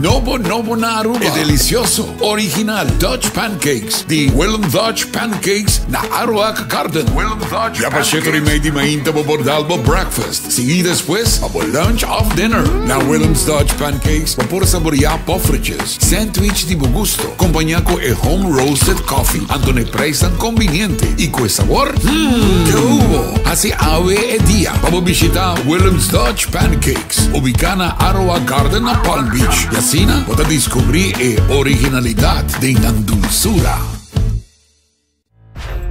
Nobo nobo na Aruba, e delicioso, original Dutch Pancakes di Willem Dutch Pancakes na Aruac Garden. Willem Dutch Ya pa shete ora y mei di mainta bo por dal bo breakfast, sigui despues pa bo lunch of dinner. Na Willem's Dutch Pancakes bo por saborea poffertjes, sandwich di bo gusto, compaña cu e home roasted coffee, anto na e prijsnan conviniente y cu e sabor, hmm, ke hubo! Haci awe e dia pa bo bishita Willem's Dutch Pancakes, ubicá na Aroa Garden na Palm Beach, y asina bo ta descubrí e originalidad den nan dulzura.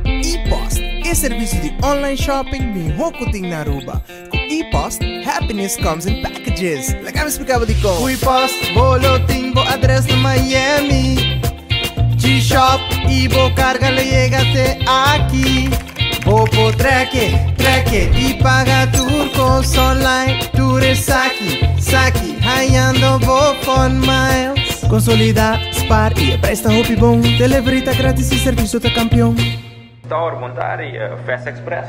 E-Post, e servicio di online shopping miho cu tin na Aruba. Cu E-Post, happiness comes in packages. Laga mi splica bo dicon. Cu E-Post, bo lo tin bo adres na Miami. G-Shop y bo carga lo yega te aki. Bo por trek, trek y paga tur cos online. Tur esaki, saki, hayando bo fun miles. Consolida, spaar y e prijs ta hopi bon. Delivery ta gratis y servicio ta campeon. Tower, bon tardi, Fast Express.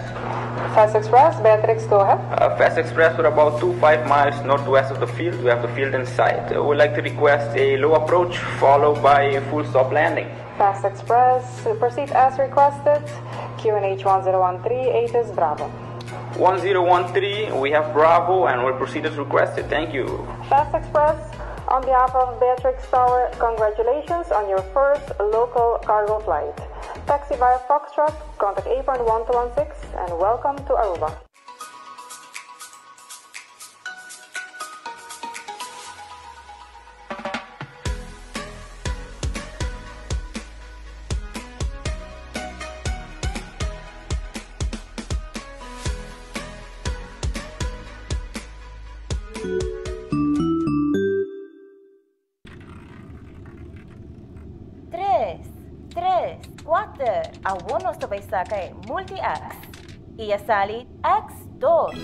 Fast Express, Beatrix, go ahead. Fast Express, we're about 2 5 miles northwest of the field. We have the field in sight. Uh, we'd like to request a low approach followed by a full stop landing. Fast Express, proceed as requested. QNH 1013, ATIS Bravo. 1013, we have Bravo and we'll proceed as requested. Thank you. Fast Express, on behalf of Beatrix Tower, congratulations on your first local cargo flight. Taxi via Foxtrot, contact apron 1216 and welcome to Aruba. Tres, tres, kuater, awor nos ta bai saka e Multi-X. I a sali X dos.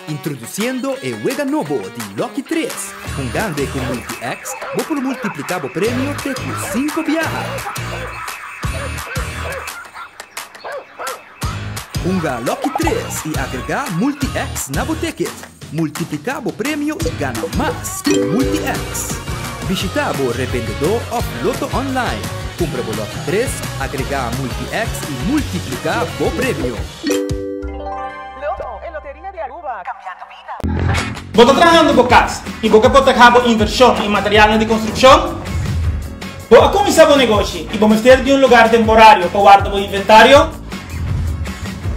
Introduciendo e wega nobo di Lucky 3. Hungando e cu Multi-X, bo por multiplica bo premio te cu cinco biaha. Hunga Lucky 3 y agrega Multi-X na bo ticket. Multiplica bo premio y gana mas cu Multi-X. Bishita bo rebendedor of Lotto Online. Cumpra bo Lucky 3, agrega Multi-X y multiplica bo premio. Lotto, e loteria di Aruba, cambiando bida. Bo ta trahando bo cas y bo ke proteha bo inversion y materialnan di construccion? Bo a cuminsa bo negoshi y bo mester di un lugar temporario pa warda bo inventario?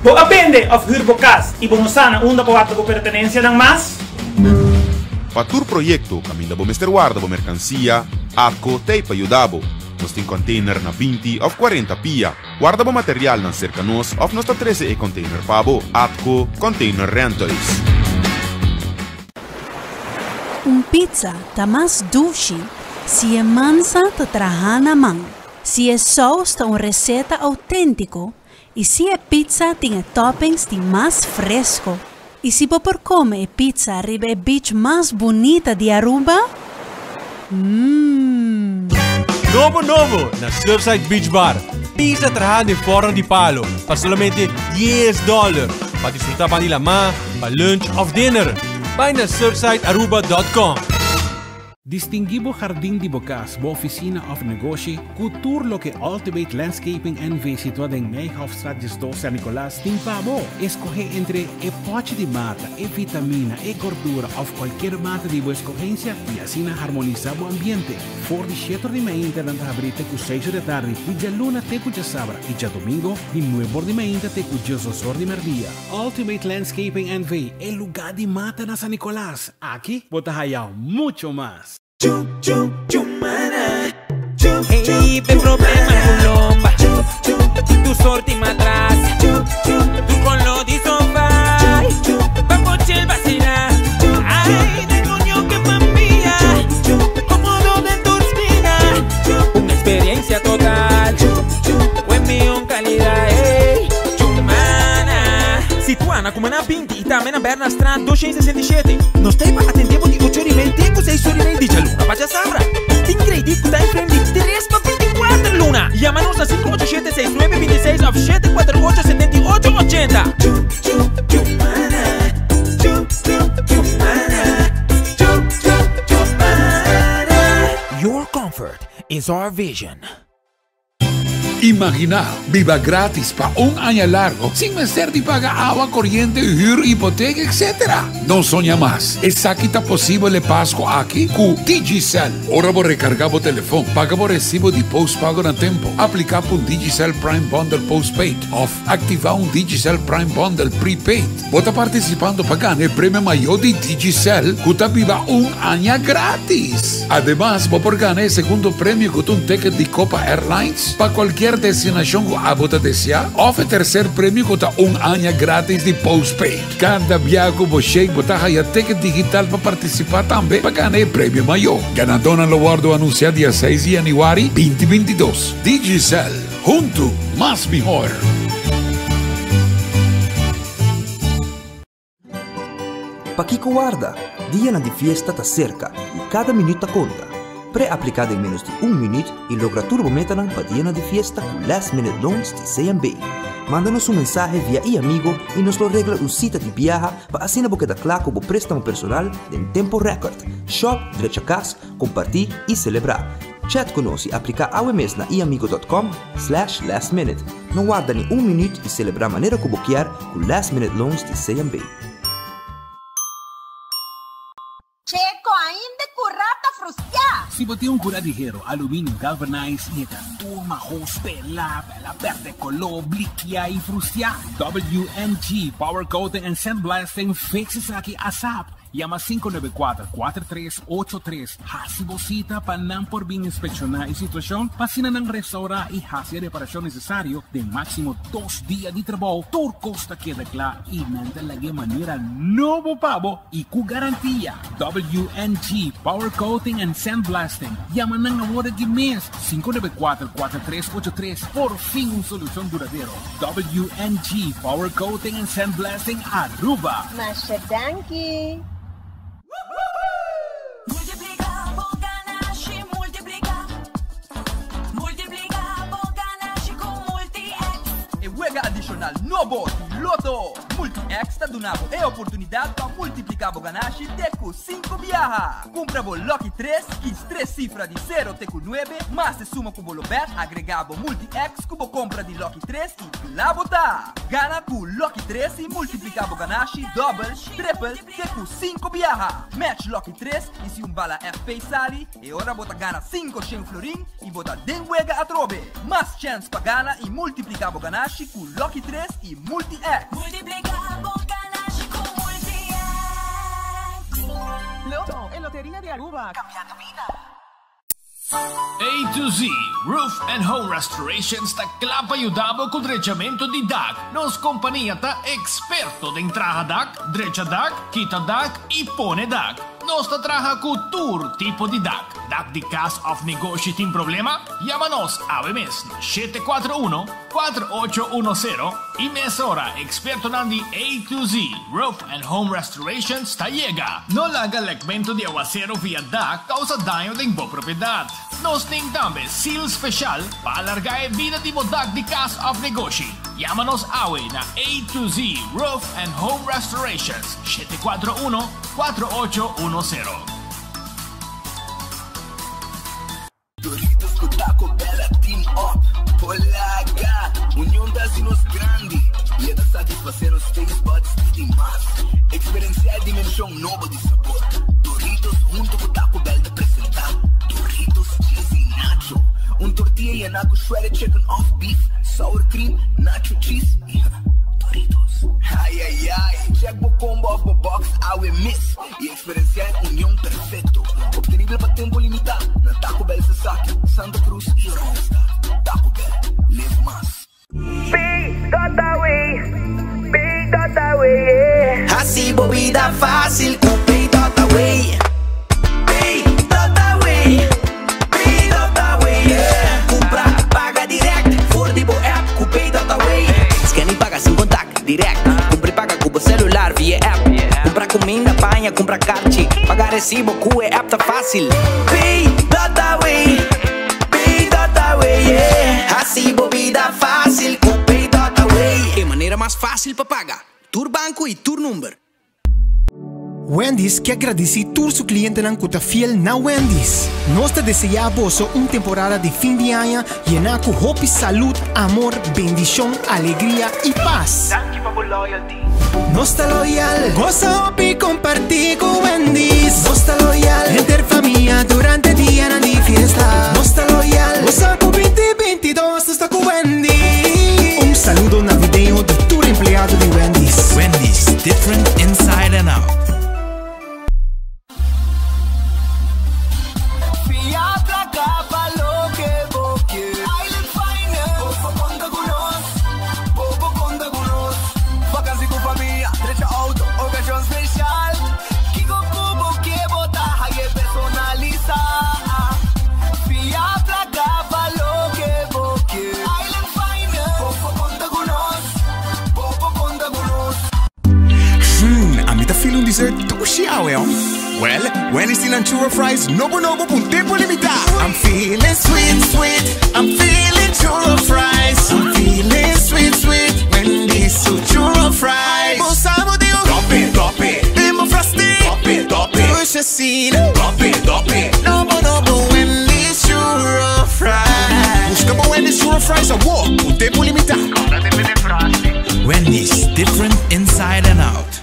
Bo a bende of huur bo cas y bo no sa na unda pa warda bo pertenencianan mas? Pa tur proyecto caminda bo mester warda bo mercancia, ATCO t'ey pa yuda bo. Nos tin container na 20 of 40 pia. Warda bo materialnan cerca nos of nos ta trece e container pa bo. ATCO Container Rentals. Un pizza ta mas dushi si e mansa ta traha na man, si e saus ta un receta autentico y si e pizza tin e toppings di mas fresco. Y si bo por come e pizza riba e beach mas bunita di Aruba? Mmm. Nobo nobo na Surfside Beach Bar. Pizza traha den forno di palo pa solamente 10 dollar. Pa disfruta ban di lama, pa lunch of dinner. Bai na surfsidearuba.com. Distinguí bo hardin di bo kas, bo ofisina òf negoshi ku tur loke Ultimate Landscaping NV. situá den Nijhoffstraat 12 San Nicolas tin pa bo. Eskohé entre e pòchi di mata, e vitamina, e gordura òf kualkier mata di bo eskohensia i asina harmonisá bo ambiente. For di shete or di mainta nan ta habrí te ku seis or di atardi, di djaluna te ku djasabra i djadomingo di nuebe or di mainta te ku diesdos or di mèrdia. Ultimate Landscaping NV, e lugá di mata na San Nicolas. Aki bo ta haya mucho mas. Situá na Cumaná 20 y tambe na Bernardstraat 267. Nos ta ei pa atendé bo di ocho ora y mei te ku seis ora y mei di djaluna pa djasabra. Tin kredit ku time frame di tres pa 24 luna. Yama nos na 587 69 26 òf 748 78 80. Your comfort is our vision. Imaginá biba grátis pa un aña largo sin mester di paga awa, koriente, hür, hipoteka, etc. No soña mas! Esaki ta posibel e Pasku aki ku Digicel. Ora bo rekargá bo telefon, paga bo resibo di postpago na tempu, apliká pa un Digicel Prime Bundle Postpaid òf aktivá un Digicel Prime Bundle Prepaid, bo ta partisipando pa gana e premio mayó di Digicel ku ta biba un aña grátis! Ademas, bo por gana e segundo premio ku ta un ticket di Copa Airlines pa kualkier destinashon ku abo ta deseá òf e terser premio ku ta un aña grátis di postpaid. Kada bia ku bo shake bo ta haya ticket digital pa partisipá tambe pa gana e premio mayó. Ganadónan lo wòrdu anunsiá dia seis di yanüari binti 22. Digicel, huntu mas mihor! Pakiko warda? Dianan di fiesta ta serka i kada minüt ta konta. Pre-apliká den ménos di un minüt i logra tur bo metanan pa dianan di fiesta ku Last Minute Loans di CMB. Manda nos un mensahe via iAmigo i nos lo regla un sita di biaha pa asina bo keda kla ku bo préstamo personal den tempo rèkòrt. Shòp, drecha kas, kompartí i selebrá. Chat ku nos i apliká awe mes na iamigo dot com slash last minute. No warda ni un minüt i selebrá manera ku bo kier ku Last Minute Loans di CMB. Checo ainda cu rata frustia. Si bo tin un cura di hero, aluminio galvanized y e ta tur mahos, pela, pela berde color, blikia y frustia, WMG Power Coating and Sandblasting fix esaki asap. Yama 594 4383 Hasi bo sita pa nan por bin inspekshoná e situashon pa asina nan restourá i hasi e reparashon nesesario den máksimo dos dia di trabou. Tur kos ta keda kla i nan ta lag'é manera nobo pa bo i ku garantia. WNG Power Coating and Sandblasting. Yama nan awor aki mes, 594 4383. Por fin un solushon duradero. WNG Power Coating and Sandblasting Aruba. Masha danki! Multiplica bo ganashi, multiplica. Multiplica bo ganashi cu Multi-X. E wega adishonal nobo di Lotto! Multi-X ta duna bo e oportunidat pa multipliká bo ganashi te ku sinku biaha. Kumpra bo Lucky tres, kis tres sifra di sero te ku nuebe, mas e suma ku bo lo bèt, agregá bo Multi-X ku bo kompra di Lucky tres i kla bo ta! Gana ku Lucky tres i multipliká bo ganashi dòbel, tripel, te ku sinku biaha. Match Lucky tres i si un bala FP sali, e ora bo ta gana 500 florin i bo ta den wega atrobe. Mas chèns pa gana i multipliká bo ganashi ku Lucky tres i Multi-X. Multipliká bo ganashi ku Multi-X. Lotto, e loteria di Aruba, cambiando bida. A to Z Roof and Home Restorations ta kla pa yuda bo ku drechamentu di dak. Nos kompania ta eksperto den traha dak, drecha dak, kita dak i pone dak. Nos ta traha ku tur tipo di dak. Dak di kas òf negoshi tin problema? Yama nos awe mes na 741 4810 i mesora ekspertonan di A to Z Roof and Home Restorations ta yega. No laga lekmentu di awaseru via dak kousa daño den bo propiedat. Nos tin tambe seal speshal pa alargá e bida di bo dak di kas òf negoshi. Yama nos awe na A to Z Roof and Home Restorations, 741 4810. Doritos cu Taco Bell a team up. Polaga! Union ta haci nos grandi y e ta satisface nos taste buds di di mas. Experencia e dimension nobo di sabor. Doritos hunto cu Taco Bell ta presenta Doritos Cheesy Nacho. Un tortilla yena cu shredded chicken of beef, sour cream, nacho cheese y Doritos. Ay ay ay! Check bo combo of bo box awe mes y Experenciá e union perfecto, obtenibel pa tempo limitá na Taco Bell Sasaki, Santa Cruz y Oranjestad. Taco Bell, live mas. Pay.away, Pay.away, yeah. Hasi bo bida fácil ku Pay.away. Pay.away, Pay.away, yeah. Kumpra, paga direct for di bo app ku Pay.away. Scan i paga sin kontak, direct. Kumpra i paga ku bo selular via app. Kumpra kuminda, paña, kumpra karchi. Paga resibo ku e app ta fásil. Pay.away, Pay.away, yeah. Hasi bo bida fásil ku Pay.away. E manera mas fásil pa paga. Tur banko i tur number. Wendy's ke gradisí tur su klientenan ku ta fiel na Wendy's. Nos ta deseá boso un temporada di fin di aña yená ku hopi salud, amor, bendishon, alegria i pas. Danki pa bo loyalty. Nos ta loyal. Gosa hopi kompartí ku Wendy's. Nos ta loyal. Henter famia durante dianan di fiesta. Nos ta loyal. Gosa ku binti bintidos nos ta ku Wendy's. Un saludo navideño di tur empleado di Wendy's. Wendy's, different inside and out. Fia placa pa loke bo ke. Island Finance. Bo por conta cu nos. Bo por conta cu nos. Vakantie cu famia, drecha auto, ocasion special. Kico cu bo ke bo ta haye personalisa. Fia placa pa loke bo ke. Island Finance. Bo por conta cu nos. Bo por conta cu nos. Hmm, ami ta feel un dessert dushi awe, oh. Well, Wendy's tin nan churro fries nobo nobo pa un tempo limita. I'm feeling sweet, sweet, I'm feeling churro fries. I'm feeling sweet, sweet, Wendy's su churro fries. Bo sa bo diu. Top it, top it. Den bo frosty. Top it, top it. Dushi asina. Top it, top it. Nobo nobo Wendy's churro fries. Busca bo Wendy's churro fries awo, pa un tempo limita. Wendy's, different inside and out.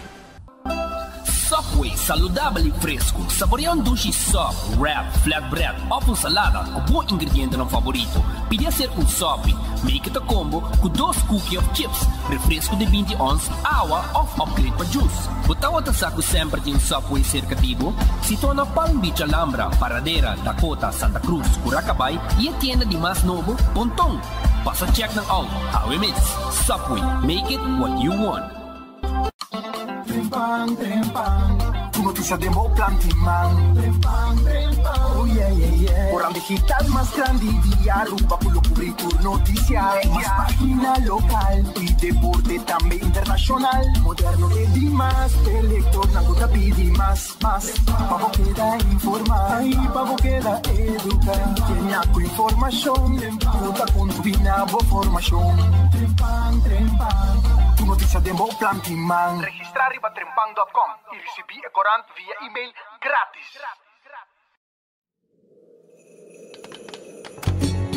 Subway, saludabel y fresco. Saborea un dushi sub, wrap, flatbread of un salada cu bo ingredientenan favorito. Pidi hacer un sopi. Make it a combo cu dos cookie of chips, refresco di binti ons, awa of upgrade pa juice. Bo tawata sa cu semper tin un Subway cerca di bo? Situa na Palm Beach Alhambra, Paradera, Dakota, Santa Cruz, Curacabay y e tienda di mas nobo, Ponton. Pasa check nan out, awe mes. Subway, make it what you want. Trempan, trempan, ku notisia den bo plan di man. Trempan, trempan, oh yeah, yeah, yeah. Koran digital mas grandi di Aruba ku lo kubri tur notisia. Mas pagina lokal i deporte tambe internashonal. Moderno e dimas, e lektornan ku ta pidi mas, mas. Pa bo keda informá i pa bo keda eduká. Kenia ku informashon ku ta kontribuí na bo formashon. Trempan, trempan, tur notisia den bo plan di man. Registrá riba trempan dòt kòm i risibí e korant via email grátis.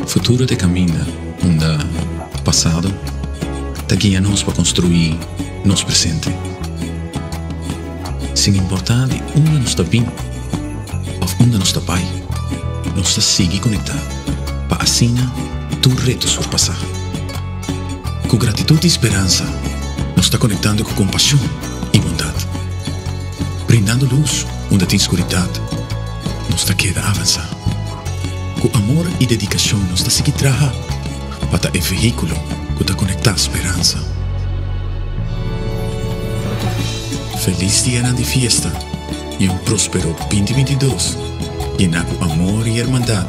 Futuro ta e kaminda unda pasado ta guia nos pa konstruí nos presente. Sin importá di unda nos ta bin òf unda nos ta bai, nos ta sigui konektá pa asina tur reto surpasá. Ku gratitut i speransa nos ta konektando ku kompashon i bondat, brindando lus unda tin skuridat. Nos ta keda avansá. Ku amor i dedikashon nos ta sigui traha pa ta e vehíkulo ku ta konektá speransa. Felis dianan di fiesta i un próspero binti bintidos yená ku amor i hermandat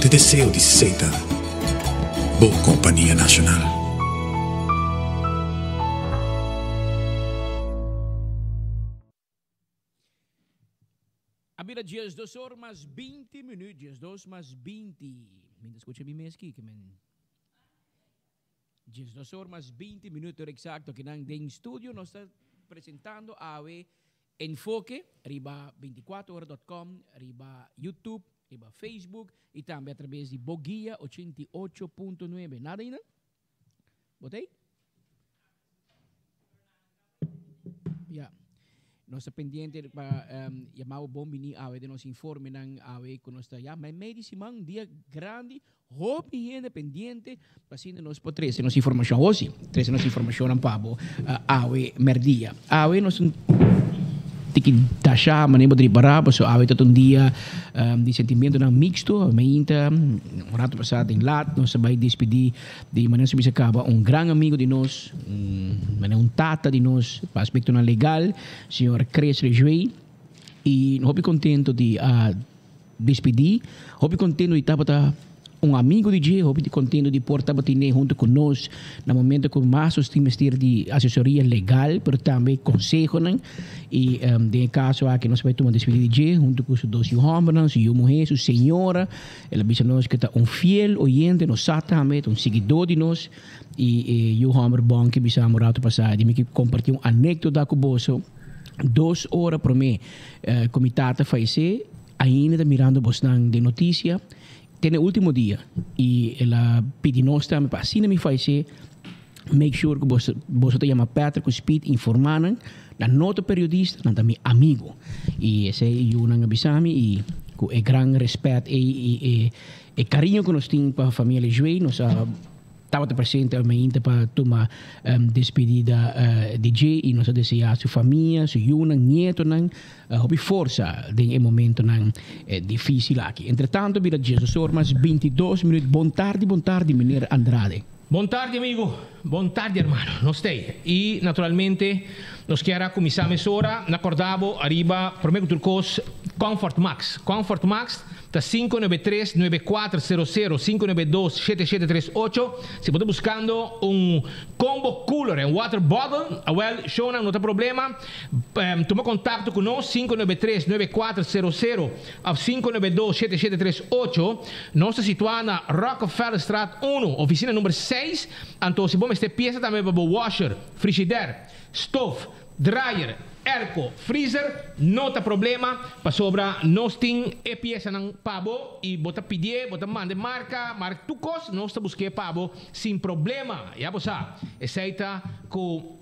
t'e deseo di Seta, bo kompania nashonal. A bira diesdos or mas binti minuut, diesdos mas binti. Mi ta scucha mi mes ki, ke men. Diesdos or mas binti minuut, ora exacto akinan den studio nos ta presentando awe Enfoke riba binticuatro ora dot com, riba YouTube, riba Facebook y tambe a traves di Boguia 88.9. Nada ainda? Bo ta ey? Ya. Nos ta pendiente pa yama bo bon bini awe den nos informenan awe ku nos ta ya meimei di siman, un dia grandi, hopi hende pendiente pa asina nos por trese nos informashon. Awor si, trese nos informashonnan pa bo awe merdia. Awe nos un tiki dasha manera bo ta ripará pasobra awe ta un dia di sentimentonan mixto. Mainta un rato pasá den lat nos a bai despedí Di manera su bisa caba un gran amigo di nos, un manera un tata di nos pa aspectonan legal, señor Chris Lejuey, y hopi contento di a despedi, hopi contento di tabata un amigo di dje, hopi contento di por tabatine hunto cu nos na momento cu mas nos tin mester di asesoria legal, pero tambe consehonan, y den e caso aki nos a bay tuma despedi di dje hunto cu su dos yu hombernan, su yu muhe, su señora. El a bisa nos ku e ta un fiel oyente, nos sa tambe, e ta un siguidó di nos. I e yu hòmber bon ke bisa un ratu pasá di mi ke kompartí un anekdota ku boso. Dos ora promé ku mi tata fayesé, ainda ta mirando bosnan den notisia te na e último dia. I el a pidi nos tambe pa asina mi fayesé, make sure ku boso boso ta yama Patrick ku Speed informá nan, nan no ta periodista, nan ta mi amigu. I esei e yunan a bisa mi i ku e gran rèspèt ei i e e kariño ku nos tin pa famia Lejuey nos a Tabata presente almainta pa tuma despedida di dje y nos a desea su famia, su yunan, nietonan hopi forsa den e momentonan dificil aki. Entretanto bira Jesus or mas 22 minuut. Bon tardi, bon tardi meneer Andrade. Bon tardi amigo, bon tardi hermano. Nos t'ey y naturalmente nos kier a cuminsa mesora na corda bo ariba prome cu tur cos Comfort Max. Comfort Max. Ta 593 9400 592 7738 Si bo ta buskando un combo cooler en water bottle, awel shownan no ta problema. Tuma kontakto ku nos 593 9400 òf 592 7738. Nos ta situá na Rockefellerstraat uno, ofisina number seis. Anto si bo mester piesa tambe pa bo washer, frishider, stof, Dryer, airco, freezer no ta problema pasobra nos tin e piesanan pa bo y bo ta pidié, bo ta manda e marca, marca tur cos nos ta busqué pa bo sin problema. Ya bo sa, esey ta cu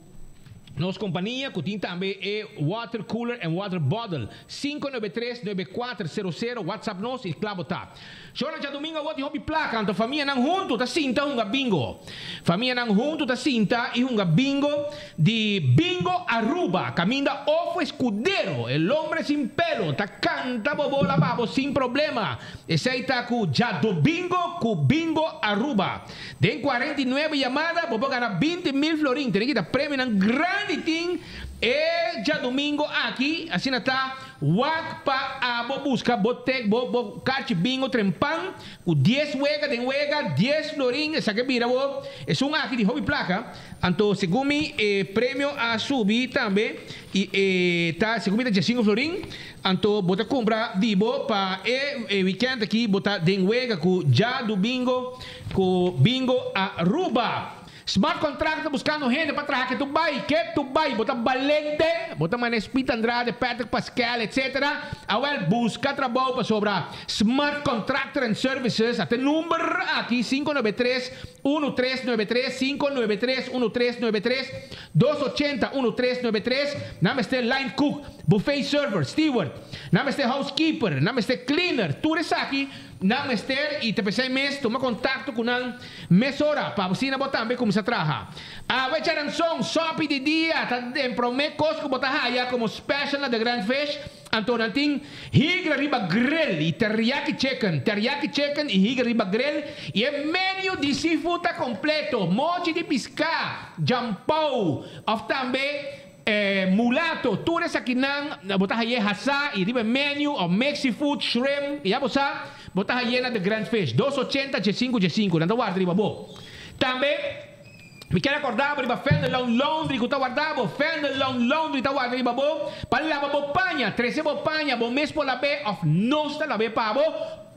nos compania cu tin tambe e water cooler en water bottle. 593 9400 whatsapp nos y cla bo ta. Shona djadumingu awor tin hopi plaka, anto famianan huntu ta sinta hunga bingo. Famianan huntu ta sinta i hunga bingo di Bingo Aruba, kaminda Ofo Escudero, el hombre sin pelo, ta kanta bo bola pa bo sin problema. Esei ta ku djadomingo ku Bingo Aruba. Den 49 yamada bo por gana 20 mil florin. Tene kita premionan grandi tin e djadumingo aki, asina ta. Wak pa abo buska bo tek bo bo karchi bingo trempan ku dies wega den wega dies florin esaki a bira bo esun aki di hopi plaka anto segun mi e premio a subi tambe i e ta segun mi ta diesinko florin anto bo ta kumpra di bo pa e e weekend aki bo ta den wega ku djadumingo ku bingo Aruba. Smart contract ta buscando hende pa traha ke tu bay, ke tu bay, bo ta balente, bo ta mane Speed Andrade, Patrick Pascal etc. Awel busca trabou pasobra Smart Contractor and Services a te number aki 593 1393 593 1393 280 1393 nan mester line cook, buffet server, steward, nan mester housekeeper, nan mester cleaner, tur esaki Nan mester y ta pesey mes tuma contacto cu nan mesora pa asina bo tambe cuminsa traha. Awe charanzon, sopi di dia ta den prome cos cu bo ta haya como special na The Grand Fish, anto nan tin higra riba grill y teriyaki chicken, teriyaki chicken y higra riba grill y e menu di seafood ta completo, mochi di pisca, jampou of tambe E mulato, tur esakinan bo ta haye hasá i riba e menu of mix seafood, shrimp, ya bo sa, bo ta haye na The Grand Fish, dos ochenta djesinku djesinku, nan ta warda riba bo. Tambe, mi kier acorda bo riba Fenderloan Laundry cu ta warda bo, Fenderloan Laundry ta warda riba bo pa laba bo paña, trece bo paña, bo mes por lab'é of nos ta lab'é pa bo,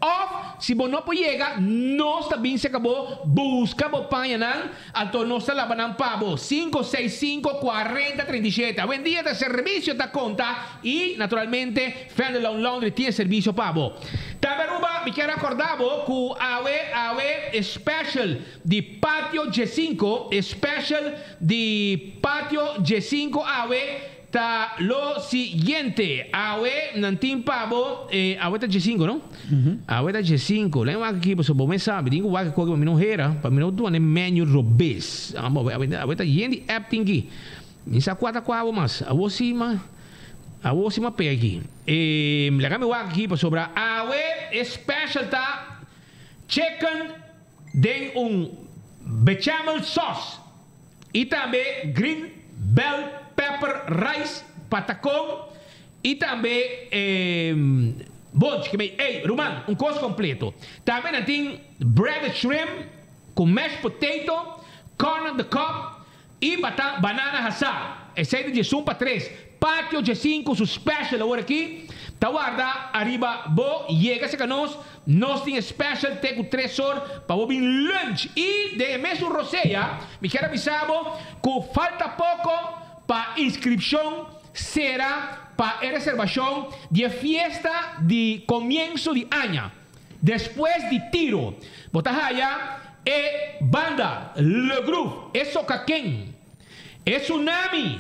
Of, si bo no por yega, nos ta bin serka bo, buska bo pañanan, anto nos ta laba nan pa bo. Sinku, seis, sinku, kuarenta, trinta i shete. Awendia ta servisio ta konta i, naturalmente, Fenderloan Laundry tin e servisio pa bo. Tambe Aruba, mi kier rakorda bo ku awe, awe e special di Patio Djesinku, e special di Patio Djesinku awe, Ta lo siguiente, awe nan tin pa bo, e awe ta djesinku no? Awe ta djesinku, len wak aki pasobra bo mes sabi, tin ku wak koki pa mi no hera, pa mi no duna e menu robes. Amo awe, awe ta yen di app tin ki. Mi sa kua ta kua bo mas, awo si ma, awo si ma pega aki. E laga mi wak aki pasobra awe e special ta chicken den un bechamel sauce. Y tambe green bell pepper rice, patacon y tambe bonchi. Ke mei, ey, ruman, un cos completo. Tambe nan tin breaded shrimp cu mashed potato, corn on the cob y bata banana hasá. Esey ta djesun pa tres. Patio djesinku su special awor aki ta warda ariba bo yega cerca nos. Nos tin e special te cu tres or pa bo bin lunch y den e mesun rosea mi kier a bisa bo cu falta poco pa inscripcion. sera pa e reservashon di e fiesta di komienso di aña. Despues di tiro, bo ta haya e banda Le Groove, e Sokaken, e Tsunami,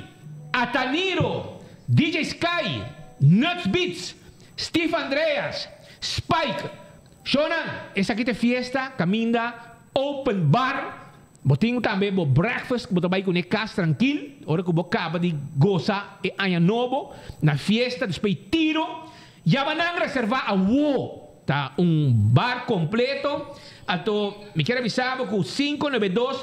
Ataniro, DJ Sky, Nuts Beats, Steve Andreas, Spike. Shownan, esaki ta e fiesta kaminda open bar. Bo tin tambe bo breakfast ku bo ta bai kuné kas trankil ora ku bo kaba di gosa e aña nobo na fiesta despues tiro. Yama nan reserva awo. Ta un bar kompleto. Anto mi kier a bisa bo ku sinku nuebe dos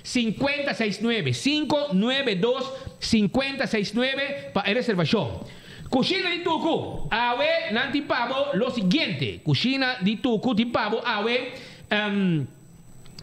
sinkuenta seis nuebe, sinku nuebe dos sinkuenta seis nuebe pa e reservashon. Kushina di Tuku, awe nan tin pa bo lo siguiente, Kushina di Tuku tin pa bo awe.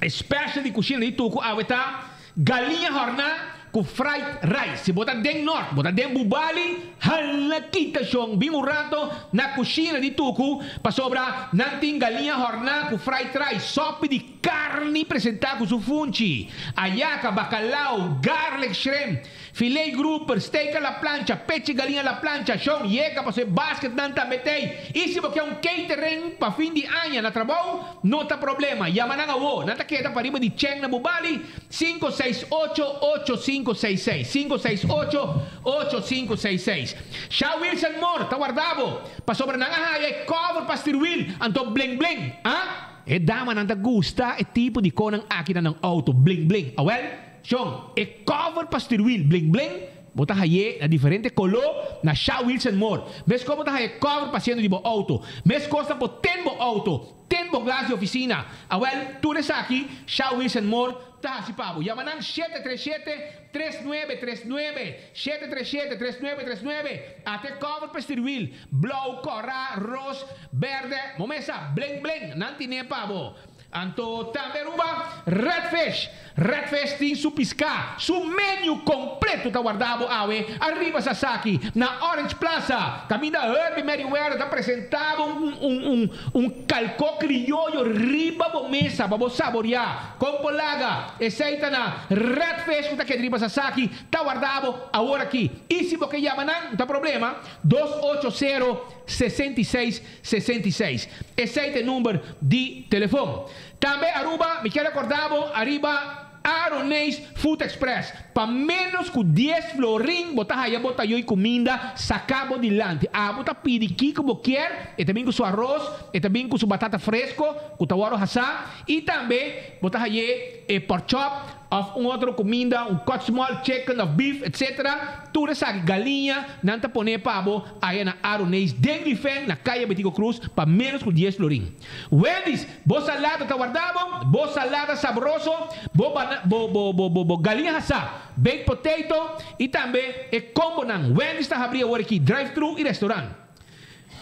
E special di cushina di Tucu awe ta galiña horná cu fried rice. Si bo ta den Noord, bo ta den Bubali, hala kita shon bin un rato na cushina di Tucu pasobra nan tin galiña horná cu fried rice, sopi di carni presentá cu su funchi, ayaca, bacalao, garlic shrimp, Filet grouper, steak a la plancha, pechi galiña a la plancha, shon, yega paso e basketnan tambe t'ey. Y si bo ke un catering pa fin di aña na trabou, no ta problema. Yama nan awo. Nan ta keda pariba di Cheng na Bubali, sinku seis ocho, ocho sinku seis seis, sinku seis ocho, ocho sinku seis seis. Sha Wilson Moore ta warda bo, pasobra nan a haya e cover pa stirwil, anto bling bling, ah? E damanan ta gusta e tipo di konan aki na nan auto, bling bling. Awel. Shon, e cover pa stuurwiel bling bling bo ta haye na diferente kolo na Sha Wilson Moore. Meskos bo ta haye cover pa asiento di bo auto. Meskos ta por ten bo auto, ten bo glas di oficina. Awel, tur esaki Sha Wilson Moore ta haci pa bo. Yama nan shete tres shete, tres nuebe tres nuebe, shete tres shete, tres nuebe tres nuebe. Ata e cover pa stuurwiel, blou, kora, ros, berde, bo mesa, bling bling, nan tine pa bo. Anto tambe Aruba, Redfish! Redfish tin su piská, su menu kompleto ta warda bo awe ariba Sasaki na Orange Plaza, kaminda Herbie Merryweather ta presentá bo un un un un kalkó krioyo riba bo mesa pa bo saboriá. Kon por laga? Esei ta na Redfish ku ta keda riba Sasaki, ta warda bo awor aki. I si bo ke yama nan, no ta problema, dos ocho sero, sesenta i seis, 66. Esey ta e number di telefon. Tambe Aruba, mi kier recorda bo ariba Aroneis Food Express. Pa menos cu dies florin bo ta haya bo tayoy cuminda saca bo dilanti. Abo ta pidi kico bo kier, e ta bin cu su aros, e ta bin cu su batata fresco cu ta worde hasa y tambe bo ta haye e pork chop of un otro cuminda, un cut small chicken of beef etc. Tur esaki galiña nan ta pone pa bo aya na Aroneis den Lifen na Kaya Betico Cruz pa menos ku dies florin. Wendy's, bo salada ta warda bo, bo salada sabroso, bo bana bo bo bo bo bo galiña hasá, baked potato y tambe e combonan. Wendy's ta habri awor aki drive thru y restaurant.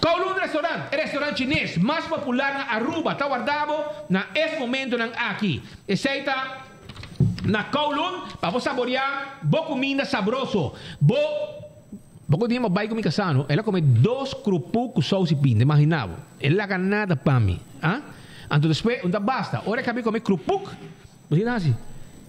Kowloon Restaurant, e restaurant chines mas popular na Aruba ta warda bo na es momentonan aki. Esey ta na Kowloon pa bo saborea bo cuminda sabroso. Bo Bo ku tin bo bai ku mi kasá no? El a kome dos krupu ku sous i pinda, imagina bo. El laga nada pa mi, ah. Anto despues un ta basta. Ora e kabi kome krupuk, bo tin ta hasi?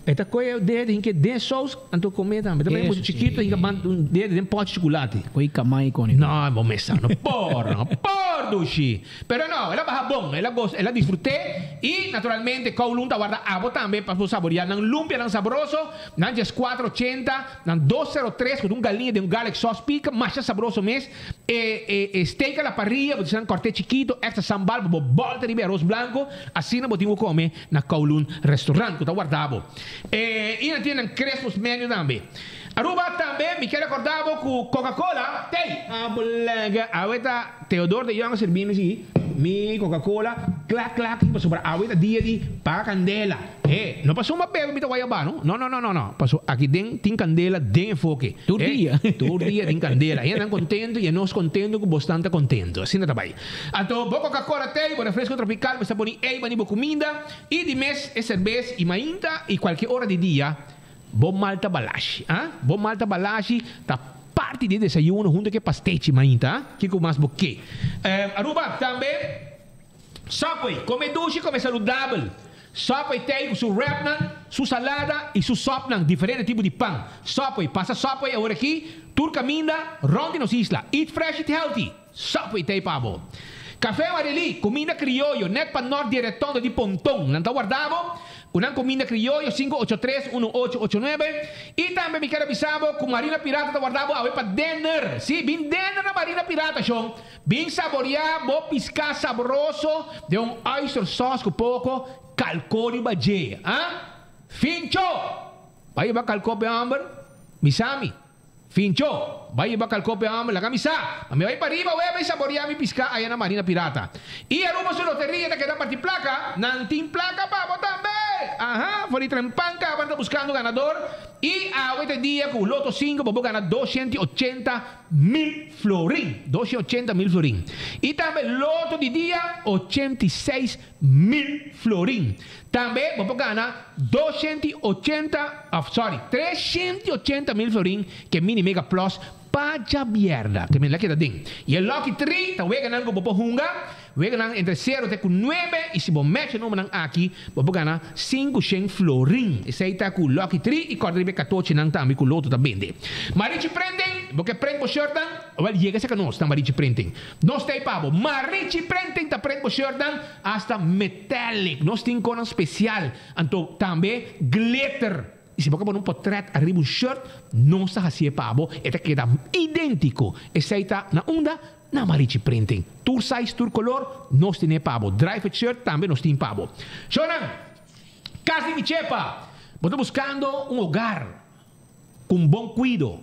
E ta kohe e dedo hinke den e sous, anto kome tambe. Ta bai muchu chikitu hinka ban un dedo den pochi chukulati. Kohe kamai kone. No, bo mesa no por, no por dushi. Pero no, el a baha bon, el a gosa, el a disfruté y naturalmente Kowloon ta warda abo tambe pa bo saboreá nan lumpianan sabroso, nan dieskuater ochenta, nan dos sero tres ku ta un galiña den un garlic sauce pika masha sabroso mes, e e e steak a la parrilla bo ta haci nan korté chikito, extra sambal pa bo bolta riba e aros blanco, asina bo tin ku kome na Kowloon Restaurant ku ta warda bo. E y nan tin nan Christmas menu tambe. Aruba tambe mi kier recorda bo cu Coca Cola tey abo laga awe ta Theodore de Jong a sirbi mi si mi Coca Cola kla kla ki pasobra awe ta dia di paga candela he no pasobra mi a bebe mi ta guayaba no no no no no pasobra aki den tin candela den e foke Tur dia. Tur dia tin candela hende nan contento y anos contento cu bosnan ta contento asina ta bay anto bo Coca Cola tey bo refresco tropical bo sa poni ey bani bo cuminda y di mes e cerbes y mainta y cualkier ora di dia Bo malta balashi, ah? Bo malta balashi ta parti di e desayuno hunto ku e pastechi mainta, ah? Kiko mas bo ke? Aruba, tambe Subway, kome dushi, kome saludabel. Subway t'ei ku su wrapnan. su salada y su sopnan, diferente tipo di pan. Subway, pasa Subway awor aki, tur caminda rond di nos isla. Eat fresh, eat healthy. Subway ta ei pa bo. Café Marily, cuminda crioyo, net pa nort di e retondo di Ponton. Nan ta warda bo cu nan cuminda crioyo, 583-1889. Y tambe mi kier a bisa bo cu Marina Pirata ta warda bo awe pa dinner. Si, bin dinner na Marina Pirata, shon. Bin saborea bo pisca sabroso den un oyster sauce cu poco calco riba dje. Ah? Fincho! Bai hiba calco p'e homber? Misami. Fincho, bai hiba kalkó p'e hòmber, laga mi sa. Ma mi bai pariba web i saboriá mi piská aya na Marina Pirata. I Aruba su loteria ta keda parti plaka, nan tin plaka pa bo tambe! Aha, for di trempan kaba nan ta buskando ganador i awe ta e dia ku Loto sinku bo por gana 280 mil florin, 280 mil florin. I tambe Loto di dia 86 mil florin. Tambe bo por gana 280, of sorry, 380 mil florin ke Mini Mega Plus pa djabièrda. Ke men la keda den. I e Lucky Tree ta weganan ku bo por hunga, weganan entre sero te ku nuebe i si bo match e numbernan aki bo por gana sinku shen florin. Esei ta ku Lucky Tree i kòrda riba e katochinan tambe ku Lotto ta bende. Marichi Printing, bo ke print bo shirtnan? Awel yega serka nos na Marichi Printing. Nos ta ei pa bo. Marichi Printing ta print bo shirtnan hasta metallic. Nos tin konan special. Anto tambe glitter. Y si bo ka pone un potret ariba un shirt, nos ta hacié pa bo. E ta keda identico. Esey ta na unda? Na Marichi Printing. Tur size, tur color, nos tine pa bo. Dry fit shirt tambe nos tin pa bo. Shownan, Cas di mi Chepa! Bo ta buscando un hogar cu un bon cuido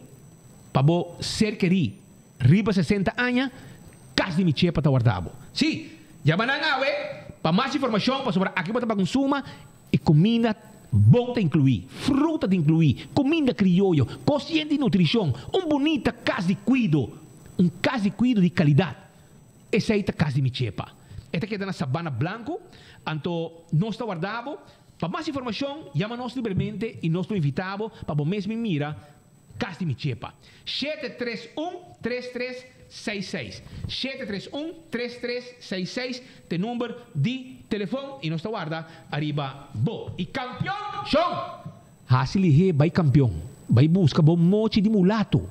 pa bo ser kerí Riba 60 aña, kas di mi chepa ta warda bo. Sí, yama nan awe pa mas informashon pasobra aki bo ta paga un suma i kuminda bon ta inkluí, fruta ta inkluí, kuminda krioyo, kos yen di nutrishon, un bunita kas di kuido, un kas di kuido di kalidat. Esei ta kas di mi chepa. E ta keda na Sabana Blanku, anto nos ta warda bo. Pa mas informashon, yama nos libremente i nos lo invitá bo pa bo mes bin mira Cas di mi chepa. 731 3366. 731 3366 t'e number di telefon y nos ta warda ariba bo. Y campeon shon! Haci lihé bay campeon. Bay busca bo mochi di mulato.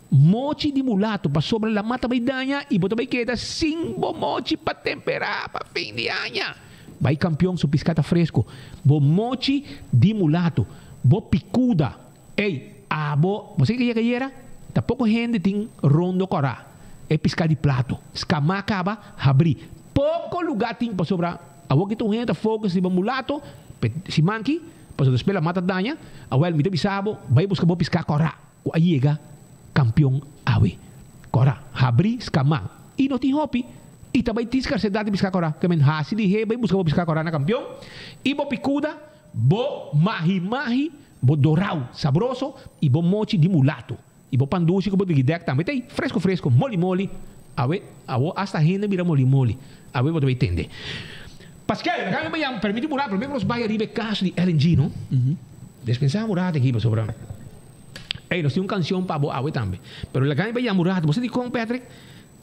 Mochi di mulato pasobra lama ta bay daña y bo ta bay keda sin bo mochi pa tempera pa fin di aña. Bay campeon su pisca ta fresco. Bo mochi di mulato. Bo picuda. Ey, abo, bo sa kiko yega yera? Ta poko hende tin rondo kòrá e piská di plato. Skamá kaba, habrí. Poko lugá tin pasobra awor ki ta un hende ta focus riba mulato, pe siman ki, pasobra despues la mata daña. Awel, mi ta bisa bo, bai buska bo piská kòrá ku a yega kampion awe. Kòrá, habrí, skamá. I no tin hopi. I ta bai tin skarsedat di piská kòrá. Ke men hasi lihé bai buska bo piská kòrá na kampion. I bo pikuda, bo mahi mahi. Bo dorau sabroso y bo mochi di mulato y bo pan dushi cu bo digidek tambe ta ey fresco fresco moli moli awe awo hasta hende bira moli moli awe bo ta bay tende. Paskel laga mi bay permiti un rato prome cu nos bay ariba e caso di LNG no despensa un rato aki pasobra ey nos tin un cancion pa bo awe tambe pero laga mi bay yama un rato bo sa dicon Patrick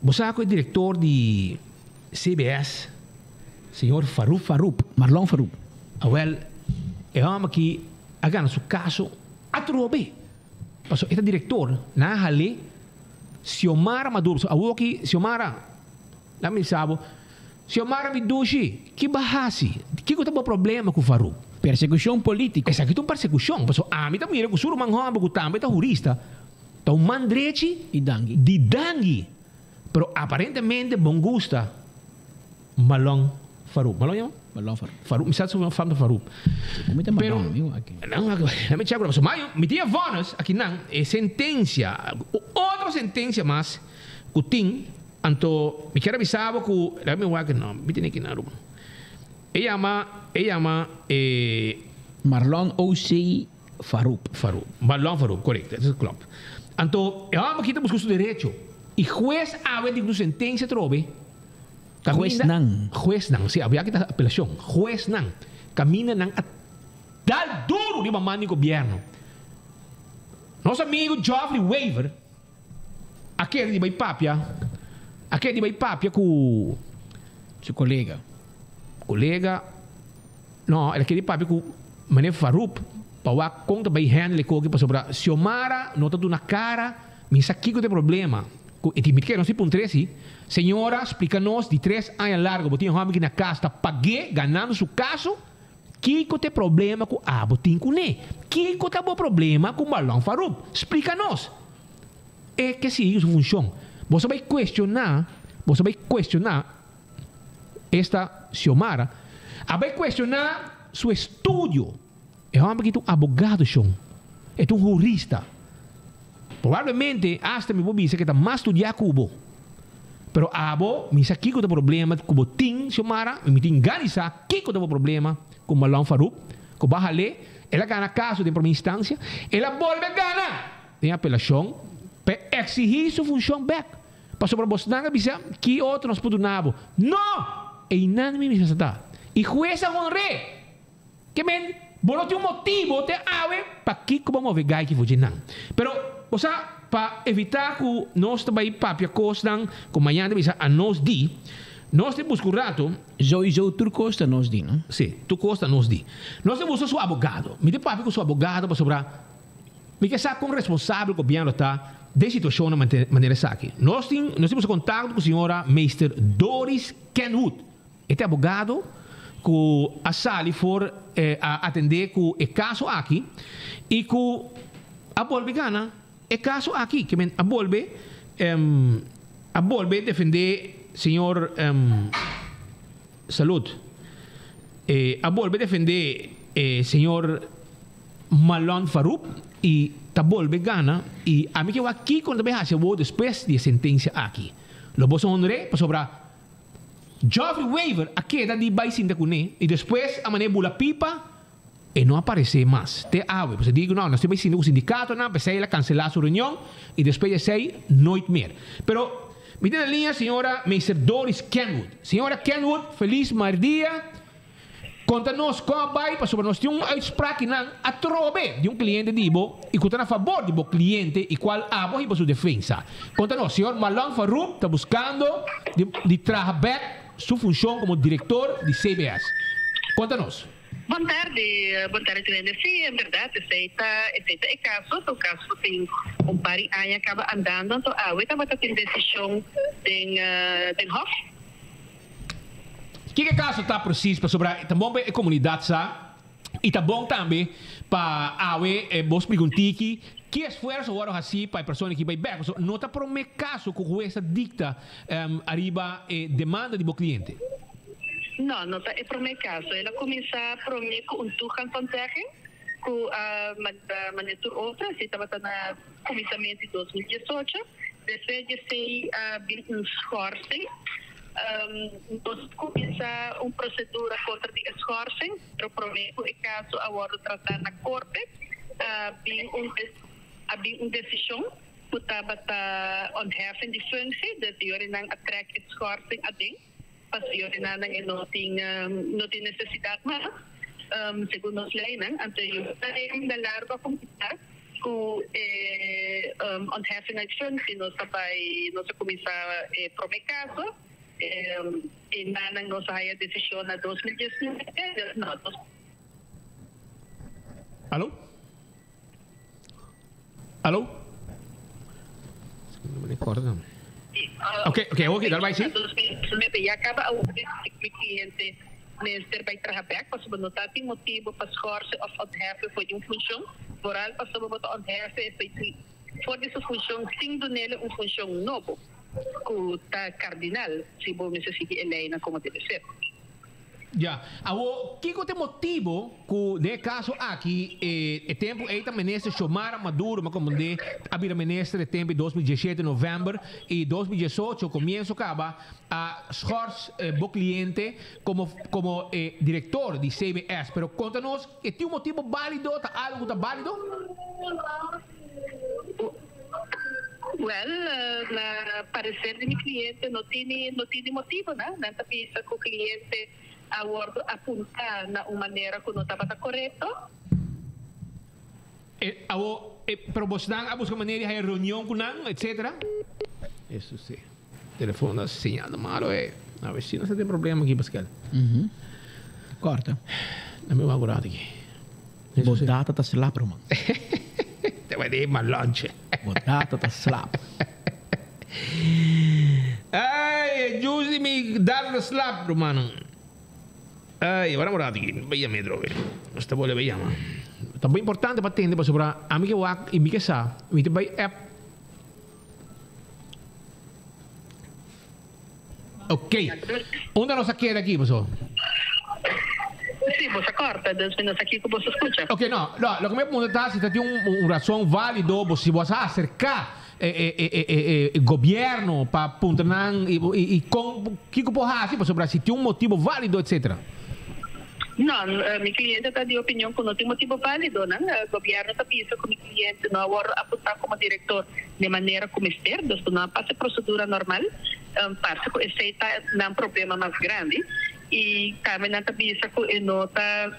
bo sa cu e director di CBS Señor Farouk. Farouk, Marlon Farouk. Awel, e hòmber aki a gana su kaso atrobe. Pasobra e ta direktor. Nan a hal'é Xiomara Maduro. Pasobra awor aki Xiomara, laga mi bisa bo, Xiomara mi dushi, ki bo a hasi? Kiko ta bo problema ku Farouk? Persekushon polítiko. Esaki ta un persekushon. Pasobra ami ta mira ku su ruman hòmber ku tambe ta hurista, ta un man drechi Di dangui. Di dangui. Pero aparentemente bon gusta Malon Farouk. Malon yama? Malon Farouk. Farouk, mi sa su fam ta Farouk. Como ta Malon, amigo aki? No, no me checo. Mayo, mi tin e vonnis aki nan, e sentencia, otro sentencia mas cu tin, anto mi kier a bisa bo cu, laga mi wak, no, mi tene aki nan Aruba. E yama, e yama e. Marlon OC Farouk. Farouk. Marlon Farouk, correcto. Eso klopt. Anto, e homber aki ta busca su derecho. Y hues awe di su sentencia atrobe. Huesnan. Huesnan, si, awe aki ta apelacion. Huesnan. Caminda nan a dal duro riba man di gobierno. Nos amigo Geoffrey Wever a kere di bay papia, a kere di bay papia cu Su colega. Colega, no, el a kere di papia cu. Meneer Farouk pa wak kon ta bay handle e koki pasobra Xiomara no ta duna cara mi sa kico ta e problema cu e tin mi kere nos tin puntr'e si señora splica nos di tres aña largo bo tin e homber aki na cas ta pagu'e ganando su caso kico ta e problema cu abo tin cune kico ta bo problema cu Marlon Farouk splica nos e ke sigui cu su funcion bo sa bay cuestiona bo sa bay cuestiona Esta Xiomara a bai cuestiona su estudio. E homber aki ta un abogado shon. E ta un hurista. Probablemente hasta mi por bisa cu e ta mas studia cu bo. Pero abo mi sa kico ta problema cu bo tin Xiomara y mi tin gana di sa kico ta bo problema cu Marlon Farouk cu bo a hal'e. El a gana caso den prome instancia. El a bolbe gana den apelacion pa e exigi su funcion bek. Pasobra bosnan a bisa, Ki otro nos por duna bo? No! Einan mi mester ta. I hues a honr'é. Ke men, bo no tin un motibo te awe pakiko bo move gai ki for dje nan. Pero, bo sa, pa evitá ku nos ta bai papia kosnan ku mañana ta bisa anos di, nos ta buska un rato. Sowieso tur kos ta nos di, no? Sí, tur kos ta nos di. Nos ta buska su abogado. Mi ta papia ku su abogado pasobra. Mi ke sa kon responsabel gobièrnu ta den situashonnan manera esaki. Nos tin nos tin kontakto ku señora Meester Doris Kenwood. E ta e abogado ku a sali for a atendé ku e kaso aki i ku a bolbe gana e kaso aki. Ke men a bolbe a bolbe defendé señor Salud. A bolbe defendé señor Malon Farouk y ta bolbe gana y ami ke wak kiko nan ta bay haci awor despues di e sentencia aki. Lo boso honr'é pasobra Geoffrey Wever a keda di bay sinta cune y despues a manera bula pipa e no a parece mas te awe. Pasobra di cu no, nos tin bay sinta cu sindicatonan pesey el a cancela su reunion y despues di esey nooit meer. Pero mi tin na linea señora Meester Doris Kenwood. Señora Kenwood feliz mardia. Konta nos kon a bai pasobra nos tin un uitspraak i nan atrobe di un kliente di bo i ku ta na fabor di bo kliente i kual abo hiba su defensa. Konta nos, señor Marlon Farouk ta buskando di di traha bek su funshon komo direktor di CBS. Konta nos. Bon tardi, bon tardi Trende. Sí, en berdad esei ta esei ta e kaso. Ta un kaso ku tin un par di aña kaba andando, anto awe tabata tin desishon den den hof. Kiko e kaso ta presis? Pasobra ta bon pa e komunidat sa i ta bon tambe pa awe bo splika un tiki ki esfuerso wòrdu hasí pa e persona ki bai bèk. Pasobra no ta promé kaso ku hues ta dikta ariba e demanda di bo kliente. No, no ta e promé kaso. El a kuminsá promé ku un toegangsontzegging ku a manda manera tur otro, esei tabata na kuminsamentu di 2018. Despues di esei a bin un schorsing. Nos a kuminsá un prosedura kontra di e schorsing, pero promé ku e kaso a wòrdu tratá na korte a bin un a bin un desishon ku tabata ontheffing di functie, dus di ora nan a trèk e schorsing aden. Pasionenan e no tin no tin nesesidat mas segun nos leinan. Anto yu ta ainda largo a kuminsá ku e ontheffing uit functie. Nos a bai nos a kuminsá e promé kaso i nanan nos a haya desishon na 2019 no dos. Alo? Alo? Ok, ok, ok, dal bai, sí. Ya caba a mi cliente mester bai traha bek pasobra no ta tin motibo pa schorsen of ontheffen for di un funcion. Vooral pasobra bo ta ontheffen for di su funcion sin dunele un funcion nobo cu ta cardinal si bo mester sigui e leynan como debe ser. Ya. Awor, kiko ta e motibo ku den e kaso aki e e tempu ei ta minister Xiomara Maduro, mi a komprendé, a bira minister e tempu 2017 novèmber i 2018 komienso kaba a schors bo kliente komo komo e direktor di CBS. Pero konta nos, e tin un motibo bálido? Ta algu ku ta bálido? Wèl, na pareser di mi kliente no tini no tini motibonan. Nan ta bisa ku kliente a wòrdu apuntá na un manera ku no tabata korekto. E awo e pero bosnan a buska manera di haya reunion ku nan etcetera? Eso si. Telefon ta señal malo e. A ver si nos ta tin problema aki Pascal. Korta. Dame wak un rato aki. Bo data ta slap, ruman. Te bai di malonche. Bo data ta slap. Ay, e juice di mi data ta slap, rumannan. Ay, wara un rato aki. Bai yama e drobe. Nos ta bolbe yama. Ta bo importante pa tende pasobra ami ke wak y mi ke sa, mi ta bai app. Ok. Unda nos a keda aki, paso? Sí, bo sa corta, dus mi no sa kico bo sa scucha. Ok, no, no, loke mi a punta ta si ta tin un, un razon valido, bo si bo sa acerca e, e, e, e, e, e gobierno pa puntra nan y, y, y con, kico por haci, pasobra si tin un motibo valido, etcetera. No, mi cliente ta di opinion cu no tin motibo valido nan. Gobierno ta bisa cu mi cliente no a wordo apunta como director den manera cu mester, dus cu no a pasa e procedura normal. Parse cu esey ta nan problema mas grandi. Y tambe nan ta bisa cu e no ta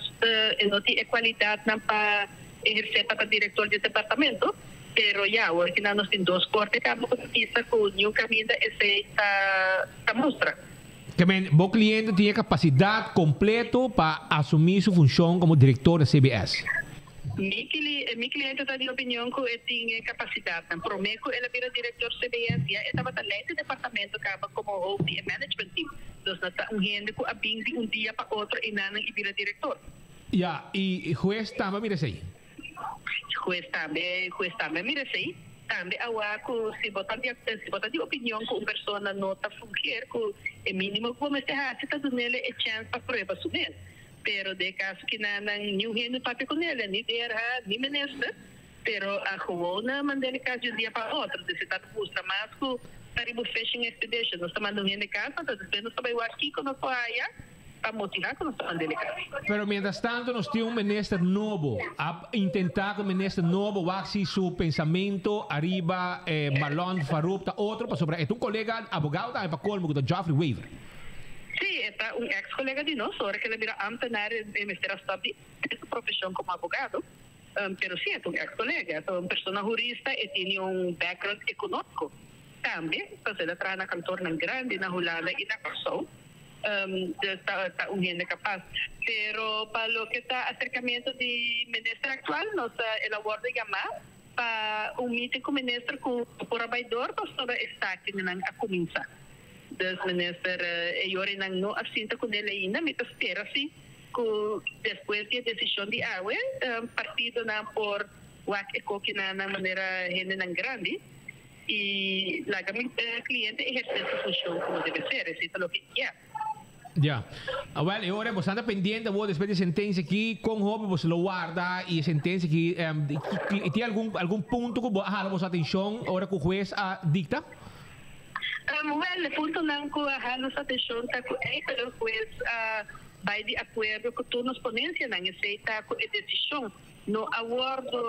e no tin e cualidadnan pa eherce pa ta director di e departamento. Pero ya, awor ki nan nos tin dos corte caba cu ta bisa cu niun caminda esey ta ta mustra. Ke men, bo kliente tin e kapasidat kompleto pa asumí su funshon komo direktor di CBS? Mi mi kliente ta di opinion ku e tin e kapasidatnan. Promé ku el a bira direktor CBS ya e tabata lei di departamento kaba komo hoofd di e management team. Dus no ta un hende ku a bin di un dia pa otro einan i bira direktor. Ya, i hues tambe a mira esei? Hues tambe, hues tambe a mira esei. Tambe a wak ku si bo ta di si bo ta di opinion ku un persona no ta fungeer ku e minimo ku bo mester hasi ta dunele e chèns pa prueba su mes. Pero den e kaso kinan nan niun hende papia ku nele, ni DRH, ni minister, pero a gewoon a mandele kas di un dia pa otro. Dus e ta mustra mas ku ta riba un fishing expedition. Nos ta manda un hende kas, anto despues nos ta bai wak kiko nos por haya. Pa motivá ku nos ta mand'é kas. Pero mientras tanto nos tin un minister nobo. A intentá ku e minister nobo wak si su pensamento ariba e Marlon Farouk ta otro pasobra e ta un kolega abogado tambe pa kolmo ku ta Geoffrey Wever. Sí, e ta un ex kolega di nos. Ora ku el a bira ambtenaar e mester a stòp di su profeshon komo abogado. Pero sí, e ta un ex kolega. E ta un persona hurista, e tene un background ekonómiko tambe pasobra el a traha na kantornan grandi na Hulanda i na Kòrsou. Dus ta ta un hende kapas. Pero pa loke ta aserkamentu di minister aktual nos ta el a wòrdu yamá pa un meeting ku minister ku por a bai dor pasobra e stakingennan a kuminsá. Dus minister e yorinan no a sinta kuné ainda. Mi ta spera si ku despues di e desishon di awe partidonan por wak e kokinan na manera hendenan grandi. Y laga mi cliente eherce su funcion como debe ser, esey ta loke e kier. Ya. Awel, e ora boso anda pendiente awor despues di e sentencia aki, con hopi boso lo warda y e sentencia aki, y tin algun algun punto cu bo a hala boso atencion ora cu hues a dicta? Wel, e puntonan cu a hala nos atencion ta cu eigenlijk hues a bay di acuerdo cu tur nos ponencianan, esey ta cu e decision No a wordo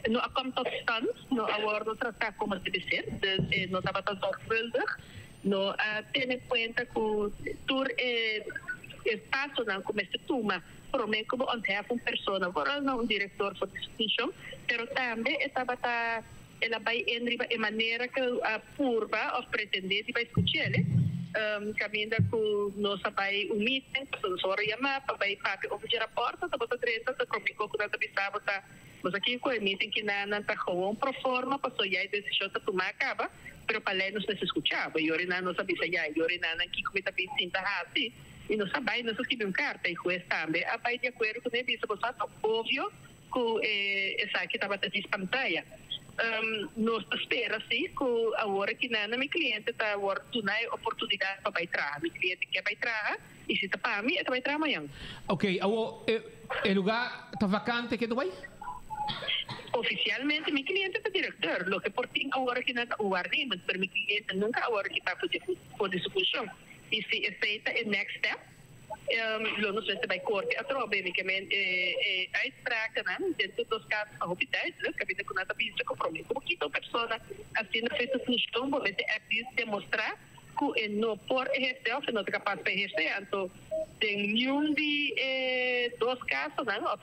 no a kom tot stand, no a wordo trata como debe ser, dus e no tabata zorgvuldig, no a tene cuenta cu tur e e pasonan cu mester tuma prome cu bo onthef un persona, vooral na un director for di su funcion, pero tambe e tabata El a bai en riba e manera ku a purba òf pretendé di bai skuch'el. Kaminda ku nos a bai un meeting, pasobra nos a wòrdu yamá pa bai papia over dje rapòrt, tabata drenta ta promé kos ku nan ta bisa bo ta, Nos a kiko e meeting kinan ta gewoon pro forma pasobra ya e desishon ta tumá kaba, pero pa lei nos mester skuchá bo. Yori nan nos a bisa ya, yori nan nan kiko mi ta bin sinta hasi. I nos a bai, nos a skibi un karta i hues tambe a bai di akuerdo kuné, bisa bo sa ta obvio ku e esaki tabata djis pantaya. Nos ta spera si ku awor aki nan mi kliente ta wòrdu duna e oportunidat pa bai traha. Mi kliente ke bai traha i si ta pa mi e ta bai traha mañan. Ok, awor e lugá ta vakante ke ta bai? Ofisialmente mi kliente ta direktor. Loke por tin awor aki nan ta un waarnemend, pero mi kliente nunka a wòrdu kitá for di su funshon. I si esei ta e next step, Lo nos mester bai korte atrobe, mi ke men e uitsprakennan den tur dos kaso ta hopi duidelijk, kaminda ku nan ta bisa ku prome ku bo kita un persona asina fe su funshon bo mester at least demostra ku e no por eherse of e no ta kapas pa eherse. Anto den niun di e dos kasonan of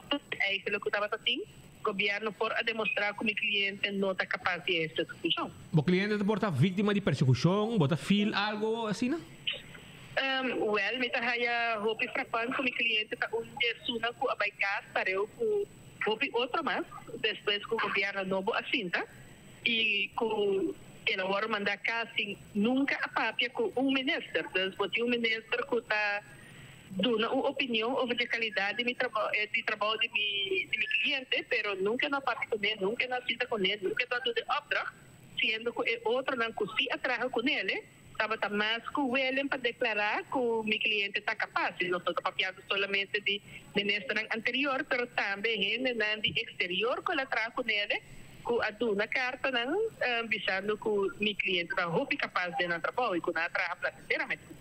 eigenlijk ku tabata tin, gobierno por a demostra ku mi kliente no ta kapas di eherse su funshon. Bo kliente ta por ta víktima di persekushon? Bo ta feel algo asina? Wel, mi ta haya hopi frappant cu mi cliente ta un di esunnan cu a bay cas pareu cu hopi otro mas despues cu gobierno nobo a sinta y cu el a worde manda cas sin nunca a papia cu un minister. Dus bo tin un minister cu ta duna un opinion over di e calidad di mi trabou di trabou di mi di mi cliente pero nunca no a papia cune, nunca no a sinta cune, nunca no a duna e opdracht siendo cu e otronan cu si a traha cunele Tabata mas ku welen pa deklará ku mi kliente ta kapas. I nos no ta papiando solamente di ministernan anterior, pero tambe hendenan di eksterior ku el a traha kunele, ku a duna kartanan bisando ku mi kliente ta hopi kapas den nan trabou i ku nan a traha plasenteramente ku mi.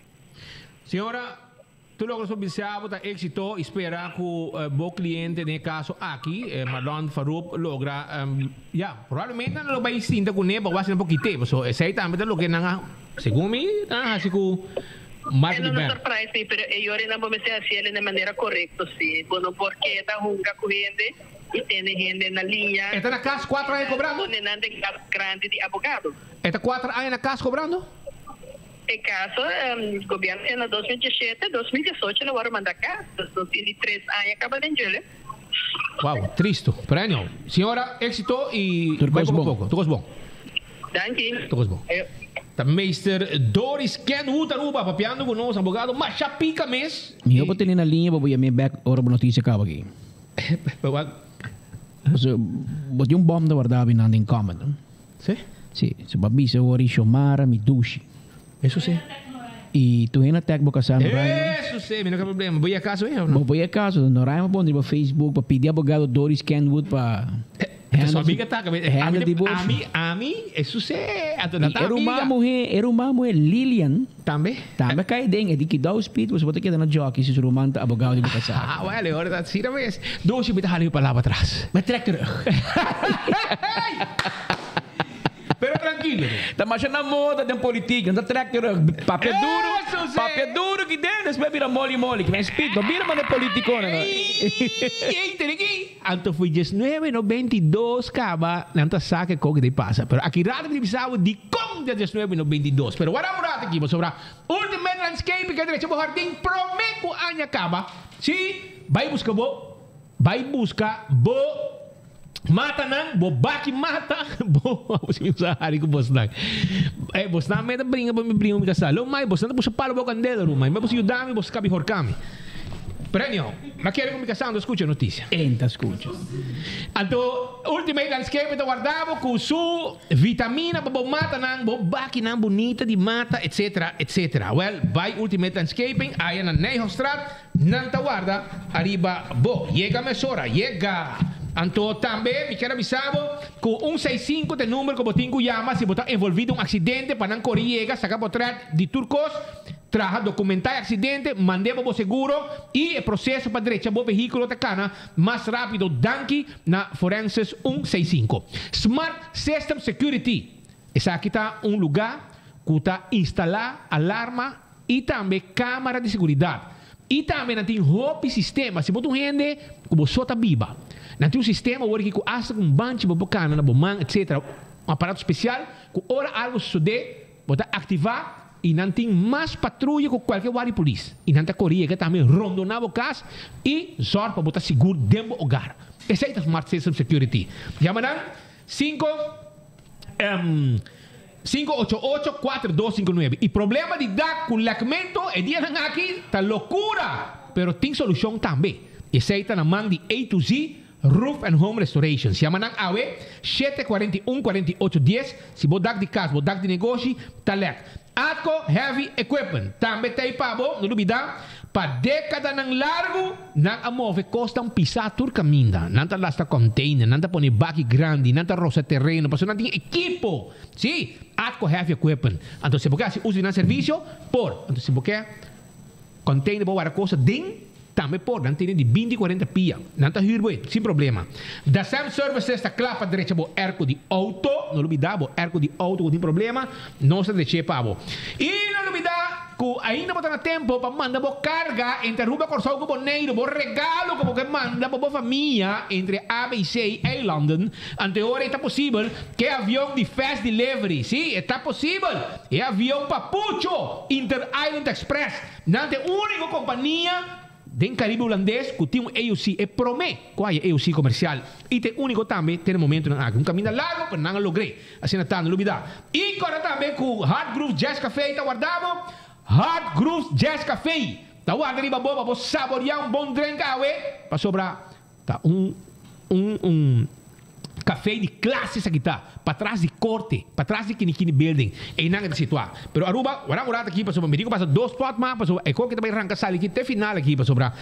Señora, Tur loke nos por bisa bo ta éxito y spera cu bo cliente den e caso aki, Marlon Farouk, logra, ya, probablemente nan lo bay sinta cu ne pa wak si nan por kite, pasobra esey tambe ta loke nan a, segun mi, nan a haci cu Mark E no Libert. surprise mi, pero e yorinan bo mester haciel na e manera corecto si. Bo no por keda hunga cu hende y tene hende na liña. E ta na cas cuatro aña cobrando? Pone nan den cas grandi di abogado. E ta cuatro aña na cas cobrando? E caso, gobierno e na 2017, 2018 lo worde manda cas, dus nos tin di tres aña caba den djele. Wow, tristo. Pero anyhow, señora, éxito y Tur bai cos poco bon. poco. Tur cos bon. Danki. Tur cos bon. Ta meester Doris Kenwood Aruba papiando cu nos, abogado masha pica mes. Mi hopi tene na liña pa bo yam'é bek ora bo noticia caba aki. Pasobra bo tin un bom ta warda binan den comment. Sí? Sí, su pa bisa ora i Xiomara mi dushi. Eso sí. I tu hende tag bo kasá Noraima. Eso sí, mi no ke problema. Bo ya kaso eh of no? Bo ya kaso. Noraima pon riba Facebook pa pidi abogado Doris Kenwood pa handle su amiga ta handle divorcio. Ami, ami, eso sí. Anto na I ta e ruman amiga. muhé, e ruman muhé Lilian. Tambe? Tambe a kai den. E di kidao speed pasobra bo ta keda na jockey si su ruman ta abogado di bo kasá. Ah, well, e ora ta asina mes. Doshi mi ta hala mi palabra atras. Mi trek terug. Pero trankilo. Ta masha na moda den politik. Nan ta trek terug. Papia duro. Eso sí. Papia duro ki den despues bira moli moli. Ki men speed no bira manda politiconan. Ey, ey, tene ki. Anto foi diesnuebe no 22 kaba nan ta sa ke koke ta pasa. Pero aki rato mi ta bisa bo dikon ta diesnuebe no 22. Pero wara un rato aki pasobra Ultimate Landscaping ke drecha bo hardin prome ku aña kaba. Si, bai buska bo, bai buska bo matanan, bo baki mata, bo abo si mi usa hari ku bosnan. Eh, bosnan me ta bringa pa mi bringa mi kasa. Lo mai bosnan ta pusa palo bo kandela ruman. Mi boso yuda mi, boso kabi horka mi. Pero anyhow, ma kere ku mi kasá anto skucha notisia. En ta skucha. Anto Ultimate Landscaping ta warda bo ku su vitamina pa bo matanan, bo bakinan bunita di mata, etc. Etc. Well, bai Ultimate Landscaping aya na Nijhofstraat, nan ta warda ariba bo. Yega mesora, yega! Anto tambe mi kier a bisa bo ku un seis sinku ta e number ku bo tin ku yama si bo ta envolvi den un aksidente pa nan kore yega saka potret di tur kos. Traha dokumentá e aksidente, mand'é pa bo seguro i e proseso pa drecha bo vehíkulo ta kana mas rápido danki na Forensis un seis sinku. Smart System Security, Esaki ta un lugá ku ta instalá alarma i tambe kámara di seguridat. I tambe nan tin hopi sistema. Si bo ta un hende ku bo so ta biba, nan tin un sistema awor aki ku asta ku un banchi bo por kana na bo man etcetera, un aparato spesial ku ora algu sosodé bo ta aktivá. I nan tin mas patruya ku kualke wari polis. I nan ta kore yega tambe rondoná bo kas i zòrg pa bo ta sigur den bo ogar. Esei ta Smart System Security. Yama nan sinku 588 4259. I problema di dak ku lèkmentu e dianan aki ta lokura! Pero tin solushon tambe. Esei ta na man di A to Z Roof and Home Restorations. Yama nan awe, shete 41 48 dies, si bo dak di kas, bo dak di negoshi, ta lèk. Atco Heavy Equipment tambe ta ei pa bo, no lubidá, pa dékadanan largu nan a move kosnan pisá tur kaminda. Nan ta lasta container, nan ta pone baki grandi, nan ta rosa tereno, pasobra nan tin ekipo. Sí, Atco Heavy Equipment. Anto si bo ke hasi uso di nan servisio, por. Anto si bo ke Container bo wara cosa den tambe por nan tene di binti cuarenta pia nan ta huur bo e sin problema. Dasem Services ta cla pa drecha bo airco di auto no lubida bo airco di auto cu tin problema nos ta dreche pa bo y no lubida cu. ku ainda bo ta na tempo pa manda bo karga entre Aruba, Kòrsou ku Boneiru, bo regalo ku bo ke manda pa bo famia entre ABC eilanden. Anto e ora ei ta posibel ku e avion di Fast Delivery, sí, e ta posibel, e avion Papucho Inter Island Express, nan ta e úniko kompania Den Caribe Hulandes cu tin un EOC e prome cu haya EOC comercial y ta e unico tambe te na momentonan aki. Un caminda largo pero nan a logr'e. Asina ta, no lubida. Y corda tambe cu Hard Grooves Jazz Café ta warda bo. Hard Grooves Jazz Café ta warda riba bo pa bo saborea un bon drink awe pasobra Ta un un un café di clase esaki ta, patras di corte, patras di Kinikini building, eynan e ta situa. Pero Aruba, wara un rato aki pasobra mi tin cu pasa dos spot mas pasobra e koki ta bay ranca sali aki te final aki pasobra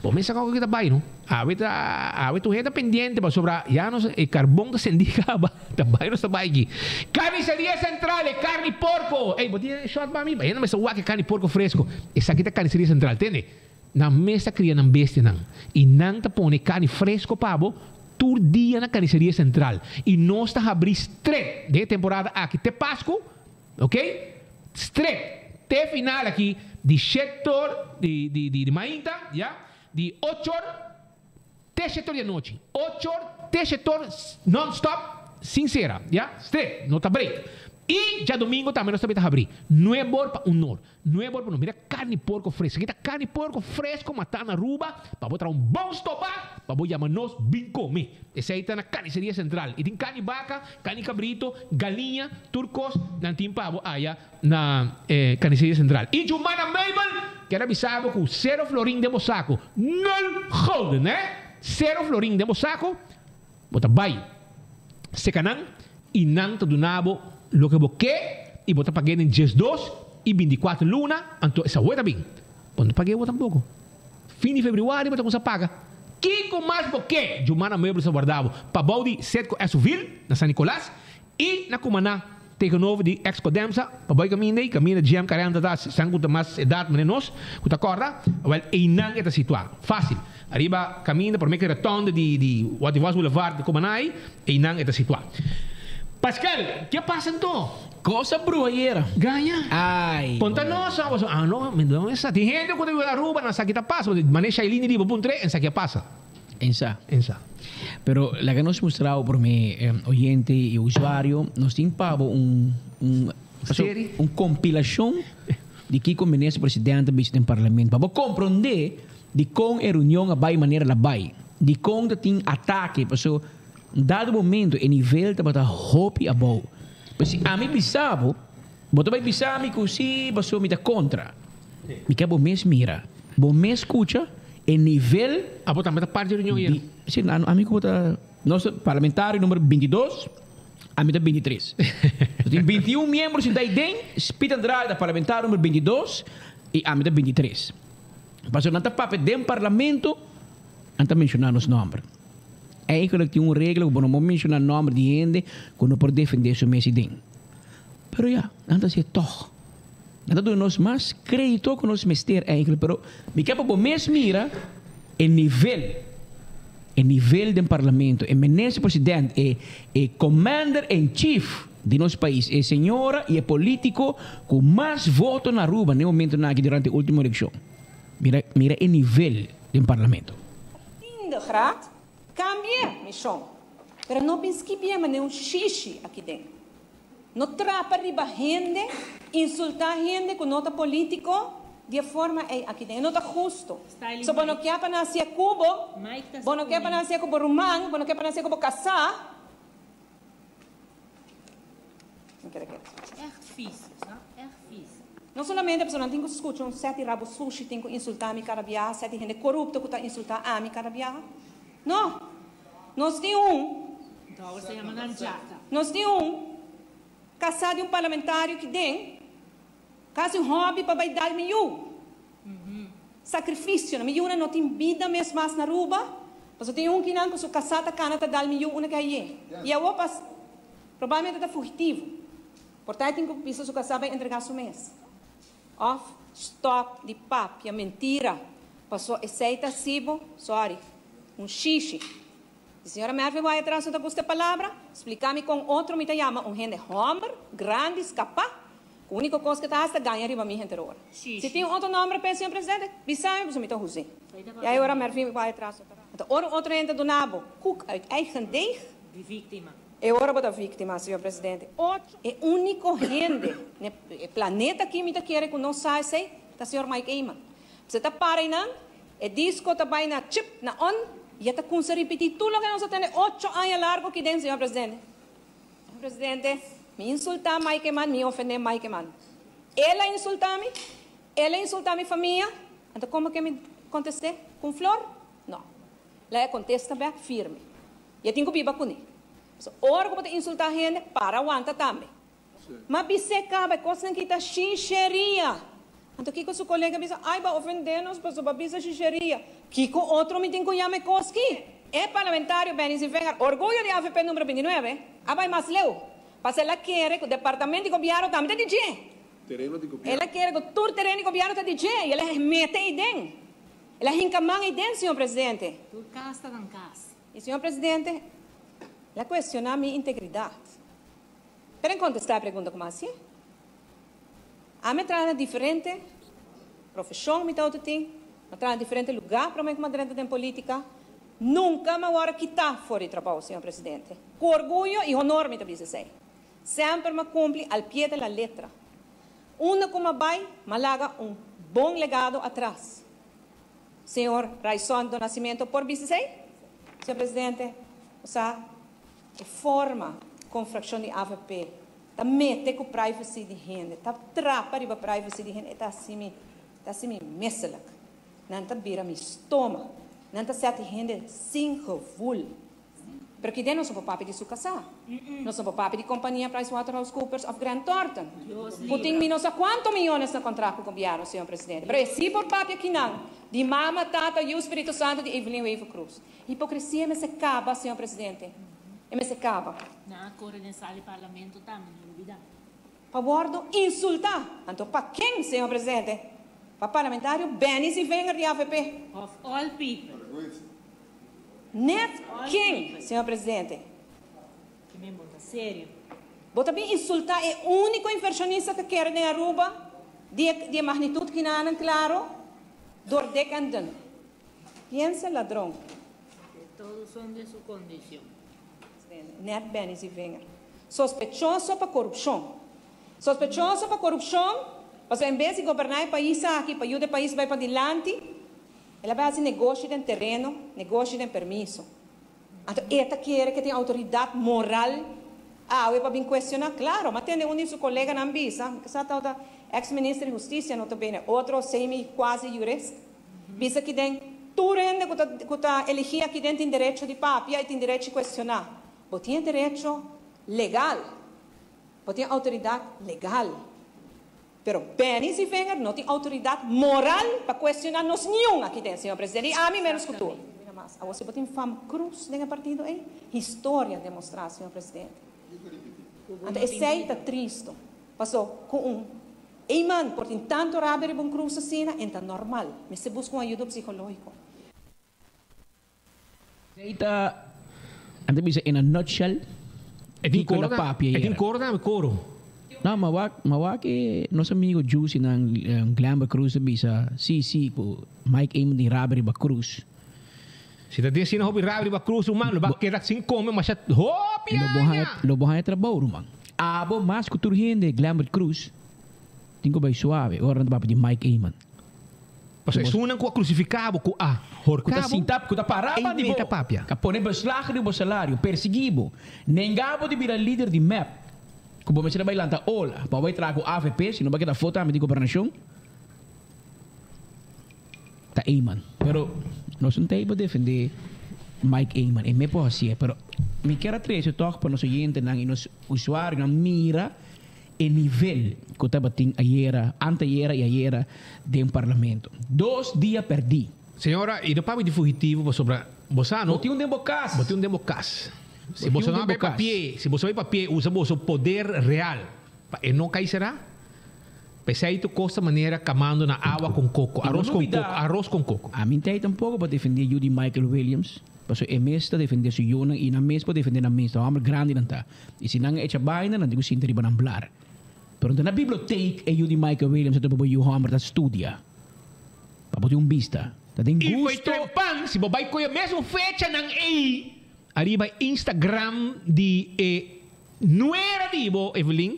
bo mesa con koki ta bay no. Awe ta awe tur hende ta pendiente pasobra ya nos e carbon ta cendi caba ta bay nos ta bay aki. Carniceria Central e carni porco, ey bo tin e shot pa mi? Bay hende mester wak e carni porco fresco, esaki ta Carniceria Central, tende. Nan mes ta kria nan bestianan, i nan ta pone karni fresko pa bo tur dia na Karniseria Sentral. I nos ta habrí stret den e temporada aki te Pasku, ok? Stret te final aki di shetor di di di mainta, ya, di ochor te shetor di anochi. Ochor te shetor non stop sin sera, ya, stret, no ta break. I djadomingo tambe nos ta beta habrí, nuebor pa unor. Nuevo por no mira carni porco fresco. Aki ta carni porco fresco matá na Aruba pa bo traha un bon stobá pa bo yama nos bin come. Esei ta na Carniceria Central. I tin carni baca, carni cabrito, galiña, tur cos nan tin pa bo aya na Carniceria Central. I Jumana Meubel kier a bisa bo cu cero florin den bo saco. Nul gulden eh! Cero florin den bo saco bo ta bay seca nan i nan ta duna bo loke bo ke i bo ta pag'é den 12 i 24 luna, anto esa hoy ta bin. Bo no ta pag'é bo tampoko. Fin di febrüari bo ta kumsa paga. Kiko mas bo ke? Jumana Meubels ta warda bo pabou di Setco Esovil na San Nicolas i na Cumaná tegenover di ex Codemsa pabou e kaminda ei, kaminda GM 40 ta esnan ku ta mas edat manera nos ku ta kòrda, wèl einan e ta situá. Fásil. Ariba kaminda promé ku e rotonde di di Waterwas Boulevard di Cumaná ei, einan e ta situá. Pascal, ke pasa anto? Cosa bruha ayera. Gaña? Ay. Ponta nos a pasobra ah no, mi no sa. Tin hende ku ta biba na Aruba nan sa ki ta pasa, pasobra manera Shailene di bo puntr'é en sa ki a pasa. En sa. En sa. Pero laga nos mustra bo prome oyente y usuario, nos tin pa bo un un Serie? un compilacion di kico Minister Presidente a bisa den Parlamento. Pa bo comprende dicon e reunion a bay manera el a bay, dicon ta tin atake, paso un dado momento e nivel tabata hopi abou. Pues si ami bisa bo, bo ta bay bisa mi cu si paso mi ta contra. Mi ke bo mes mira, bo mes scucha e nivel. Abo tambe ta parti di reunion ayer? Si, ami cu bo ta, nos parlamentario numero 22, ami ta 23. Nos tin 21 miembro sinta ahi den, Piet Andrade ta parlamentario numero 22 y ami ta 23. Pasobra nan ta papia den parlamento, nan ta menciona nos nomber. Eigenlijk tin un regla cu bo no por menciona nomber di hende cu no por defende su mes ahi den. Pero ya, nan ta hacié tog. Nan ta duna nos mas crédito ku nos mester eigenlijk, pero mi ke pa bo mes mira e nivel, e nivel den parlamento, e minister president, e e commander in chief di nos pais, e señora y e politico ku mas voto na Aruba na e momentonan aki durante e ultimo eleccion. Mira, mira e nivel den parlamento. Tiende graad, Cambie, mi shon. Pero no bin skibié manera un shishi aki den. No trapa riba hende, insultá hende ku no ta polítiko di e forma ei aki den. E no ta hustu. So bo no ke pa nan hasié ku bo, bo no ke pa nan hasié ku bo ruman, bo no ke pa nan hasié ku bo kasá. No solamente pasobra nan tin ku skucha un sèt di rabo sushi tin ku insultá mi kada biaha, sèt di hende korupto ku ta insultá ami kada biaha. No! Nos tin un. Nos tin un kasá di un parlamentario ki den kasi un hòbi pa bai dal mi yu. Sakrifisio. Mi yunan no tin bida mes mas na Aruba, pasobra tin un kinan ku su kasá ta kana ta dal mi yu una ke haye. I awor pas probablemente ta fugitivo. Por ta e tin ku bisa su kasá bai entregá su mes. Òf stòp di papia mentira, paso esei ta hasi bo, sorry, un shishi. Si señora Mervin wak atras no ta gusta e palabra, splika mi kon otro mi ta yama un hende hòmber, grandi, skapá, Úniko kos ku ta hasi ta gaña riba mi henter ora. Si tin otro nòmber p'e, señor presidente, bisa mi pasobra mi ta hus'é. I ai ora Mervin bai atras. Anto ora un otro hende duna bo koek uit eigen deeg, e ora bo ta víktima, señor presidente. E úniko hende n'e planeta aki mi ta kere ku no sa esei ta señor Mike Eman. Pasobra e ta para einan, e disko ta bai na chip, na on, i e ta kumsa ripití tur loke nos a tende ocho aña largu aki den, señor presidente. Presidente, mi insultá Mike Eman, mi ofendé Mike Eman. El a insultá mi, el a insultá mi famia, anto komo ke mi kontest'é? Ku un flor? No. Laga e kontesta bèk firme. I e tin ku biba kuné. Pasobra ora ku bo ta insultá hende, para wanta tambe. Ma bis'é kaba e kosnan ki ta shisheria. Anto kiko su kolega bisa? Ai, bo a ofendé nos pasobra bo a bisa shisheria. Kiko otro mi tin ku yama e kos ki? E parlamentario Benny Zievinger, orguyo di avp numero bintinuebe, a bai mas leu, pasobra el a kere ku departamento di gobièrnu tambe ta di dje. El a kere ku tur tereno di gobièrnu ta di dje i el a mete ei den. El a hinka man ei den, señor presidente. Tur kas ta nan kas. I señor presidente, el a kuestioná mi integridat. Pero en kontestá e pregunta ku mi a hasié. Ami a traha na diferente profeshon mi tabata tin, mi a traha na diferente lugá promé ku mi a drenta den polítika. Nunka mi a wòrdu kitá for di trabou, señor presidente. Ku orguyo i honor mi ta bisa esei. Semper mi a kumpli al pie de la letra. Unda ku mi a bai, mi a laga un bon legado atras. Señor Raison do Nascimento por bisa esei? Señor presidente, bo sa e forma kon frakshon di avp ta mete ku privacy di hende, ta trapa riba privacy di hende, e ta hasi mi, ta hasi mi misselijk. Nan ta bira mi stoma. Nan ta seti hende sin gevoel. Pero kiden nos no por papia di su kasá. Nos no por papia di kompania PricewaterhouseCoopers òf Grant Thornton, ku tin mi no sa kuantu miyones na kontrakt ku gobièrnu, señor presidente. Pero e sí por papia kinan, di mama, tata, yu, Spiritu Santu di Evelyn Wever-Croes. Hipokresia mester kaba, señor presidente. E mester kaba. Nan a kore den sala di parlamento tambe, no lubida. Pa wordo insulta. Anto pa ken, señor presidente? Pa parlamentario Benny Zievinger di avp. Of all people. Net ken, señor presidente? Ki men bo ta serio. Bo ta bin insulta e unico inversionista ta kere den Aruba di e di e magnitud kinanan claro door dik en dun. Piensa ladron. Que todos son de su condicion. Net Benny Zievinger. Sospechoso pa corupcion. Sospechoso pa corupcion, pasobra en bes di goberna e pais aki pa yuda e pais bay padilanti, el a bay haci negoshi den tereno, negoshi den permiso. Anto e ta kere ke tin autoridad moral awe pa bin cuestiona? Claro, m'a tende un di su coleganan bisa, mi sa tabata ex minister di husticia nota bene, otro semi quasi jurist, Bisa ki den tur hende ku ta ku ta eligí aki den tin derecho di papia i tin derecho di kuestioná. Bo tin e derecho legal. Bo tin outoridat legal. Pero Benny Zievinger no tin outoridat moral pa kuestioná nos niun aki den, señor presidente, i ami ménos ku tur. Mira mas, awor si bo tin fam cruz den e partido ei, historia demostrá, señor presidente. Anto esei ta tristo, paso ku un Ey man, por tin tanto rabia riba un cruz asina, en ta normal. Mester busca un ayudo psicológico. Esey ta, nan ta bisa in a nutshell, E tin kiko coro la ta, papia e tin yera. coro tambe, coro. No, ma wak, ma wak e nos amigo Juicy nan, Glenber Cruz ta bisa, si, si, cu Mike Eman tin rabia riba Cruz. Si ta tin asina hopi rabia riba Cruz, ruman, lo ba keda sin come masha hopi Lo bo haña, aña! lo bo haña trabou, ruman. Abo mas ku tur hende, Glenbert Cruz, tin ku bai suave ora nan ta papia di Mike Eman. Pasobra esunnan ku a krusifiká bo, ku a horká Ku ta bo, sinta, ku ta pará ei banda di mi bo, ta papia. ka pone beslag riba bo salario, persiguí bo, nengá bo di bira lider di mep, ku bo mester a bai lanta ola pa bo bai traha ku avp, si no bo a keda afó tambe di gobernashon. Ta Eman. Pero nos no ta ei pa defendé Mike Eman. E me por hasié. Pero mi kier a trese tòg pa nos oyentenan i nos usuarionan mira e nivel ku tabatin ayera, antayera i ayera den parlamento. Dos dia pèrdí. Señora, i no papia di fugitivo pasobra bo sa no. Bo tin un den bo kas. Bo tin un den bo kas. Si Bo boso tin un no den bai bo kas. papié, si boso bai papié usa boso poder real pa e no kai será. P'esei tu kosta manera kamando na awa kon koko, I no aros kon lubidá, koko, aros kon koko. Ami t'ei tampoco pa defendé yu di Michael Williams, pasobra e mes ta defendé su yunan i nan mes por defendé nan mes, ta homber grandi nan ta. I si nan a echa baina, nan tin ku sinta riba nan blar. Pero na bibliotheek e yu di Michael Williams ta bo yu homber ta studia. Pa bo tin un bista. Ta den I foi gusto. trempan, si bo bai koe mesun fechanan ei ariba Instagram di e nuera di bo, Evelyn,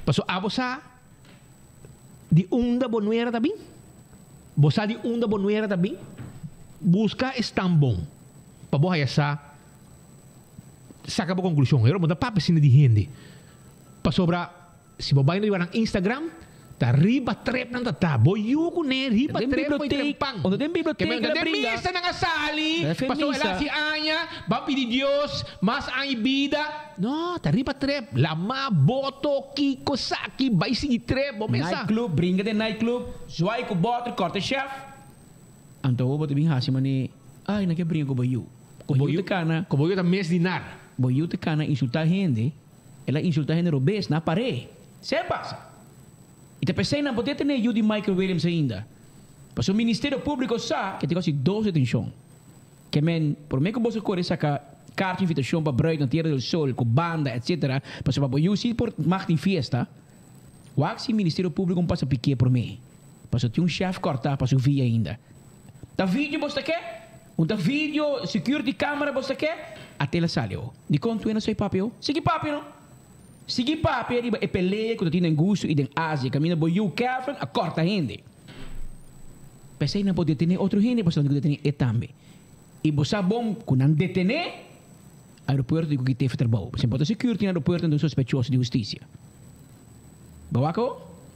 paso abo sa di unda bo nuera ta bin? Bo sa di unda bo nuera ta bin? Buska e stambon pa bo haya sa, saka bo konklushon. Pero bo ta papia asina di hende. Pasobra si bo bai riba nan Instagram, ta riba trep nan ta ta. Bo yu ku ne riba Den trep fo'i biblioteek, trempan. unda den Ke biblioteek men el a den bringa. misa nan a sali, Na fe pasobra el a misa. hasi aña, ban pidi Dios mas aña i bida. No, ta riba trep. Lama, boto, kiko, saki, bai sigui trep, bo mesa. Nightclub, bringa den nightclub, zwaai ku bòter, kòrta chèf. Anto awor bo ta bin hasi manera, ay, nan ke bringa ku bo yu. Ku Bo yu ta kana. Ku bo yu ta mes di nar. Bo yu ta kana insultá hende. El a insultá hende robes na paré. Sey pasa. I ta p'esei nan por detené yu di Michael Williams ainda. Pasobra Ministerio Públiko sa ke tin kasi dos detenshon. Ke men, promé ku boso kore saka karta invitashon pa bruid na Tierra del Sol ku banda etsetera, pasobra bo yu si por mag tin fiesta, wak si Ministerio Públiko un pasa piké promé. Pasobra tin un shèf kòrtá pa su via ainda. Ta video bo sta ke? Un ta video security camera bo sa ke? A tela sali o. Dikon tu e no sai papia o? Sigui papia no. Sigui papia riba e pelea ku ta tin den Gusto i den Asia kaminda bo yu Kevin a kòrta hende. P'esei nan por detené otro hende pasobra nan tin ku detené e tambe. I bo sa bon ku nan detené, aeropuerto tin ku kit'é for trabou. Pasobra bo ta security na aeropuerto nan ta un sospechoso di hustisia. Bo wak o?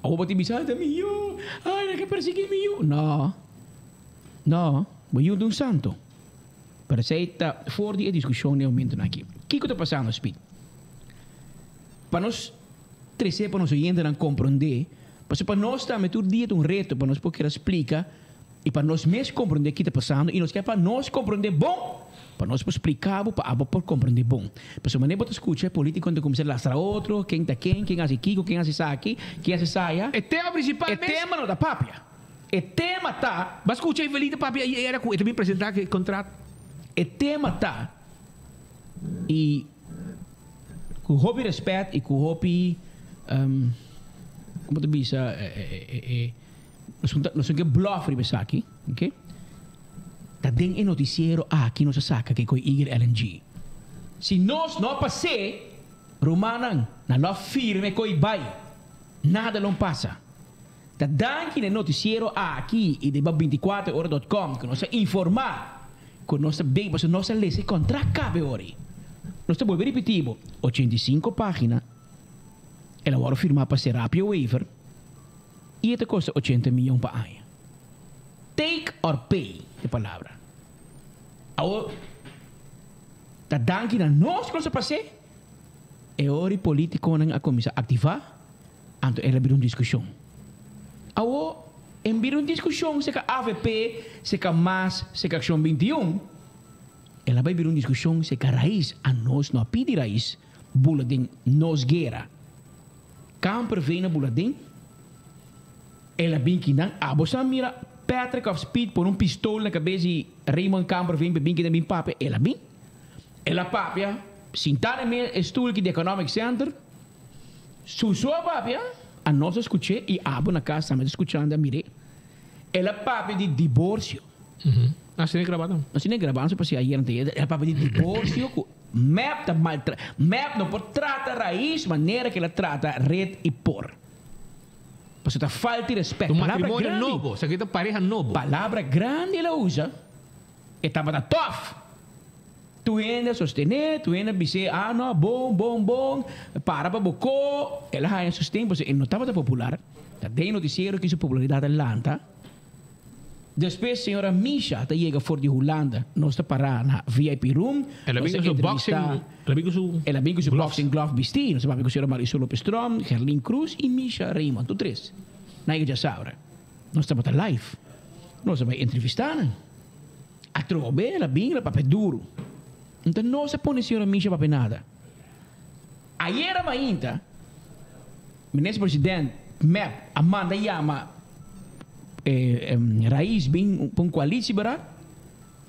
Awor bo tin bisa, ay ta mi yu, ay nan ke persiguí mi yu. No. No, bo yu ta un santo. Pero esei ta for di e diskushon den e momentonan aki. Kiko ta pasando, Speed? Pa nos trese pa nos oyentenan komprondé, pasobra pa nos tambe tur dia ta un reto pa nos por keda splika i pa nos mes komprondé ki ta pasando i nos ke pa nos komprondé bon pa nos por splika bo pa abo por komprondé bon. Pasobra manera bo ta skucha e politikonan ta kuminsá lastra otro, ken ta ken, ken hasi kiko, ken hasi esaki, ken hasi esaya. E tema prinsipal E mes. tema no ta papia. E tema ta. Bo a skucha Evelyn ta papia i era ku e ta bin presentá e kontrato. E tema ta, i ku hopi rèspèt i ku hopi, komo ta bisa, nos no nos no ke blòf riba esaki, oke, ta den e notisiero aki nos a saka ke koe Eagle LNG. Si nos no a pas'é, rumannan, nan lo a firma e koe bai, nada lo pasa. Ta danki na e noticiero aki y riba binticuater ora dot com cu nos a informa cu nos ta bay pasobra nos a lesa e contract cabe ori. Nos ta bolbe ripiti bo, 85 pagina, el a worde firma pa Serapio Wever y e ta costa 80 miyon pa aña. Take or pay ta e palabra. Awor ta danki na nos cu nos a pas'e, e ora e politiconan a cuminsa activa. Anto el a bira un diskushon. Awor, en bira un diskushon seka avp, seka mas, seka Akshon 21, el a bai bira un diskushon seka Raiz. Anos no a pidi Raiz bula den nos guera. Kamperveen a bula den, el a bin kinan. Abo sa mira Patrick of Speed pone un pistol na kabes di Raymond Kamperveen pa bin kinan bin papia. El a bin. El a papia, sinta den e stoel ki di Economic Center. Susu a papia, a nos a skuch'é i abo na kas tambe ta skuchando a mir'é. El a papia di diborsio. Asina e grabá tam. Asina e grabá, no sé pasobra ayer anteayer. El a papia di diborsio ku mep ta maltra, mep no por trata Raiz manera ku el a trata Red i Por. Pasobra ta falta di rèspèt. Un Palabra matrimonio grandi. nobo, esaki ta pareha nobo. Palabra grandi el a usa. E tabata tòf. Tur hende a sostené, tur hende a bis'é, Ah, no, bon, bon, bon, para pa bo ko. El a haña sosten pasobra e no tabata popular. Ta den notisiero ki su popularidat a lanta. Despues señora Misha ta yega for di Hulanda. Nos ta pará na VIP room. El a Nos bin ta ku su boxing, entrevistá. el a bin ku su El a bin ku su gloves. boxing glove bistí. Nos a papia ku señora Marisol Lopez Tromp, Gerlin Cruz i Misha Raymond. Tur tres. Nan yega djasabra. Nos tabata live. Nos a bai entrevistá nan. Atrobe el a bin, el a papia duru. Nta nos a pone señora Misha papia nada. Ayera mainta, Minister President mep a manda yama Raiz bin pa un koalitie beraad.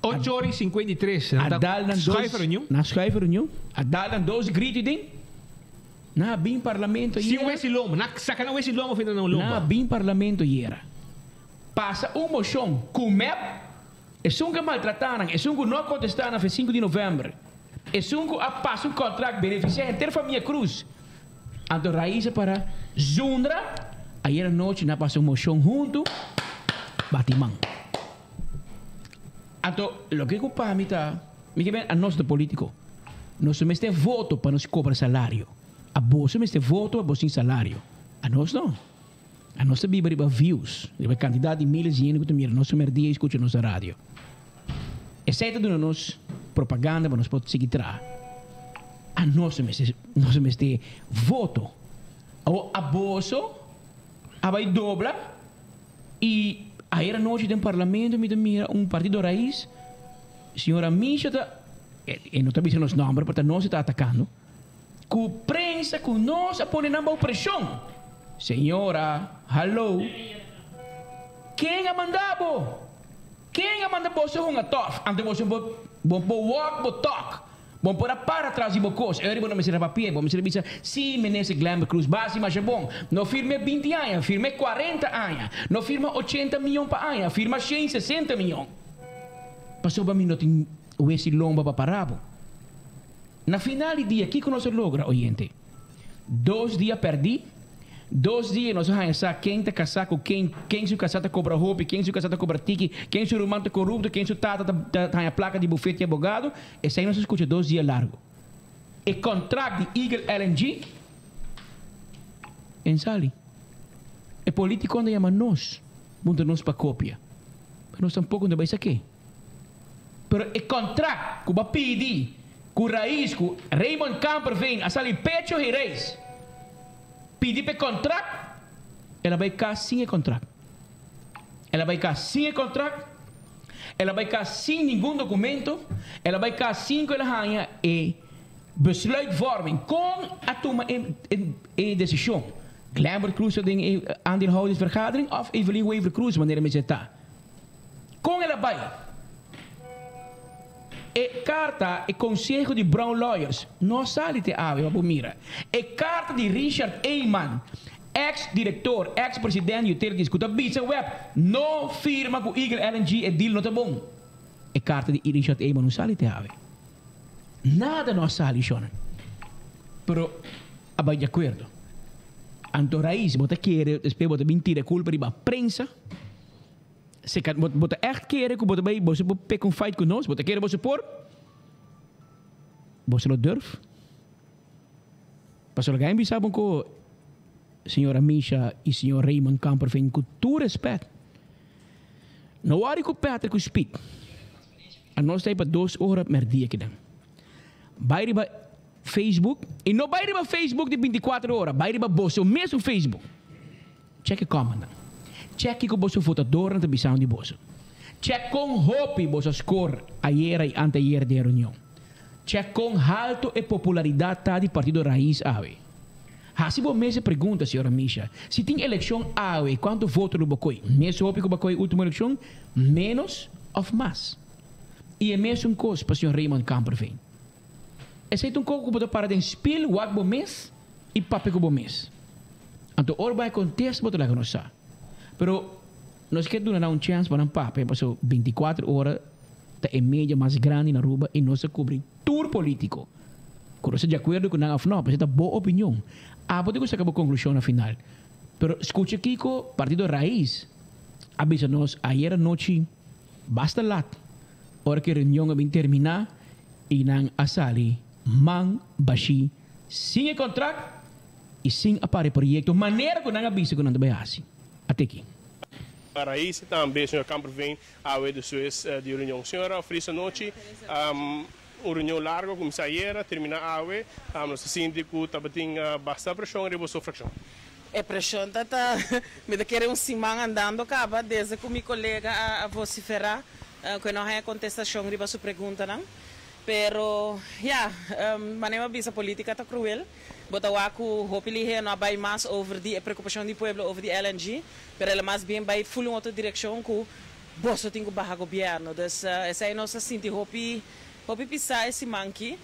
Ocho ora y 53, A dal nan dos, schuif reunion. Na schuif reunion. A dal nan dos grito den. Nan a bin parlamento Sin ayera. wesi lomba. Nan a saka nan wesi lomba for di nan lomba. Nan a bin parlamento ayera. Pasa un moshon ku mep, esun ku a maltratá nan, esun ku no a kontestá nan fe sinku di novèmber, esun ku a pasa un kòntrakt benefisiá henter famia Cruz. Anto Raiz a para zundra. Ayera nochi nan a pasa un moshon huntu, bati man. Anto loke ku pa mi ta, mi ke ben a nos ta politico. Nos no mester voto pa nos cobra salario. A boso mester voto pa bo sin salario. A nos no. A nos ta biba riba views, riba e cantidad di miles di hende ku ta mira nos merdia y scucha nos na radio. Esey ta duna nos propaganda pa nos por sigui traha. A nos no mester, nos no mester voto. Awor a boso a bay dobla. Y ayer anochi den parlamento mi ta mira un partido raiz, señora Misha ta, e no ta bisa nos nomber, pero ta nos e ta atacando, cu prensa cu nos a pone nan bao presion. Señora, hallo, ken a manda bo? Ken a manda boso hunga tof? Anto boso bo bo walk bo talk. Bo por a para tras di bo kos. Eri bo no mester a papia. Bo mester a bisa, Sí, Minister Glenbert Croes, basi masha bon. No firm'é binti aña, firm'é kuarenta aña. No firma ochenta miyon pa aña, firma shen sesenta miyon. Pasobra mi no tin wesi lomba pa para bo. Na final di dia, kiko nos a logra, oyente? Dos dia pèrdí. Dos dia nos a haña sa ken ta kasá ku ken, ken su kasá ta kobra hopi, ken su kasá ta kobra tiki, ken su ruman ta korupto, ken su tata ta ta haña plaka di bufet di abogado. Esei nos a skucha dos dia largu. E kontrakt di Eagle LNG en sali. E politikonan ta yama nos, puntra nos pa kopia. Pero nos tampoko no ta bai sa ke. Pero e kontrakt ku bo a pidi ku Raiz, ku Raymond Kamperveen a sali pecho hi Raiz pidi pa e kontrakt, el a bai kas sin e kontrakt. El a bai kas sin e kontrakt, el a bai kas sin ningun dokumento, el a bai kas sin ku el a haña e besluitvorming kon a tuma e desishon. Glenbert Croes ta den e aandeelhoudersvergadering òf Evelyn Wever-Croes manera mester ta. Kon el a bai? E karta e konseho di Brown Lawyers no a sali te awe pa bo mira. E karta di Richard Eman, eks direktor, eks president di Utilities ku ta bisa web no firma ku Eagle LNG e deal no ta bon. E karta di Richard Eman no sali te awe. Nada no a sali shonnan. Pero a bai di akuerdo. Anto Raiz bo ta kere despues bo ta bin tira e kulpa riba prensa. Se ka, bo, bo ta ègt kere ku bo ta bai, boso por pek un fight ku nos? Bo ta kere boso por? Boso lo durf? Pasobra laga mi bisa bo ku señora Misha i señor Raymond Kamperveen ku tur respèt, no wòri ku Patrick ku Speed. Anos ta ei pa dos ora mèrdia kinan. Bai riba Facebook, i no bai riba Facebook di binti kuater ora, bai riba boso mesun Facebook. Check e comment nan. Check kiko boso votadornan ta bisando di boso. Check kon hopi boso a score ayera y anteayer den e reunion. Check kon halto e popularidad ta di Partido Raiz awe. Hasi bo mes e pregunta, señora Misha, si tin eleccion awe cuanto voto lo bo coy? Mes hopi cu bo a coy ultimo eleccion? Menos of mas? Y e mesun cos pa señor Raymond Kamperveen. Esey ta un koko ku bo ta para den spil, wak bo mes i papia ku bo mes. Anto ora bo haña kontesta bo ta laga nos sa. Pero nos ke duna nan un chèns pa nan papia pasobra bintikuater ora ta e media mas grandi na Aruba i nos ta kubri tur politiko. Ku nos ta di akuerdo ku nan òf no, pasobra ta bo opinion. Abo tin ku saka bo konklushon na final. Pero skucha kiko Partido Raiz a bisa nos ayer anochi basta lat. Ora ku e reunion a bin terminá i nan a sali man bashí sin e kontrakt i sin a para e proyekto manera ku nan a bisa ku nan ta bai hasi. Ate aki. A rais tambe señor Kamperveen awe despues di e reunion. Señora Feliz anochi. Un reunion largo a cuminsa ayera, termina awe. Nos ta sinti cu tabatin basta presion riba boso fraccion. E presion ta ta, mi ta kere un siman andando caba desde cu mi colega a vocifera cu e no haya contestacion riba su preguntanan. Pero ya, manera mi a bisa politica ta cruel. Bo ta wak cu hopi lihe no a bay mas over di e preocupacion di pueblo over di LNG, pero el a mas bien bay full un otro direccion cu Boso tin ku baha gobièrnu. Dus esei nos a sinti hopi hopi pisá e siman ki.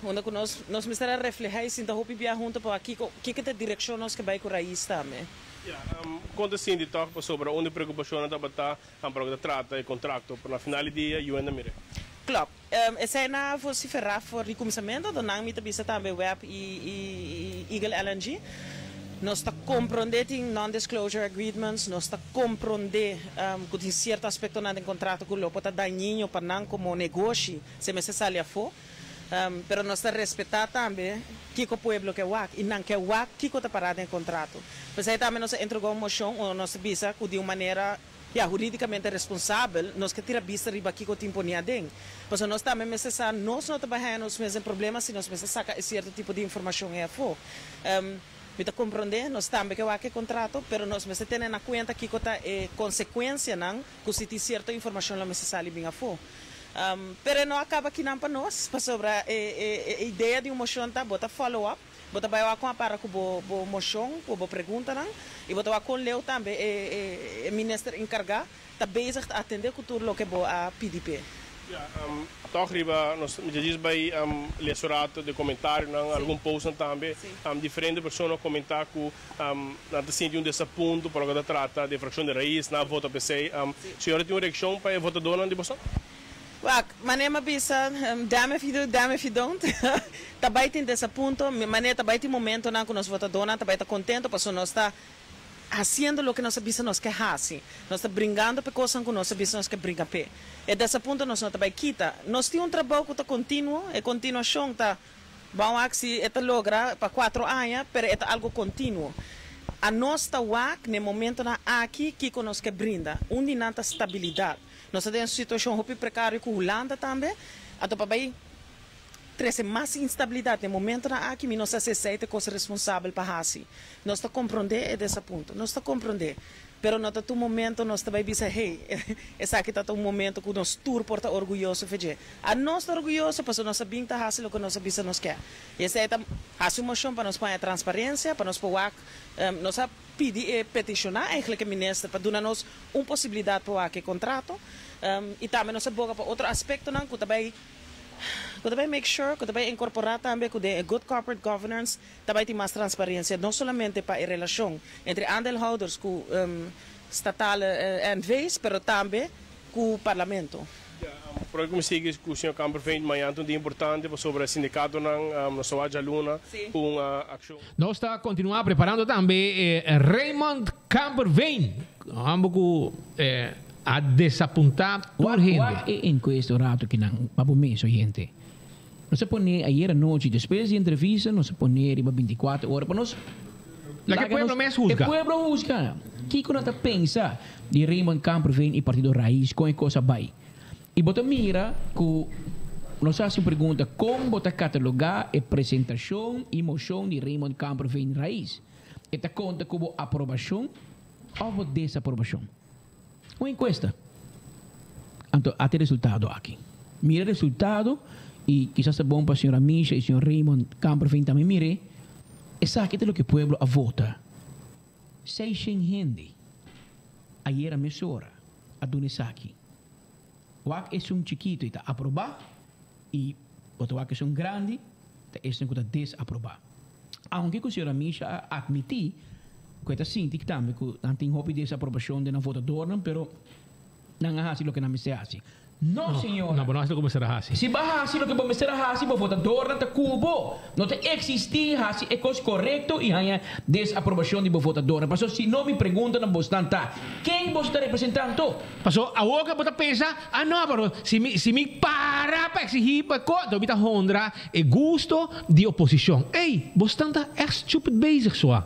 Unda ku nos nos mester a reflehá i sinta hopi bia huntu pa wak kiko kiko ta e direkshon nos ke bai ku Rais tambe. Ya, kon ta sinti tòg pasobra un di preokupashonnan tabata pa loke ta trata e kontrakto, pero na final di dia UN a mir'é. Klòp. Esei na vosiferá for di kuminsamentu, anto nan mi ta bisa tambe web i Eagle LNG. Nos ta komprondé tin non-disclosure agreements, nos ta komprondé ku tin sierto aspektonan den kontrato ku lo por ta dañino pa nan komo negoshi si mester sali afó. Pero nos ta respetá tambe kiko pueblo ke wak i nan ke wak kiko ta pará den e kontrato. P'esei tambe nos a entregá un moshon unda nos ta bisa ku di un manera Ya, hurídikamente responsabel, nos ke tira bista riba kiko tin poni aden. Pasobra nos tambe mester sa, nos no ta bai haña nos mes den problema si nos mester saka e sierto tipo di informashon ei afó. Mi ta komprondé, nos tambe ke wak e kontrato, pero nos mester tene na kuenta kiko ta e konsekuensianan ku si tin sierto informashon lo mester sali bin afó. Pero e no a kaba kinan pa nos, pasobra e e idea di un moshon ta bo ta follow up. Bo ta bai wak kon a para ku bo bo moshon, ku bo preguntanan i bo ta wak kon leu tambe e e minister enkargá ta bezig ta atendé ku tur loke bo a pidi p'e. Ya, tòg riba nos mi ta djis bai lesa un rato den komentarionan, algun postnan tambe. Diferente persona a komentá ku nan ta sinti un desapunto pa loke ta trata di e frakshon di Rais, nan a vota p'esei. Señora tin un reakshon pa e votadónan di boso? Wak, manera mi a bisa, damn if you do, damn if you don't. Ta bai tin desapunto, manera ta bai tin momentonan ku nos votadónan ta bai ta kontento pasobra nos ta hasiendo loke nos a bisa nos ke hasi. Nos ta bringando p'e kosnan ku nos a bisa nos ke bringa p'e. E desapunto nos no ta bai kita. Nos tin un trabou ku ta kontinuo, e kontinuashon ta ban wak si e ta logra pa kuatro aña, pero e ta algu kontinuo. Anos ta wak n'e momentonan aki kiko nos ke brinda. Un di nan ta stabilidat. Nos ta den un situacion hopi precario cu Hulanda tambe, anto pa bay trece mas instabilidad den momentonan aki mi no sa si esey ta e cos responsabel pa haci. Nos ta compronde e desapunto, nos ta compronde, pero no ta tur momento nos ta bay bisa hey, esaki ta ta un momento cu nos tur por ta orguyoso fe dje. Anos ta orguyoso pasobra nos a bin ta haci loke nos a bisa nos ke. Y esey ta haci un mocion pa nos por haña transparencia, pa nos por wak, nos a. Pidi e petishoná eigenlijk e minister pa duna nos un posibilidat pa wak e kontrato i tambe nos a boga pa otro aspektonan ku ta bai ku ta bai make sure ku ta bai inkorporá tambe ku den e good corporate governance ta bai tin mas transparensia no solamente pa e relashon entre aandeelhouders ku statale NV's pero tambe ku parlamento. Prome ku mi sigui ku señor Kamperveen, mañan ta un dia importante pasobra e sindikatonan nos ta wak djaluna ku un akshon. Nos ta kontinuá preparando tambe Raymond Kamperveen, homber ku a desapuntá tur hende. Wak e enkuesta un rato kinan pa bo mes, oyente. Nos a pone ayer anochi despues di entrevista nos a pone riba binticuater ora pa nos Laga e pueblo mes husga. E pueblo husga. Kiko nan ta pensa di Raymond Kamperveen y Partido Raiz con e cos a bay. Y bo ta mira cu nos a haci un pregunta con bo ta cataloga e presentacion y mocion di Raymond Kamperveen Raiz. E ta conta cu bo aprobacion of bo desaprobacion? Un encuesta. Anto ata e resultado aki. Mira e resultado y kisas ta bon pa señora Misha y señor Raymond Kamperveen tambe mir'e. Esaki ta loke pueblo a vota. Seishen hende ayera mesora a duna esaki. Wak esun chikito y ta aproba y bo ta wak esun grandi ta esun cu ta desaproba. Aunke cu señora Misha a admiti cu e ta sinti tambe cu nan tin hopi desaprobacion den nan votadornan pero nan a haci loke nan mester haci. No, señora. No, bo no haci loke bo mester a haci. Si bo a haci loke bo mester a haci, bo votadornan ta cu bo. No ta existi haci e cos corecto y haña desaprobacion di bo votadornan. Pasobra si no, mi pregunta na bosnan ta, ken boso ta representa anto? Paso awor ke bo ta pensa, ah no, pero si mi si mi para pa exigí pa e kos, mi ta honra e gusto di oposishon. Ey, bo stan ta ègt stupid bezig soa.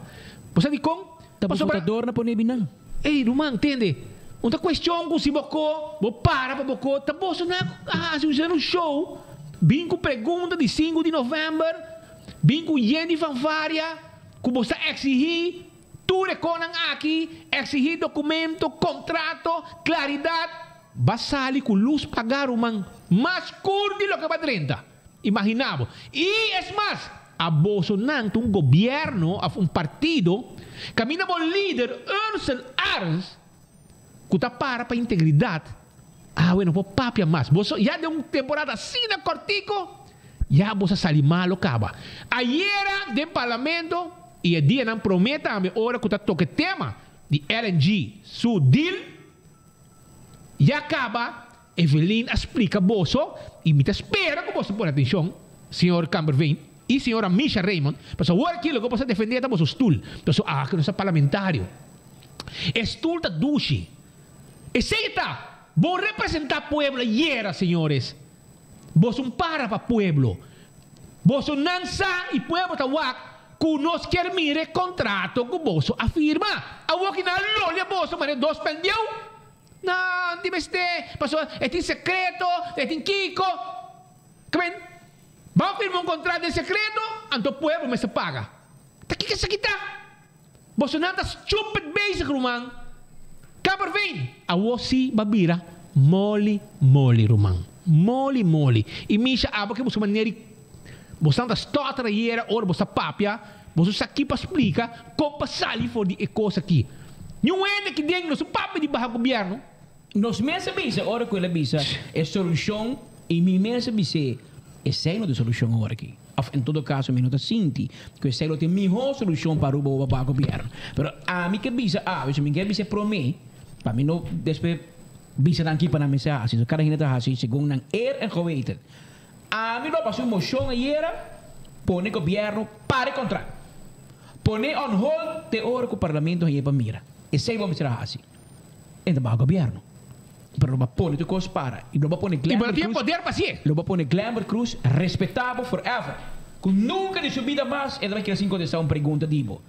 Bo sa dikon? Ta bo Pasobra. votador na pone binan. Ey, ruman, tende, un ta kuestion ku si bo ko, bo para pa bo ko, ta boso nan a hasi un show, bin ku pregunta di sinku di novèmber, bin ku yen di fanfaria, ku bo sa exigí. Tur e konan aki exigí documento, contrato, claridad. Ba sali cu luz pagá ruman, mas scur di loke ba drenta. Imagina bo. Y es mas, a boso nan ta un gobierno of un partido caminda bo lider Ursel Arends cu ta para pa integridad, awe no por papia mas. Boso ya den un temporada asina cortico. Ya boso a sali malo caba. Ayera den parlamento y e dianan prome tambe ora cu ta toca e tema di LNG su deal ya caba Evelyn a splica boso y mi ta spera cu boso pone atencion señor Kamperveen y señora Misha Raymond pasobra awor aki loke boso a defende ta boso stoel pasobra aki nos ta parlamentario e stoel ta dushi esey ta bo representa pueblo ayera señores. Boso un para pa pueblo. Boso nan sa y pueblo ta wak cu nos kier mira e contrato cu boso a firma. Awor ki nan a lolia boso manera dos pendieu? Nan tin mester, pasobra e tin secreto, e tin kico. Kmen, bo firma un contrato den secreto, anto pueblo mester paga. Ta kico esaki ta? Boso nan ta stupid bezig ruman. Kamperveen! Awor si ba bira moli moli ruman. Moli moli. Y Misha abo ke boso manera di boso nan ta stotter ayera ora boso ta papia boso sa ki pa splika kon pa sali for di e kos aki. Niun hende aki den no su papia di baha gobierno. Nos mes a bisa ora ku el a bisa e solushon i mi mes a bis'é esei no ta e solushon awor aki. Òf en todo kaso mi no ta sinti ku esei lo ta e mihó solushon pa Aruba oba baha gobièrnu. Pero ami ke bisa awe, so mi ke bisa e promé pa mi no despues bisa nan ki pa nan mester hasi. So kada hende ta hasi segun nan eer en geweten. Ami lo pasa un moshon ayera pone gobièrnu para e kontrakt. Pone on hold te ora ku parlamento hañ'é pa mira. Esei bo mester a hasi. E ta baha gobierno. Pero lo ba pone tur cos para. Y lo ba pone Y bo Glenbert no tin Cruz. poder pa hacié. Lo ba pone Glenbert Cruz respetabo forever. Cu nunca di su bida mas e ta bay keda sin contesta un pregunta di bo.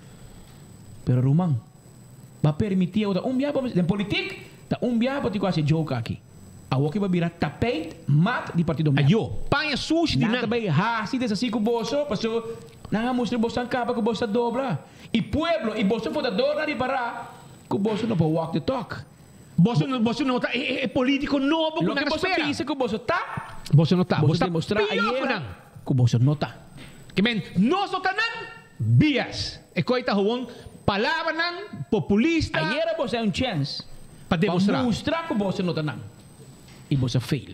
Pero ruman, ba permiti awor ta un biaha bo den politik ta un biaha bo tin cu haci e joke aki. Awor ki bo a bira tapijt mat di partido mep. Ayo, paña sushi di Nan ta nan. bay haci deshaci cu boso paso nan a mustra boso tan caba cu boso ta dobla. Y pueblo y boso votadornan ripara. Ku boso no por walk the talk. Boso no, boso no ta e, e politico nobo ku Loke nan a boso spera. bisa ku boso ta, Boso no ta. boso Boso ta demostrá pió ku ayera nan. ku boso no ta. Ke men, nos no ta nan, BS. E koi ta gewoon palabranan populista. Ayera boso hay un chèns Pa demostrá. pa mustra ku boso no ta nan. I boso a fail.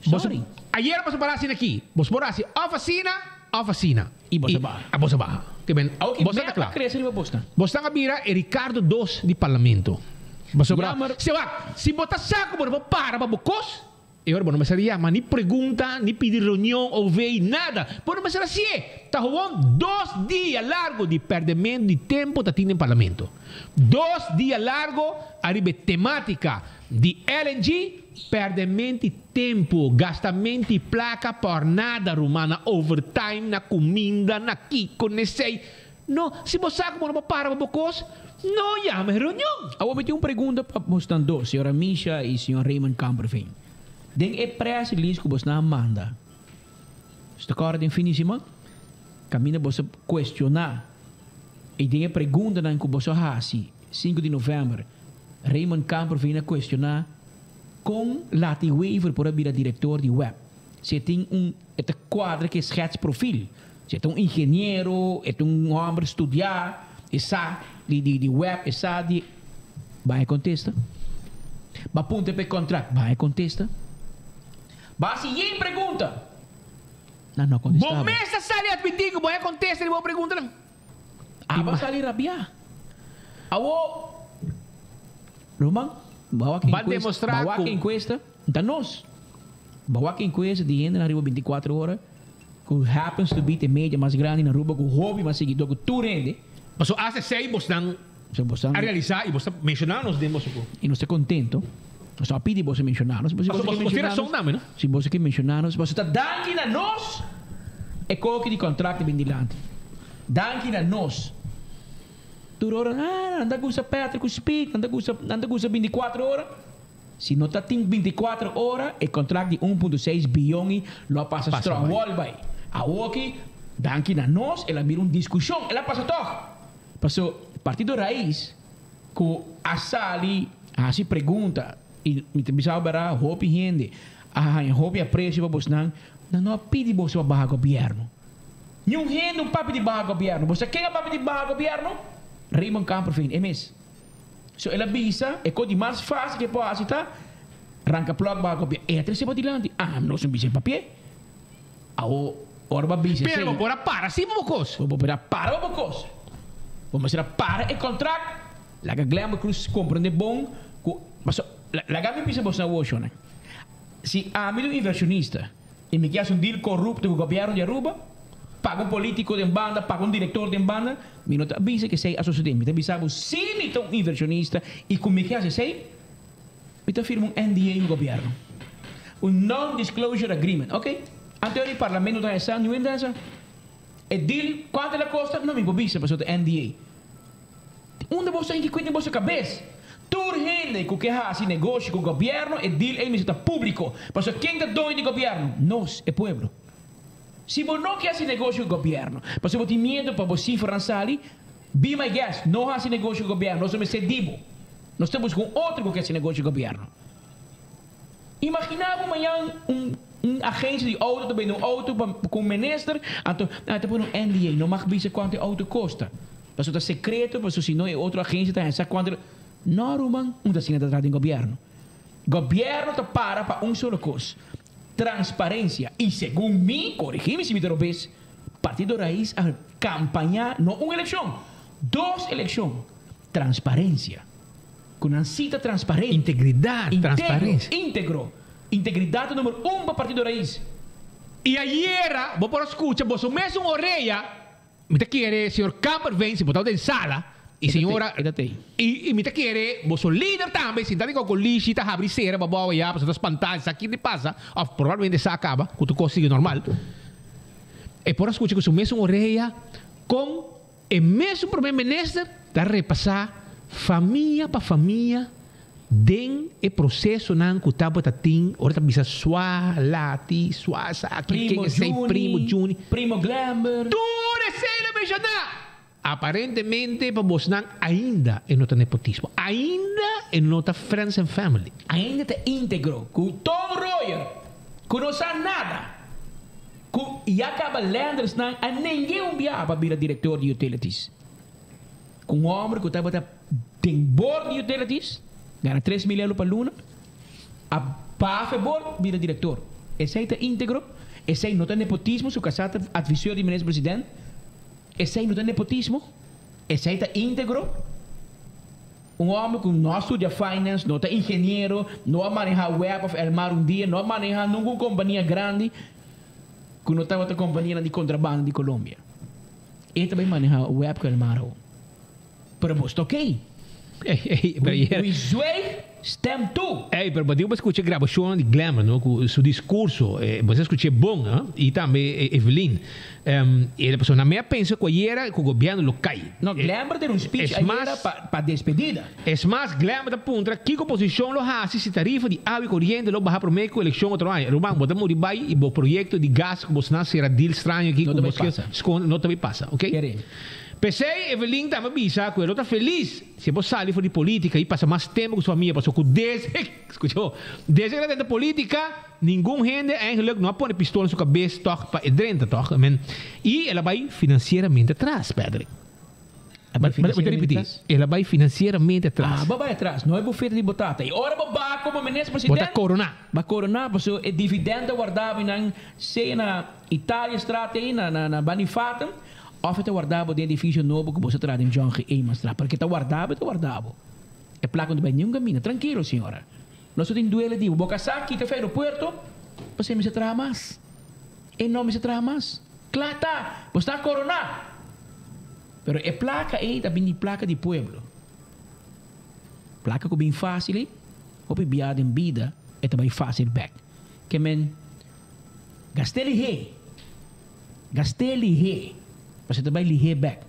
Boso, Sorry. ayera boso para asina aki. Boso por hasi òf asina òf asina. I boso baha. A boso baha. Ke men, Awor ki boso ta mep kla. a krese riba bosnan. Bosnan a bira e Ricardo dos di parlamento. Pasobra, Jammer. se wak, si bo ta sa ku bo no por para pa bo kos, e ora bo no mester yama ni pregunta, ni pidi reunion, OV, nada. Bo no mester hasié. Ta gewoon dos dia largo di pèrdemento di tempo ta tin den parlamento. Dos dia largo ariba e tematica di LNG, pèrdemento di tempo, gastamento di placa por nada ruman, na overtime, na cuminda, na kico, n'esey. No, si bo sa cu bo no por para pa bo cos, no yama e reunion. Awor mi tin un pregunta pa bosnan dos, señora Misha y señor Raymond Kamperveen. Den e press release cu bosnan a manda, Boso ta kòrda den fin di siman? Kaminda boso kuestioná i den e preguntanan ku boso a hasi sinku di novèmber, Raymond Kamper vini a kuestioná kon Lati Wever por a bira direktor di web si e tin un e ta kuadra ku e schets profil, si e ta un ingeniero, e ta un hòmber studiá, e sa di di web, e sa di. Bai e kontesta. Ba punta pa e kontrakt, bai e kontesta. Ba hasi yen pregunta. Nan no a kontestá Bo bo. mes ta sali admití ku bo a kontesta riba bo preguntanan. Abo a sali rabiá. Awor, ruman, bo a wak Ba enkuesta, demostrá bo a wak ku. enkuesta, ta nos. Bo a wak enkuesta di hende na riba bintikuater ora ku happens to be te media mas grandi na Aruba ku hopi mas siguidó ku tur hende. Pasobra hasta esei bosnan So boso a realisá i boso ta menshoná nos den boso ku. I nos ta kontento. Nos no a pidi boso menshoná nos. Pasobra boso tin rason tambe, no? Si boso ke menshoná nos, boso ta danki na nos e koki di kontrakt a bin dilanti. Danki na nos. Tur ora, ah, nan ta gusta Patrick ku Speed, nan ta gusta, nan ta gusta bintikuater ora. Si no ta tin bintikuater ora, e kontrakt di un punto seis biyon i lo a pasa Pasa strong bai. wall bai. Awoki, danki na nos, el a bira un diskushon. El a pasa tòg. Paso Partido Raiz cu a sali haci pregunta y mi ta bisa bera hopi hende a haña hopi aprecio pa bosnan, nan no a pidi boso pa baha gobierno. Niun hende un papia di baha gobierno. Bo sa ken a papia di baha gobierno? Raymond Kamperveen, e mes. So el a bisa e cos di mas facil cu e por haci ta ranca plug baha gobierno. E a trece bo dilanti. Ah, nos no bisa e papia. Awo. Ora bo bisa Pero bo por a para si bo kos. Bo por a para bo kos. Bo mester a para e contract. Laga Glenbert Cruz comprende bon cu paso laga mi bisa boso awor shownan. Si ami ta un inversionista y mi kier haci un deal corrupto cu gobierno di Aruba, paga un politico den banda, paga un director den banda, mi no ta bisa cu esey a sucede. Mi ta bisa bo si mi ta un inversionista y cu mi kier haci esey, Mi ta firma un NDA cu gobierno. Un non-disclosure agreement. Ok. Anto di parlamento ta esa, niun hende ta esa. E deal, cuanto el a costa? No mi por bisa pasobra ta NDA. Unda boso ta hinki cuenta den boso cabes? Tur hende cu ke haci negoshi cu gobierno, e deal ey mester ta publico. Pasobra ken ta doño di gobierno? Nos, e pueblo. Si bo no ke haci negoshi cu gobierno, pasobra bo tin miedo pa bo cifranan sali, be my guest, no haci negoshi cu gobierno, nos no mester di bo. Nos ta busca un otro cu ke haci negoshi cu gobierno. Imagina bo mañan un un agencia di auto ta bende un auto pa cu un minister, anto nan ta pone un NDA, no mag bisa cuanto e auto costa, pasobra ta secreto, pasobra si no e otro agencia ta haya sa cuanto. No ruman, un ta asina ta traha den gobierno. Gobierno ta para pa un solo cos, Transparencia y segun mi, corigi mi si mi ta robes, Partido Raiz a campaña no un eleccion, dos eleccion, transparencia. Cu nan si ta transparente. Integridad, transparencia. Integro, integridad ta numero un pa Partido Raiz. Y ayera bo por a scucha boso mesun orea. Mi ta kere señor Kamperveen si bo ta den sala y señora y mi ta kere boso lider tambe sinta den cocolishi ta habri cera pa bo ya pasobra ta spanta sa ki di pasa of probablemente sa caba cu tur cos sigui normal e por a scucha cu su mesun orea con e mesun primer minister ta repasa famia pa famia Den e procesonan cu tabata tin ora ta bisa swa, lati, swa esaki, ken esey, primo Juni. Primo Glenber. Tur esey lo menciona! Aparentemente pa bosnan ainda e no ta nepotismo. Ainda e no ta friends and family. Ainda ta integro cu Tom Royer cu no sa nada cu ya caba Landers-nan a nengue un biaha pa bira director di utilities. Cu un homber cu tabata den board di utilities, gana 3000 euro pa luna, a baha e board bira director. Esey ta integro? Esey no ta nepotismo? Su casa ta adviseur di minister president. Esey no ta nepotismo? Esey ta integro? Un homber cu no a studia finance, no ta ingeniero, no a maneha web of Elmar un dia, no a maneha nunca un compania grandi cu no tabata companianan di contrabando di Colombia. E ta bay maneha web cu Elmar ho. Pero bos ta ok. We zwijg, stem toe. Ey, pero bo tin bo scucha e grabacionnan di Glamour, no? Cu su discurso, bo sa scuch'e bon, ha? Y tambe Evelyn. E la persona mi a pensa cu ayera cu gobierno lo cay. No, Glamour den un speech ayera pa despedida. Es mas, Glamour ta puntra kico oposicion lo haci si tarifa di awa y coriente lo baha prome cu eleccion otro aña. Ruman, bo ta muri bay y bo proyecto di gas cu bo sna cera deal straño aki cu bo sconde no ta bay pasa, ok? P'esey, Evelyn tambe a bisa cu e lo ta feliz si e por sali for di politica y pasa mas tempo cu su famia pasobra cu desde, scucha bo, desde cu el a drenta politica, ningun hende eigenlijk no a pone pistola na su cabes toch pa e drenta toch, I mean, y el a bay financieramente atras, Patrick. A bai Bo ta financieramente ripití, atras? el a bai financieramente atras. Ah, bo a bai atras. No e bufete di bo tata. I ora bo baha komo minister Bo ta president. koroná. Bo a koroná pasobra e dividend ta wardá bo nan sea na Italia straat ei, na na Bani Fatem, òf e ta wardá bo den edifisio nobo ku boso traha den John G. Eemanstraat. Pero ke ta wardá bo, e ta wardá bo. E plaka no ta bai niun kaminda. Trankilo, señora. Nos no tin duele di bo. Bo kasá kita for aeropuerto, pasobra e mester traha mas. E no mester traha mas. Kla ta. Bo sta koroná. Pero e placa ey ta bin di placa di pueblo. Placa cu bin facil ey, hopi bia den bida e ta bay facil bek. Ke men gast'e lihé, gast'e lihé, pasobra e ta bay lihé bek.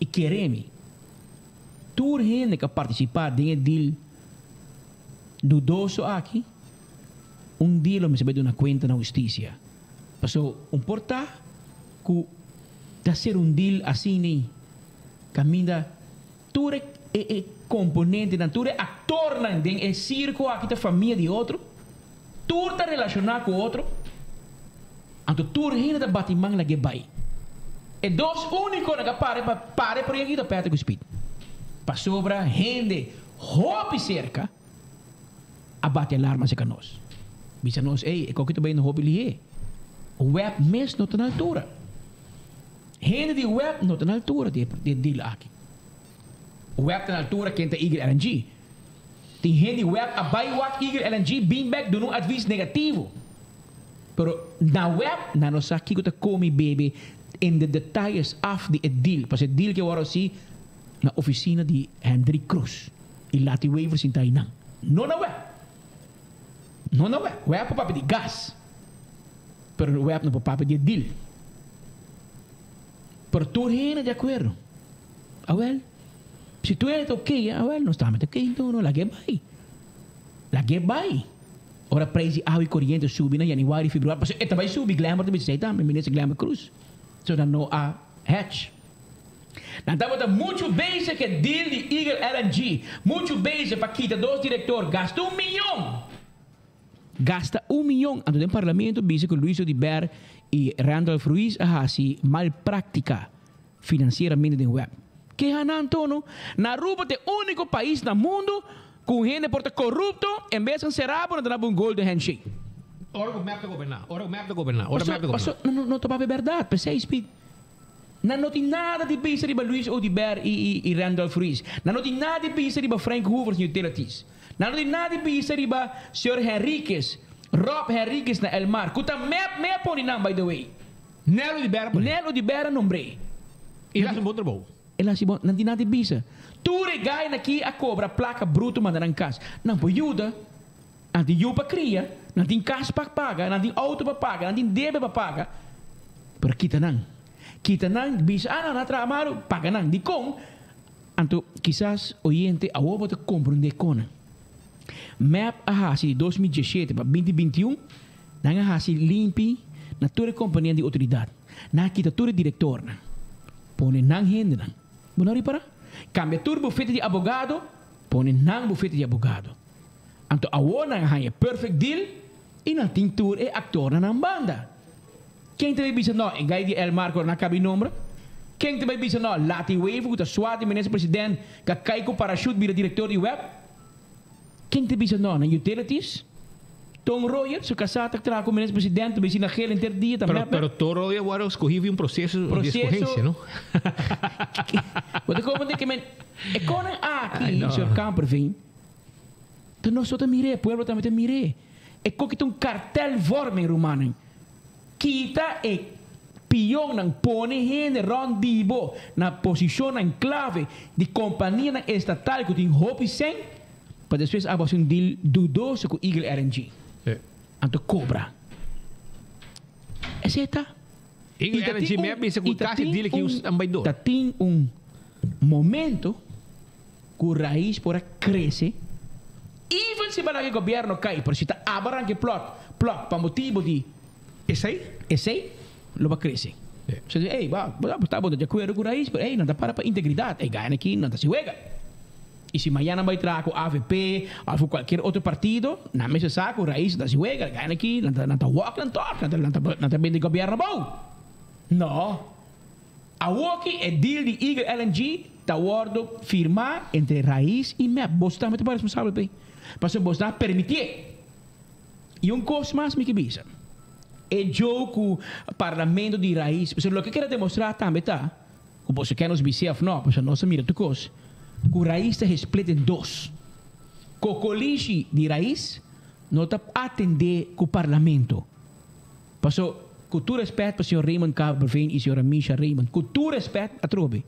Y kere mi, tur hende cu a participa den e deal dudoso aki, un dia lo mester bay duna cuenta na husticia. Pasobra un por ta cu Ta ser un deal asina caminda tur e e componentenan, tur e actornan den e circo aki ta famia di otro, tur ta relaciona cu otro, anto tur hende ta bati man lag'e bay. E dos uniconan cu a para pa para e proyecto ta Patrick cu Speed. Pasobra hende hopi cerca a bati alarma cerca nos. Bisa nos, ey, e coki ta bayendo hopi lihe. Web mes no ta na altura. Hende di web no ta na altura di e deal aki. Web ta na altura ken ta Eagle LNG. Tin hende di web a bai wak Eagle LNG bin bek duna un advis negativo. Pero na web nan no sa kiko ta komi bebe in de detayes af di e deal. Pasobra e deal ke wòrdu hasi na ofisina di Hendrik Croes y Lati Wever sinta einan. No na web. No na web. Web por papia di gas. Pero web no por papia di e deal. Pero tur hende di akuerdo. Awel, si tur hende ta oké, awel nos tambe ta oké anto no lag'é bai. Lag'é bai. Ora prijs di awa i koriente subi na yanüari, febrüari, pasobra e ta bai subi, Glenbert ta bisa esei tambe, minister Glenbert Croes. So nan no a hedge. Nan tabata muchu bezig e deal di Eagle LNG, muchu bezig pa kita dos direktor, gasta un miyon! Gasta un miyon! Anto den parlamento bisa ku Luis Oduber i Randolph Ruiz a hasi mal práktika finansieramente den web. Keha nan anto no? Na Aruba ta e úniko pais na mundu ku un hende por ta korupto, en bes enserá bo nan ta dabo un golden handshake. Ora ku mep ta goberná, ora ku mep ta goberná, ora mep ta goberná. Paso, paso, no ta papia bèrdat, p'esei Speed. Nan no tin nada di bisa riba Luis Oduber i i Randolph Ruiz. Nan no tin nada di bisa riba Frank Hoevers Utilities. Nan no tin nada di bisa riba señor Henriquez, Rob Henriquez na El Mar, ku ta mep me a pone nan by the way. Nel Oduber a pone. Nel Oduber a nombr'é. El a hasi un bon trabou. El a hasi bon, nan tin nada di bisa. Tur e gainan aki a kobra plaka bruto manda nan kas. Nan por yuda. Nan tin yu pa kria, nan tin kas pa paga, nan tin outo pa paga, nan tin debe pa paga. Pero kita nan. Kita nan, bisa, ah, nan a traha malu, paga nan. Dikon? Anto, kisas, oyente, awor bo ta komprendé kon nan. Mep a hasi di 2017 pa 2021, nan a hasi limpi na tur e kompania di outoridat. Nan a kita tur e direktornan, pone nan hendenan. Bo no ripará? Kambia tur bufete di abogado, pone nan bufete di abogado. Anto awor nan a haña perfect deal y nan tin tur e actornan nan banda. Ken ta bay bisa no e guy di El Marco na cabi nombra? Ken ta bay bisa no Lati Wever cu ta swa di minister president ca cay cu parachute bira director di web? Ken ta bisa no nan utilities? Ton Royer su casá ta traha cu minister president ta bay si na gel henter dia ta Pero, mep mep. pero Ton Royer worde escogi via un proceso di Proceso escogencia, no? Bo ta comprende que men e conan aki, Ay, no. señor Kamperveen, Ta nos so ta mir'é, e pueblo tambe ta mir'é. E koki ta un kartelvorming, rumannan. Kita e pionnan, pone hende rònt di bo na posishonnan klave di kompanianan estatal ku tin hopi sèn, pa despues abo hasi un deal dudoso ku Eagle RNG. Anto kobra. Esei ta. Eagle RNG mi a bisa ku kasi deal aki un bai dor. Ta tin un momento. Ku rais por a krese, even si bala ke gobièrnu kai, pero si ta aba ranke plòt, plòk pa motibu di Esei? esei, lo ba krese. So di, ey, ba, bo ta bo ta di akuerdo ku rais, pero ey, nan ta para pa integridat, e gana aki nan ta hasi wega. I si mañana nan bai traha ku avp òf ku kualkier otro partido, nan mester sa ku rais ta hasi wega, e gana aki nan ta nan ta wòk nan tòk, nan ta nan ta nan ta bende gobièrnu abou. No. Awoki e deal di Eagle LNG ta wordo firma entre Raiz y mep. Boso tambe ta por responsabel p'e. Pasobra boso ta permitié. Y un cos mas mi ke bisa. E joe cu parlamento di Raiz, pasobra loke keda demostra tambe ta, cu boso ke nos bis'é of no, pasobra nos ta mira tur cos, cu Raiz ta gesplit den dos. Cocolishi di Raiz no ta atende cu parlamento. Paso, ku tur respèt pa señor Raymond Kamperveen i señora Misha Raymond, ku tur respèt atrobe,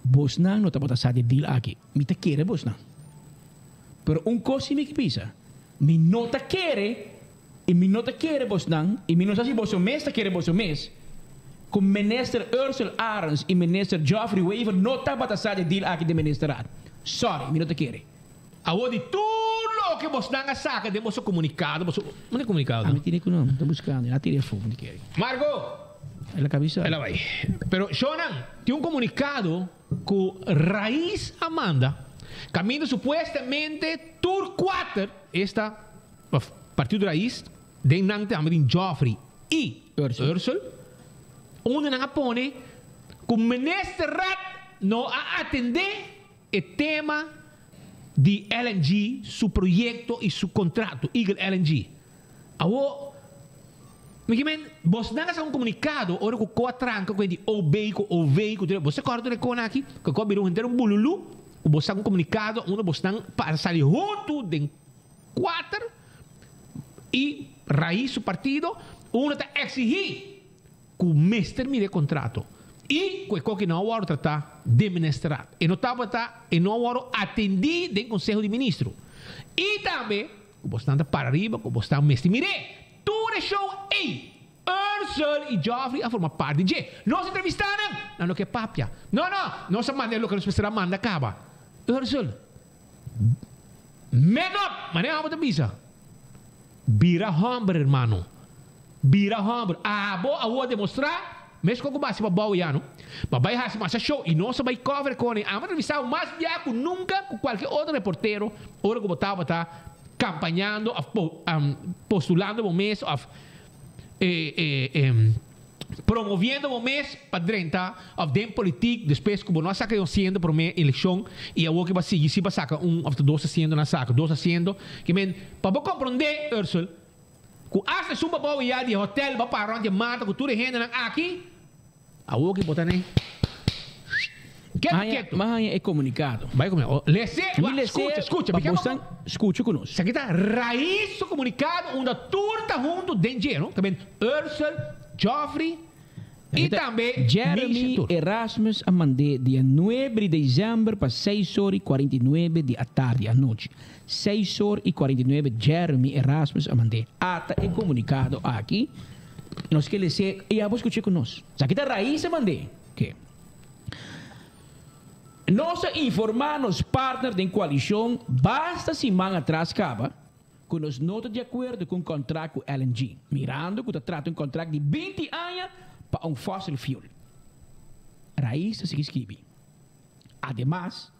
bosnan no tabata sa di e deal aki. Mi ta kere bosnan. Pero un kos si mi ke bisa, mi no ta kere i mi no ta kere bosnan, i mi no sa si boso mes ta kere boso mes, ku Minister Ursell Arends i Minister Geoffrey Wever no tabata sa di e deal aki den Ministerraad. Sorry, mi no ta kere. Awor di tur loke bosnan a saka den boso komunikado, boso, unda e komunikado ta? Ami tene ku no, mi ta buskando, el a tira e foto di kere. Marco! El a kabisa. El a bai. Pero shownan, tin un komunikado ku Raiz a manda, kaminda supuestamente tur kuater, esta, of Partido Raiz, den nan tambe tin Geoffrey i Ursel, unda nan a pone ku Minister Raad no a atendé E tema di LNG, su proyecto y su contrato, Eagle LNG. Awo, Mi ke men, bosnan a saka un komunikado ora ku ko a tranka ku e di OB ku OV ku tur e, bo sa kòrda tur e konan aki? Ku ko a bira un henter un bululú, ku bo saka un komunikado unda bosnan pasa sali huntu den kuater i Raiz su partido unda ta eksihí ku mester mira e kontrato i ku e koki no a wòrdu tratá den ministerat. E no tabata, e no a wòrdu atendí den Konseho di Ministro. I tambe ku bosnan ta para riba ku bosnan mester mir'é. Tur e show ei, Ursel i Geoffrey a forma parti dje. Nos entrevistá nan, nan no ke papia. No, no, nos a manda e loke nos mester a manda kaba. Ursel, Man up! Manera abo ta bisa. Bira hòmber, hermano. Bira hòmber. Abo awor a demostrá, meskos ku bo hasi pa bou ya, no? Bo a bai hasi masha show i nos a bai cover kone. Amo a entrevistá bo mas bia ku nunka ku kualke otro reportero ora ku bo tabata kampañando òf postulando bo mes òf promoviendo bo mes pa drenta of den politik despues ku bo no a saka e asiento prome elekshon i awor ke bo a sigui si bo a saka un of ta dos asiento nan a saka dos asiento ke men pa bo komprondé Ursel ku asta esun babou ya di e hotel bo a para rònt e mata ku tur e hendenan aki awor ke bo ta ne ketu ketu. M'a haña e komunikado. Bai ku mi lese Mi lese skucha skucha pa bosan skucha ku nos. Esaki ta rais su komunikado unda tur ta huntu den dje no ta ben Ursel, Geoffrey y tambe Jeremy Misha tur. Erasmus a mand'é dia nuebe di dezèmber pa seis or i kuarenta i nuebe di atardi, anochi. Seis or i kuarenta i nuebe Jeremy Erasmus a mand'é. Ata e komunikado aki. Nos ke les'é i abo skuch'é ku nos. Esaki ta Rais a mand'é. Ke. Nos a informá nos partner den koalishon basta siman atras kaba ku nos no ta di akuerdo ku un kontrakt ku LNG, mirando ku ta trata un kontrakt di binti aña pa un fossil fuel. Rais ta sigui skibi. Ademas,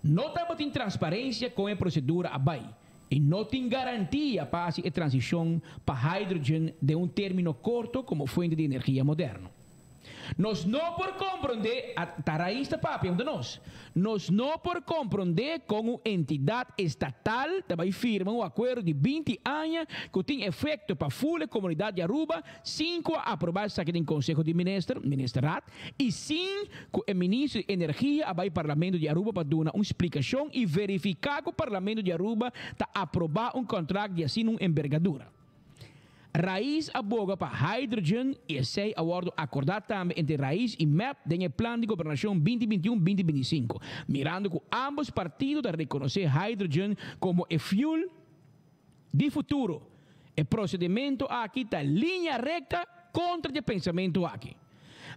no tabatin transparensia kon e prosedura a bai i no tin garantia pa hasi e transishon pa hydrogen den un término korto komo fuente di energia moderno. Nos no por komprondé, a ta Rais ta papia huntu nos, nos no por komprondé kon un entidat estatal ta bai firma un akuerdo di binti aña ku tin efekto pa ful e komunidat di Aruba sin ku a aprobá esaki den Konseho di Minister, Ministerraad, i sin ku e Minister di Energia a bai Parlamento di Aruba pa duna un splikashon i verifiká ku Parlamento di Aruba ta aprobá un kontrakt di asina un embergadura. Raiz a boga pa hydrogen y esey a wordo acorda tambe entre Raiz y mep den e plan di gobernacion binti binti un, binti binti sinku, mirando cu ambos partido ta reconoce hydrogen como e fuel di futuro. E procedimento aki ta linea recta contra di e pensamento aki.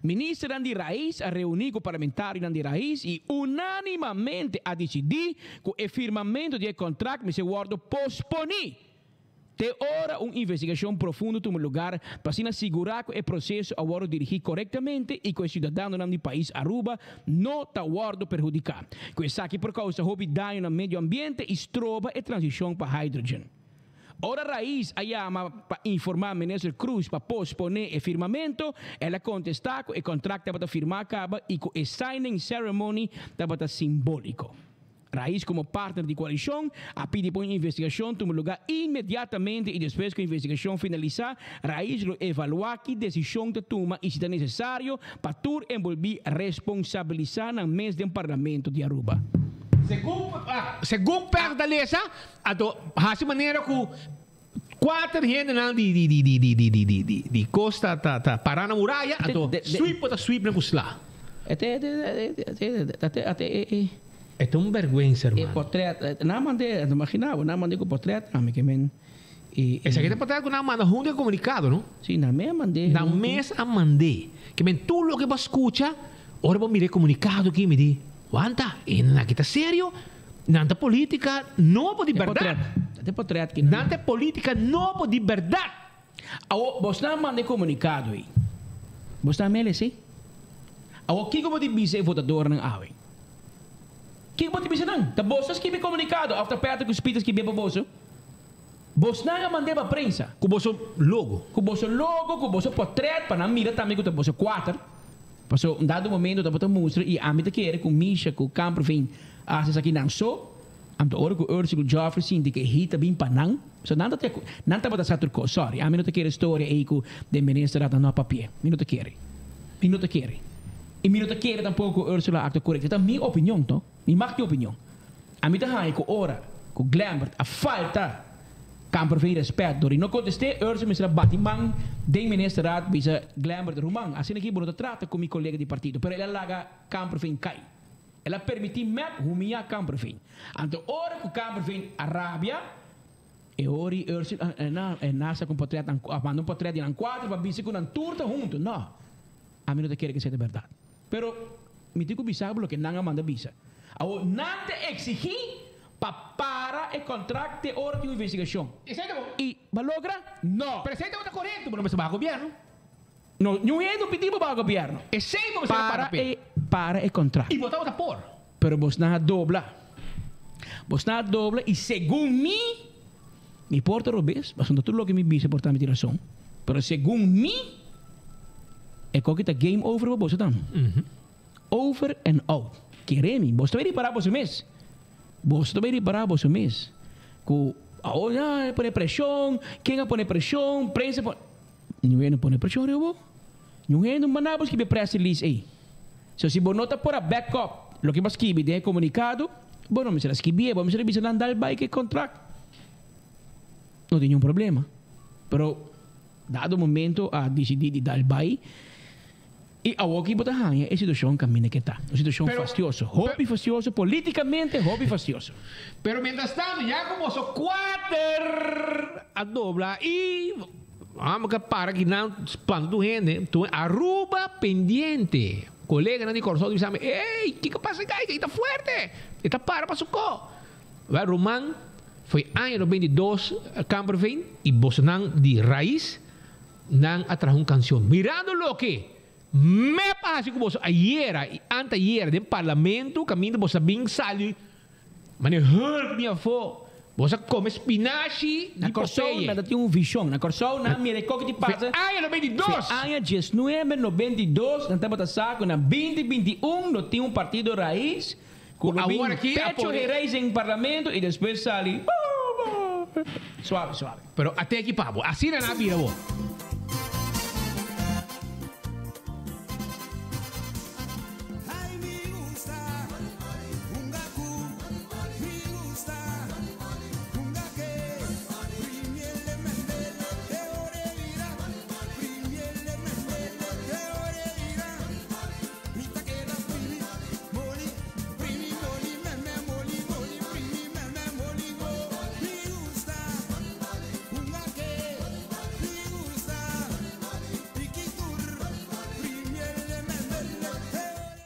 Ministernan di Raiz a reuni cu parlamentarionan di Raiz y unanimamente a dicidi cu e firmamento di e contract mester wordo posponi. Te ora un investigashon profundo tuma lugar pa asina sigurá ku e proseso a wòrdu dirigí korektamente i ku e siudadanonan di pais Aruba no ta wòrdu perhudiká. Ku esaki por kousa hopi daño na medio ambiente i stroba e transishon pa hydrogen. Ora Raiz a yama pa informá Minister Croes pa posponé e firmamento, el a kontestá ku e kontrakt tabata firmá kaba i ku e signing ceremony tabata simbóliko. Raiz komo partner di koalishon a pidi pa un investigashon tuma lugá inmediatamente i despues ku e investigashon finalisá, Raiz lo evaluá ki desishon ta tuma i si ta nesesario pa tur enbolbí responsabilisá nan mes den Parlamento di Aruba. Segun segun Père ta lesa, anto hasi manera ku kuater hendenan di di di di di di di di di di kos ta ta ta pará na muraya, anto sweep bo ta sweep nan ku sla. E ta un bèrgwensa, hermano. E portret, nan mand'é, no imagina bo, nan mand'é ku portret ami ke men i. Esaki ta portret ku nan manda huntu e komunikado, no? Si, nan mes a mand'é. Nan mes a mand'é. Ke men tur loke bo a skucha, ora bo mira e komunikado aki, mi di, wanta, e hendenan aki ta serio? Nan ta politika nobo di bèrdat. E portret ki nan. Nan ta e politika nobo di bèrdat. Awor, bosnan manda e komunikado ei. Bosnan mele esei? Awor, kiko bo tin bisa e votadornan awe? Kiko bo tin bisa nan? Ta boso a skibi e komunikado òf ta Patrick ku Speed a skibié pa boso? Bosnan a mand'é pa prensa. Ku boso logo. Ku boso logo, ku boso potrèt, pa nan mira tambe ku ta boso kuater. Pasobra un dado momento tabata mustra i ami ta kere ku Misha ku Kamperveen a hasi esaki nan so. Anto ora ku Ursula ku Geoffrey sinti ku e hit a bin pa nan, so nan ta te nan tabata sa tur kos. Sorry, ami no ta kere storia ei ku den minister a ta no papia. Mi no ta kere. Mi no ta kere. I mi no ta kere tampoko ku Ursula a aktua korekto. Ta mi opinion to. Mi mag tin opinion. Ami ta haña ku ora ku Glembert a falta Kamperveen rèspèt dor di no kontest'é, Ursula mester a bati man den ministerraad bisa Glembert, Ruman, asina aki bo no ta trata ku mi kolega di partido. Pero el a laga Kamperveen kai. El a permití mep humiyá Kamperveen. Anto ora ku Kamperveen a rabia, e ora i Ursula a nasa ku un potrèt, a manda un potrèt di nan kuater pa bisa ku nan tur ta huntu. No, ami no ta kere ku esei ta bèrdat. Pero mi tin ku bisa bo loke nan a manda bisa. Awor nan ta eksigí pa para e kontrakt te ora tin un investigashon. Esei ta bo. I bo a logra? No. Pero esei tabata korekto, bo no mester baha gobièrnu. No, niun hende no pidi bo baha gobièrnu. Esei bo mester a para p'e. Para e kontrakt. I bo tabata por. Pero bosnan a dobla. Bosnan a dobla i segun mi, mi por ta robes, pasobra tur loke mi bisa por ta mi tin rason, pero segun mi, E koki ta game over pa boso tam. Over and out. Kere mi, boso ta bay ripara boso mes. Boso ta bay ripara boso mes. Ku awor ya e pone preshon, ken a pone preshon, prensa a pone. Niun hende no pone preshon riba bo. Niun hende no manda bo skibi e press release ey. So si bo no ta por a back up loke bo a skibi den e komunikado, bo no mester a skibié, bo mester a bisa nan dal bay ku e kontrakt. No tin niun problema. Pero. Dado momento a disidí di dal bai i awoki bo ta haña e situashon kaminda ke ta. Un situashon fastioso, hopi fastioso, polítikamente hopi fastioso. Pero mientras tanto ya ku boso kuater a dobla i amo ke para kinan spanta tur hende, tur Aruba pendiente. Koleganan di Kòrsou ta bisa mi, ey, kiko pasa aki? Aki ta fuerte, e ta para pa su ko. Wel ruman, foi aña 92 Kamperveen y bosonan di Raiz nan a traha un cancion mirando loke mep a haci cu boso ayera y antayera den parlamento caminda boso a bin sali mane hulp mi afo boso a come spinashi Na di Kòrsou Popeye. nan ta tin un vishon. Na Kòrsou nan mira e koki di Foi pasa. aña 92. Foi aña 1992 nan tabata sa ku na 2021 lo tin un partido Raiz Cu lo bin pecho e reis den parlamento y despues sali suave suave. Pero a te ekipa bo. Asina nan a bira bo.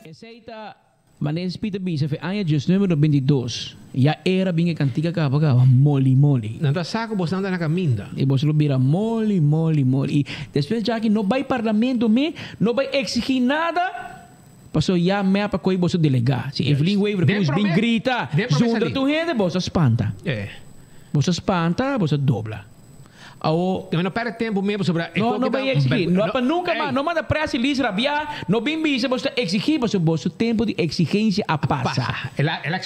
Esey ta manera Spi ta bisa fe aña diesnuebe 92 ya era bin e cantica caba caba moli moli. Nan ta sa cu bosnan ta na caminda. Y boso lo bira moli moli moli y despues djaki no bay parlamento me no bay exigi nada. Paso ya mep a koe boso delega. Si Evelyn Wever Croes bin grita zundra tur hende, boso a spanta. Boso a spanta, boso a dobla. Awo. No perde tempo mes pasobra e No, no bay exigi. No pa nunca mas. No manda press release rabia. No bin bisa boso ta exigi pasobra boso tempo di exigencia a pasa.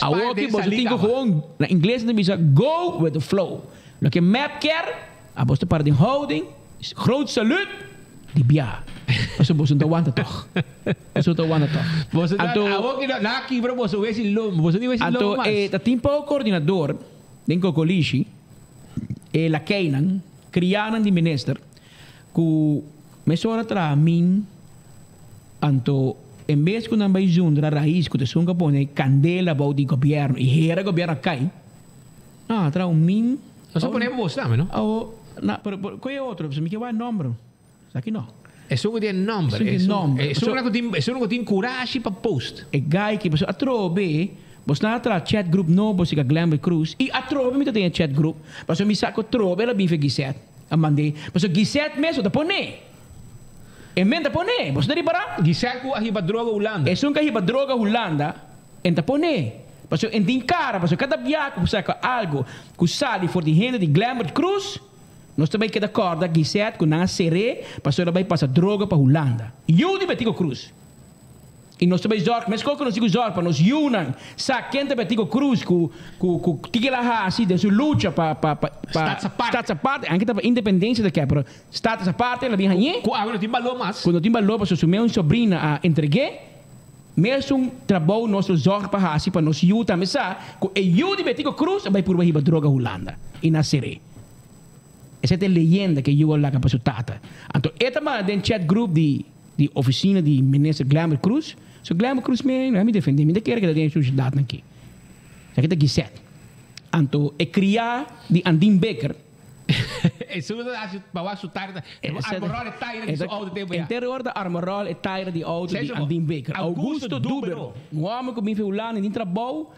Awo ki boso tin ku gewoon, na ingles nan ta bisa go with the flow. Loke mep kier, a boso ta para den houding, groot saluut. Di bia. Pasobra boso no ta wanta tog. Boso no ta wanta tog. Boso ta, Anto, awor ki na kibra boso wesi lombo. Boso ni wesi anto lombo mas. e ta tin poco coordinador den Cocolishi, e lakeynan, crianan di minister, cu mesora traha min, anto en bes cu nan bay zundra raiz cu ta esun cu a pone candela bou di gobierno y hera gobierno a cay, no, a traha un min. Nos a pone bo tambe, no? Awo, na, pero, pero, cu e otro? Mi ke wak nomber. Esaki no. Esun ku tin nomber. Esun tin nomber. Esun ku tin, esun ku tin kurashi pa post. E guy ki pasobra atrobe bos nan a traha chat group nobo sika Glenbert Cruz y atrobe mi ta den e chat group pasobra mi sa ku atrobe el a bin fe Gisette a mand'é pasobra Gisette mes bo ta pone e men ta pone bos no ta ripara. Gisette ku a hiba droga Hulanda. Esun ku a hiba droga Hulanda en ta pone pasobra en tin kara pasobra kada bia ku saka algo ku sali for di hende di Glenbert Cruz. Nos ta bai keda kòrda Gisette ku nan a ser'é pasobra el a bai pasa droga pa Hulanda. Yu di Betico Croes. I nos ta bai zorg, meskos ku nos tin ku zorg pa nos yunan sa ken ta Betico Croes ku ku ku kiko el a hasi den su lucha pa pa pa pa Staats Aparte, anke ta pa independensia ta ke, pero Status Aparte el a bin hañ'é. Ku awe no tin balor mas. Ku no tin balor pasobra su meun sobrina a entreg'é. Mesun trabou nos lo zorg pa hasi pa nos yu tambe sa ku e yu di Betico Croes a bai purba hiba droga Hulanda i na ser'é. Esei ta e leyenda ku e yu a laga pa su tata. Anto e ta manda den chat group di. Di oficina di minister Glenbert Croes. So Glenbert Croes me no mi defende, mi ta kere keda den e sociedadnan aki. Esaki ta Gisette. Anto e cria di Andin Bikker. Esun ta haci pa wak su taira ta armorol e taira di su auto tempo ya. Enter ora ta armorol e taira di auto di Andin Bikker. Augusto Dubero. Un homber cu bin fi Hulanda y tin trabou.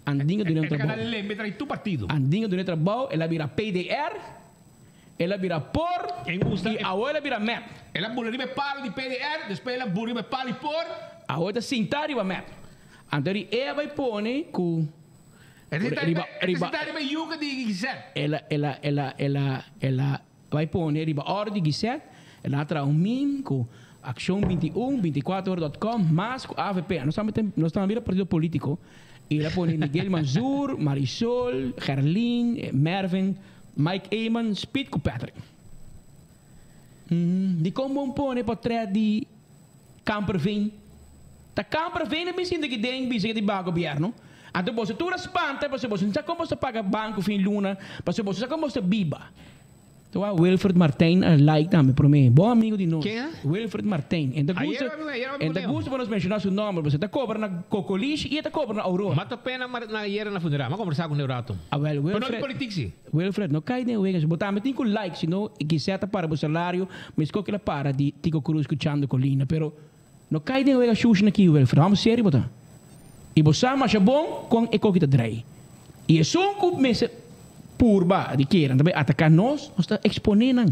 Andin a duna un trabou. E ta cana lembe tra'i tur partido. Andin a duna e trabou, el a bira PDR. El a bira por i awor el a bira mep. El a bula riba e palo di PDR, despues el a bula riba e palo di por. Awor e ta sinta riba mep. Anto di e a bai pone ku riba E ta sinta riba e yuka di Gisèt. El a el a el a el a el a bai pone riba òrdu di Gisèt. El a traha un meme ku Akshon 21, 24 ora dòt kòm, mas ku avp. Nos tambe nos tambe bira partido polítiko. I el a pone Miguel Manzur, Marisol, Gerlin, Mervin. Mike Eman, Speed ku Patrick. Dikon bon pone potret di Kamperveen? Ta Kamperveen a bin sinta aki den bisa ke di baha gobierno. Anto boso tur a spanta pasobra boso no sa kon boso ta paga banko fin luna, pasobra boso sa kon boso ta biba. Ta wak Wilfred Martijn a like tambe prome. Bon amigo di nos. Ken? Wilfred Martijn. En ta gusta, Ayer amigo, ayer en ta amigo gusta pa nos menciona su nomber, pasobra e ta cobra na Cocolishi y e ta cobra na Aurora. Ma ta pena ma na ayer na funeral. Ma conversa cu ne un rato. Ah wel, Pero no di Wilfred, politiek si. Wilfred, no cay den wega. Bo tambe tin cu like, si no kisé ta para bo salario, mesco cu el a para di Tico Cruz cu Chando Colina. Pero no cay den wega shushi na ki, Wilfred. Hòmber serio bo ta. I bo sa masha bon kon e koki ta drei. I esun ku mester purba di kere nan ta bai ataká nos, nos ta eksponé nan.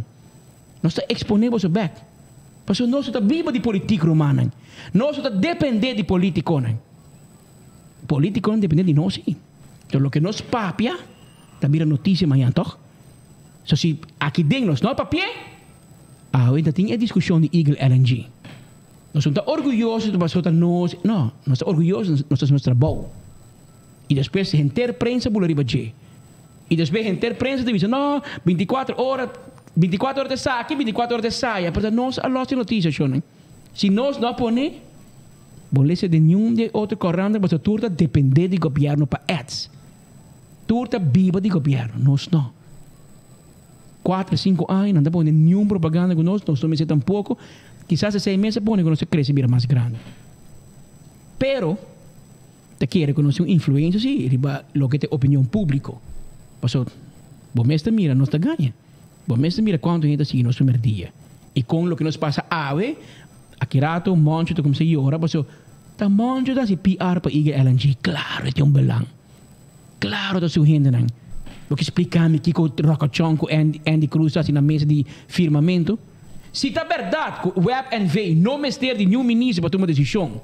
Nos ta eksponé boso bèk. Pasobra nos no ta biba di politik, rumannan. Nos no ta dependé di politikonan. Politikonan dependé di nos sí. Pero loke nos papia ta bira notisia mañan, tòg? So si aki den nos no a papi'é, awe ta tin e diskushon di Eagle LNG. Nos no ta orguyoso pasobra ta nos, no, nos ta orguyoso nos ta hasi nos trabou. I despues henter prensa bula riba dje. I despues henter prensa ta bisa, no, bintikuater ora, bintikuater ora ta esaki, bintikuater ora ta esaya. Pero ta nos a los e notisia, shonnan. Si nos no a pone, bo lesa den niun di e otro korant pasobra tur ta depende di gobièrnu pa ads. Tur ta biba di gobièrnu, nos no. Kuater, sinku aña nan ta pone niun propaganda ku nos, nos no mester tampoko. Kisas esei mes a pone ku nos ta krese bira mas grandi. Pero ta kere ku nos tin un influensia si riba loke ta e opinion públiko. Pasobra bo mes ta mira nos ta gaña. Bo mes ta mira kuantu hende ta sigui nos primer dia. I kon loke nos pasa awe, aki rato Moncho ta kuminsá yora pasobra ta Moncho ta hasi PR pa Eagle LNG. Klaro e tin un belang. Claro ta su hendenan. Bo ke splica mi kico Rocochon cu Andy Cruz ta haci na mesa di firmamento? Si ta berdad cu Web NV no mester di niun minister pa tuma decision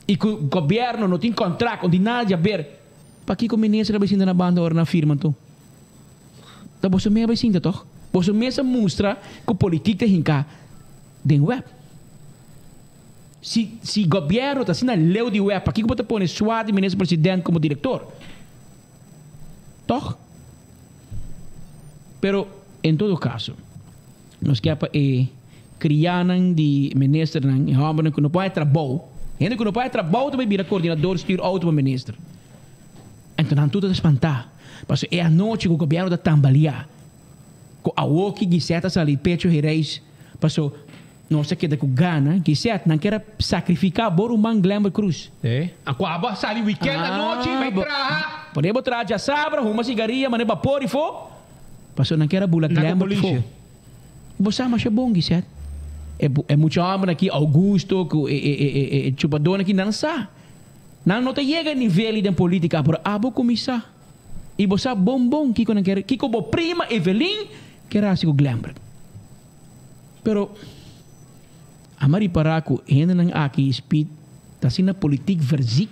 y cu gobierno no tin contract o di nada di haber, pakico minister a bay sinta na banda ora nan firma anto? Ta boso mes a bay sinta toch? Boso mes a mustra cu politiek ta hinca den Web. Si si gobierno ta asina leu di web pakiko bo ta pone swa di minister president como director? Toch? Pero en todo caso nos kier pa e crianan di ministernan e hombernan cu no por haya trabou, hende cu no por haya trabou ta bay bira coordinador stuur auto pa minister. Enton nan tur ta spanta pasobra e anochi cu gobierno ta tambalia cu awoki Gisette a sali pecho hereis paso Nos a keda ku gana, Gisette, nan kier a sakrifiká bo ruman Glenbert Cruz. E a ku abo a sali wikènt anochi bai traha. Pone bo traha djasabra, huma sigaria, mane bapor i fo. Pasobra nan kier a bula Glenbert fo. Bo sa masha bon, Gisette. E e mucha hòmbernan aki, Augusto ku e e e chupadónan aki, nan sa. Nan no ta yega e nivel ei den polítika, pero abo kuminsá. I bo sa bon bon kiko nan kier, kiko bo prima Evelyn kier hasi ku Glenbert. Pero a ripará ku hendenan aki speed ta asina politiek verziek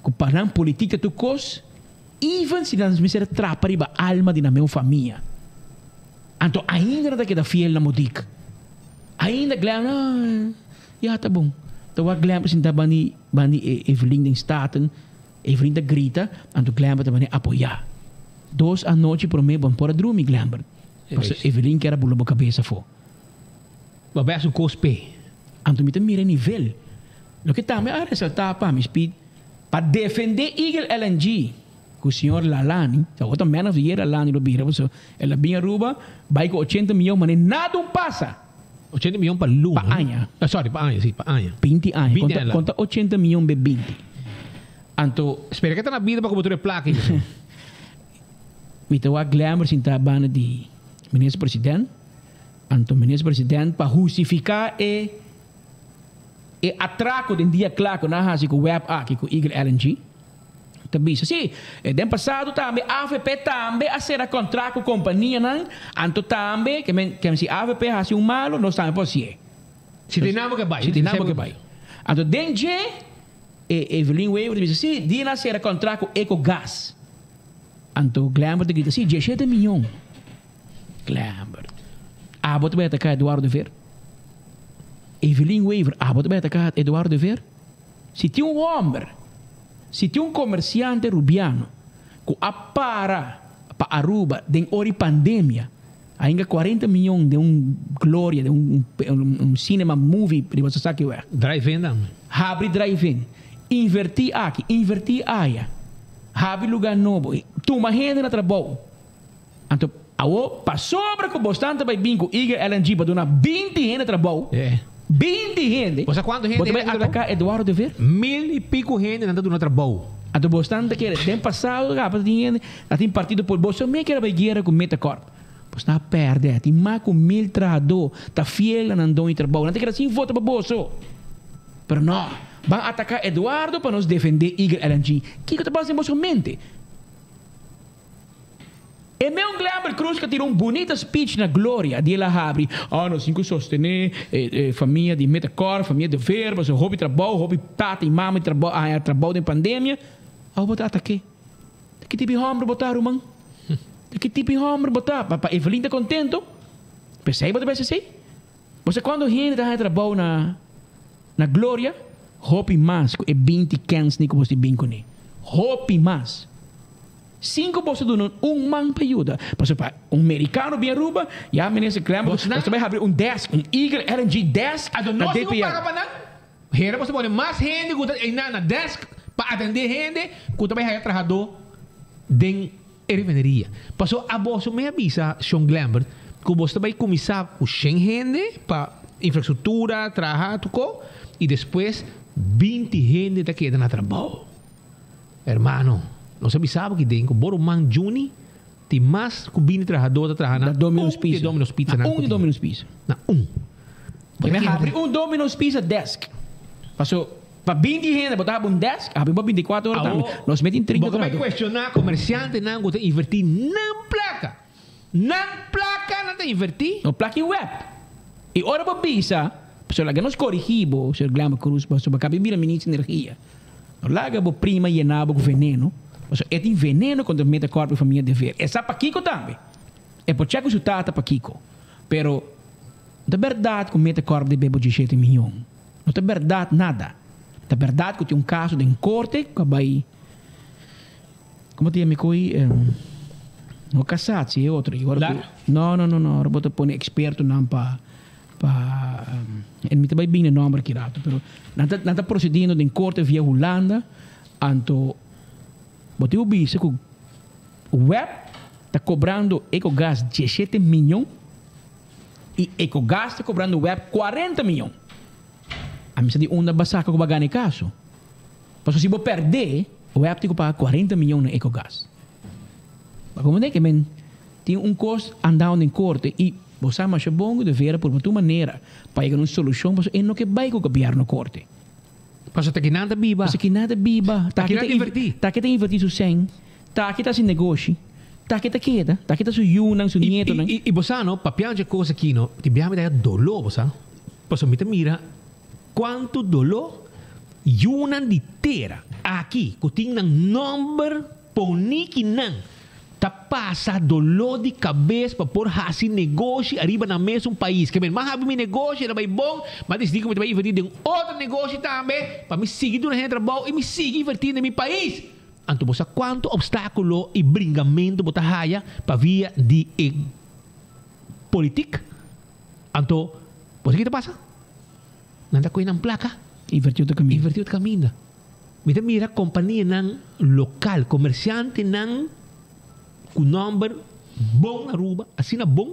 ku pa nan politiek ta tur kos, even si nan mester trapa riba alma di nan meu famia. Anto ainda nan ta keda fiel na Modik. Ainda Glenn, ah, ya ta bon. Ta wak Glenn sinta bandi bandi e Evelyn den Staten. Evelyn ta grita, anto Glenbert ta bani apoyá. Dos anochi promé bo por a drumi, Glenbert. Pasobra Evelyn kier a bula bo kabes afó. Bo a bai hasi un kos p'e. Anto mi ta mira e nivel. Loke tambe a resaltá pa mi, Speed, pa defendé Eagle LNG ku señor Lalani, ta otro man of the year Lalani lo bira, pasobra el a bin Aruba bai ku ochenta miyon, mane nada un pasa. 80 miyon pa luna. Pa aña. Ah, sorry, pa aña, sí, pa aña. 20 aña. 20 Konta, aña. konta 80 miyon be 20. Anto. Spera ke ta na bida pa ku bo tur e plaka ei. Mi ta wak Glenber sinta banda di minister president. Anto minister president pa hustifiká e e atrako den dia kla ku nan a hasi ku web aki ku Eagle LNG. Ta bisa, sí, den pasado tambe avp tambe a sera kontrakt ku kompanianan, anto tambe ke men ke si avp hasi un malu nos tambe por hasié. Si tin nan bo ke bai. Si tin nan bo ke bai. Anto den dje e Evelyn Wever ta bisa, sí, dia nan a sera kontrakt ku Ecogas. Anto Glenbert ta grita, sí, dieshete miyon. Glenbert, abo ta bai ataká Eduardo de Veer? Evelyn Wever, abo ta bai ataká Eduardo de Veer? Si tin un hòmber, si tin un komersiante rubiano ku a para pa Aruba den ora di pandemia, a hinga kuarenta mion den un gloria, den un cinema movie riba Sasaki Weg. Drive-in dan. Habri drive-in, invertí aki, invertí aya, habri lugá nobo, tuma hende na trabou. Anto awo pasobra ku bosnan ta bai bin ku Eagle LNG pa duna 20 hende trabou, 20 hende, Bo sa kuantu hende bo ta bai hende ta ataká Eduardo de Veer? Mil i piku hende nan ta duna trabou. Anto bosnan ta kere, den pasado kaba ta tin hende, ta tin partido pol, boso me kere bai guera ku Metacorp. Bosnan a pèrdè, tin mas ku 1000 trahadó ta fiel na nan don di trabou, nan ta keda sin vota pa boso. Pero no, ban ataká Eduardo pa nos defendé Eagle LNG. Kiko ta pasa den boso mente? E meun Glenbert Croes ka tira un bunita speech na Gloria di el a habri, Oh, nos tin ku sostené e famia di Metacor, famia de Ver, pasobra hopi trabou, hopi tata i mama di trabou a haña trabou den pandemia. Awo bo ta ataké. Ta ki tipo di hòmber bo ta, ruman? Ta ki tipo di hòmber bo ta? Pa Evelyn ta kontento? P'esei bo ta bisa esei? Bo sa kuantu hende ta haña trabou na na Gloria? Hopi mas ku e 20 kènsnan ku bo si bin kuné. Hopi mas. Sin ku boso duna un man pa yuda. Pasobra pa un merikano bin Aruba, ya minister Clem, boso ta bai habri un desk, un Eagle LNG desk Anto na nos tin ku DPL. paga pa nan. Hera boso pone mas hende ku ta einan na desk pa atendé hende ku ta bai haya trahadó den e refineria. Pasobra aboso mi a bisa Shon Glembert ku boso ta bai kuminsá ku shen hende pa infrastruktura, traha tur ko, i despues 20 hende ta keda na trabou. Hermano, nos a bisa bo ki den ku bo ruman Juni tin mas ku 20 trahadó ta traha na Domino's un di Pizza. Domino's Pizza Na nan un ku di tin. Domino's Pizza. Na un. Bo ta habri un Domino's Pizza desk. Paso pa 20 hende bo ta habri un desk, habri bo 24 ora tambe. Awo, Nos meti 30 bo ta bai trahadó. kuestioná komersiantenan ku ta invertí nan plaka. Nan plaka nan ta invertí. No plaka i web. I ora bo bisa, pasobra laga nos korigí bo, señor Glamour Cruz, pasobra bo kabi bira minister di energia. No laga bo prima yena bo ku veneno, pasobra e tin veneno kontra meta kòrp i famia Dever. E sa pakiko tambe. E por chèk ku su tata pakiko. Pero no ta bèrdat ku meta kòrp debe bo 17 miyon. No ta bèrdat nada. Ta bèrdat ku tin un kaso den korte ku a bai, komo ta yama e koi, no kasatsi e otro. No, no, no, no. Ora bo ta pone ekspertonan pa. Pa en mi ta bai bini nomber ki rato pero nan ta nan ta procediendo den corte via Hulanda anto bo tin bisa cu web ta cobrando Ecogas 17 miyon y Ecogas ta cobrando web 40 miyon. A mi sa di unda ba saca cu ba gana e caso pasobra si bo perde web tin cu paga 40 miyon na Ecogas. Ba como den ke men tin un cos andando den corte y bo sa masha bon cu de vera por tur manera pa yega na un solucion pasobra e no ke bay cu gobierno corte. Pasobra ta kinan ta biba. Pasobra kinan ta biba. Ta kinan ta inverti. Ta ki ta inverti su cen. Ta ki ta haci negoshi. Ta ki ta keda. Ta ki ta su yunan, su nietonan. Y bo sa no, papiando dje cos aki no, tin biaha mi ta haya dolor bo sa. Pasobra mi ta mira cuanto dolor yunan di tera aki cu tin nan nomber poni kinan ta. pasa doló di kabes pa por hasi negoshi ariba nan mesun pais. Ke men, m'a habi mi negoshi, el a bai bon, m'a disidí ku mi ta bai invertí den otro negoshi tambe pa mi sigui duna hende trabou i mi sigui invertí den mi pais. Anto bo sa kuantu opstákulo i bringamentu bo ta haya pa via di e politik? Anto, bo sa ki ta pasa? Nan ta kohe nan plaka. Invertí otro kaminda. Invertí otro kaminda. Mi ta mira kompanianan lokal, komersiantenan ku nòmber bon na Aruba, asina bon.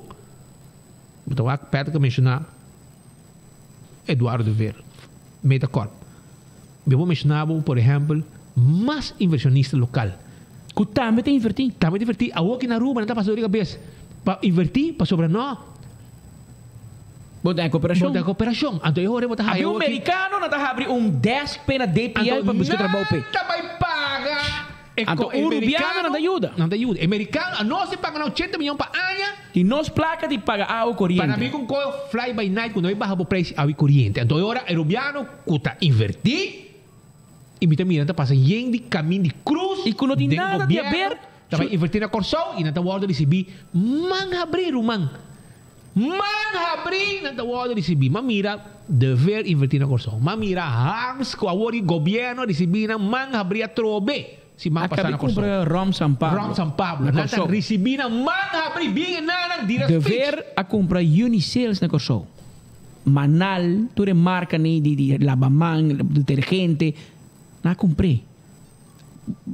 Bo ta wak Patrick a menshoná Eduardo de Veer, Metacorp. Mi por menshoná bo, por ehèmpel, mas invershonista lokal. Ku tambe ta invertí. Tambe ta invertí. Awor aki na Aruba nan ta pasa dor di kabes pa invertí pasobra no. Bo ta en koperashon. Bo ta en koperashon. Anto e ora bo ta haya Abi un awor aki. merikano nan ta habri un desk p'e na DPL pa buska trabou p'e. Anto nan ta bai paga e Anto un rubiano nan ta yuda. Nan ta yuda. E merikano, anos ta paga nan ochenta miyon pa aña. Di nos plaka di paga awa koriente. Pa nan bin ku un koe fly by night ku no e baha bo preis di awa i koriente. Anto e ora e rubiano ku ta invertí i mi ta mira nan ta pasa yen di kamin di krus I ku no tin den nada di gobièrnu haber. ta bai invertí na Kòrsou i nan ta wòrdu risibí man habrí ruman. Man habrí nan ta wòrdu risibí. M'a mira De Veer invertí na Kòrsou. M'a mira Harms ku awor di gobièrnu a risibí nan man habrí atrobe siman pasá Akabé na Kòrsou. kumpra Rom San Pablo. Rom San Pablo. Na Nan ta Kòrsou. risibí nan man habrí bien e nan dira De speech. Veer a kumpra Unisales na Kòrsou. Manal, tur e markanan di di labaman, detergente, nan a kumpr'é.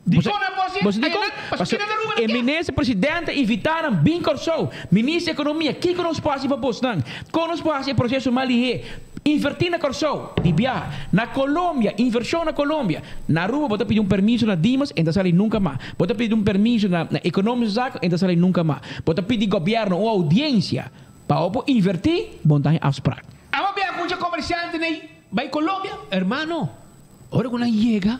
Dikon nan por hasi? Boso dikon? Pasobra kinan Aruba E nan ke. minister presidente invitá nan bin Kòrsou. Minister ekonomia, kiko nos por hasi pa bosnan? Kon nos por hasi e proseso mas lihé? Invertí na Kòrsou, di biaha. Na Colombia, invershon na Colombia. Na Aruba bo ta pidi un permiso na Dimas, e ta sali nunka mas. Bo ta pidi un permiso na Economische Zaken, e ta sali nunka mas. Bo ta pidi gobièrnu un oudiensia pa bo por invertí, bo no ta haña afsprak. Abo biaha ku un komersiante nei bai Colombia, hermano. Ora ku nan yega,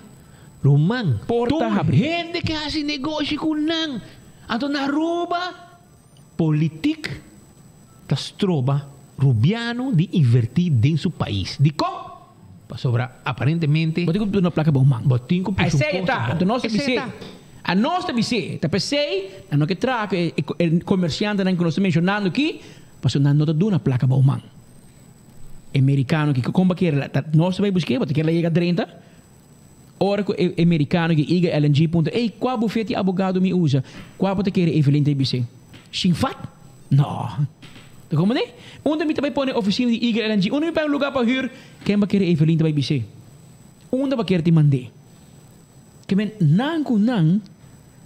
ruman, Porta tur habri. hende ke hasi negoshi ku nan. Anto na Aruba, politik ta stroba rubiano di invertí den su pais. Dikon? Pasobra aparentemente Bo tin ku duna plaka bo man. bo tin ku Esei presupuesto ta. bou. Anto nos ta Esei bis'é. ta. Anos ta bis'é. Ta p'esei nan no ke traha ku e e komersiantenan ku nos ta menshonando aki, pasobra nan no ta duna plaka bo man. E mericano ki con ba kere la ta nos ta bay busque bo ta kere la yega drenta ora cu e mericano ki iga LNG puntra ey cua bufete di abogado mi usa cua bo ta kere Evelyn ta bis'e shin fat no ta comprende unda mi ta bay pone oficina di iga LNG unda mi bay un lugar pa huur ken ba kere Evelyn ta bay bis'e unda ba kere ti mande ke men nan cu nan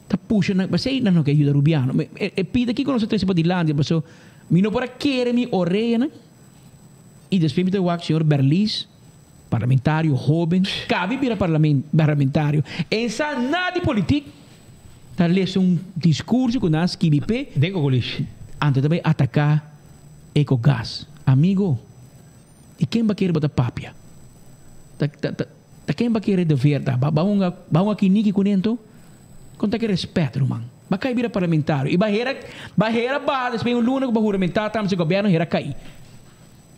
ta pusha nan pasey nan no ke yuda Rubiano e pida kico nos a trece padilanti paso mi no por a kere mi oreanan. I despues mi ta wak señor Berlis, parlamentario hoben, kabi bira parlamentario, en sa nada di politik, ta lesa un diskurso ku nan a skibi p'e. Den Cocolish. Anto ta bai ataká Ecogas. Amigo, di ken bo a kere bo ta papia? Ta ta ta ken bo a kere dever ta? Ba ba hunga ba hunga kiniki kuné anto? Kon ta ke respèt, ruman? Ba kai bira parlamentario i ba hera ba hera baha despues un luna ku ba huramentá tambe si gobièrnu hera kai.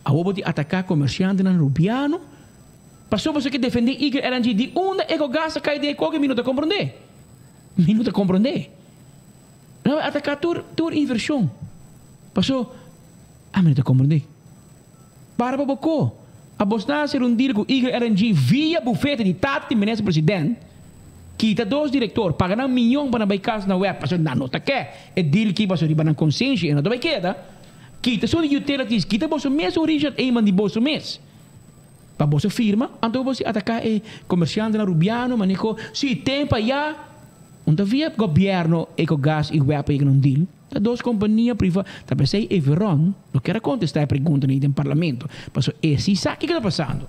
Awor bo tin ataká komersiantenan rubiano pasobra boso ke defendé YLNG di unda Ecogas a kai den e koke mi no ta komprondé. Mi no ta komprondé. Nan bai ataká tur tur invershon paso ami no ta komprondé. Para pa bo ko. A bos nan a hacer un deal cu YLNG via bufete di tata di minister president, kita dos director, paga nan miyon pa nan bay cas na web, pasobra nan no ta ke e deal ki pasobra riba nan consenshi e no ta bay keda, kita su di utilities, kita boso mes un Richard Eman di boso mes pa boso firma, anto bo si ataca e comerciantenan Rubiano, maneho, si ten pa ya, un ta via gobierno Ecogas y web pa yega na un deal. Ta dos kompania priva ta p'esei Everon no kier a kontestá e preguntanan ei den parlamento, pasobra e si sa kiko ta pasando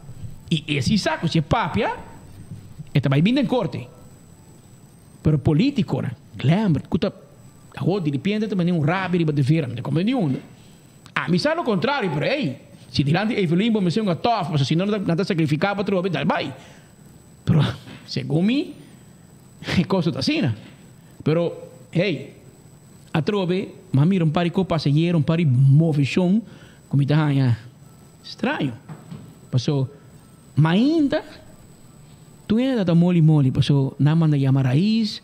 i e si sa ku si e papia e ta bai bin den korte. Pero politikonan, Glembert ku ta awor diripiente ta manda un rabia riba Devera, mi ta komprende di unda. Ami sa lo kontrario, pero ey, si dilanti Evelyn bo mester un atof pasobra si no nan ta sakrifiká bo atrobe, dal bai. Pero segun mi e kos no ta asina. Pero hey, atrobe m'a mira un par di ko pasahero, un par di moveshon ku mi ta haña straño. Paso mainta tur hende ta moli moli paso nan manda yama rais,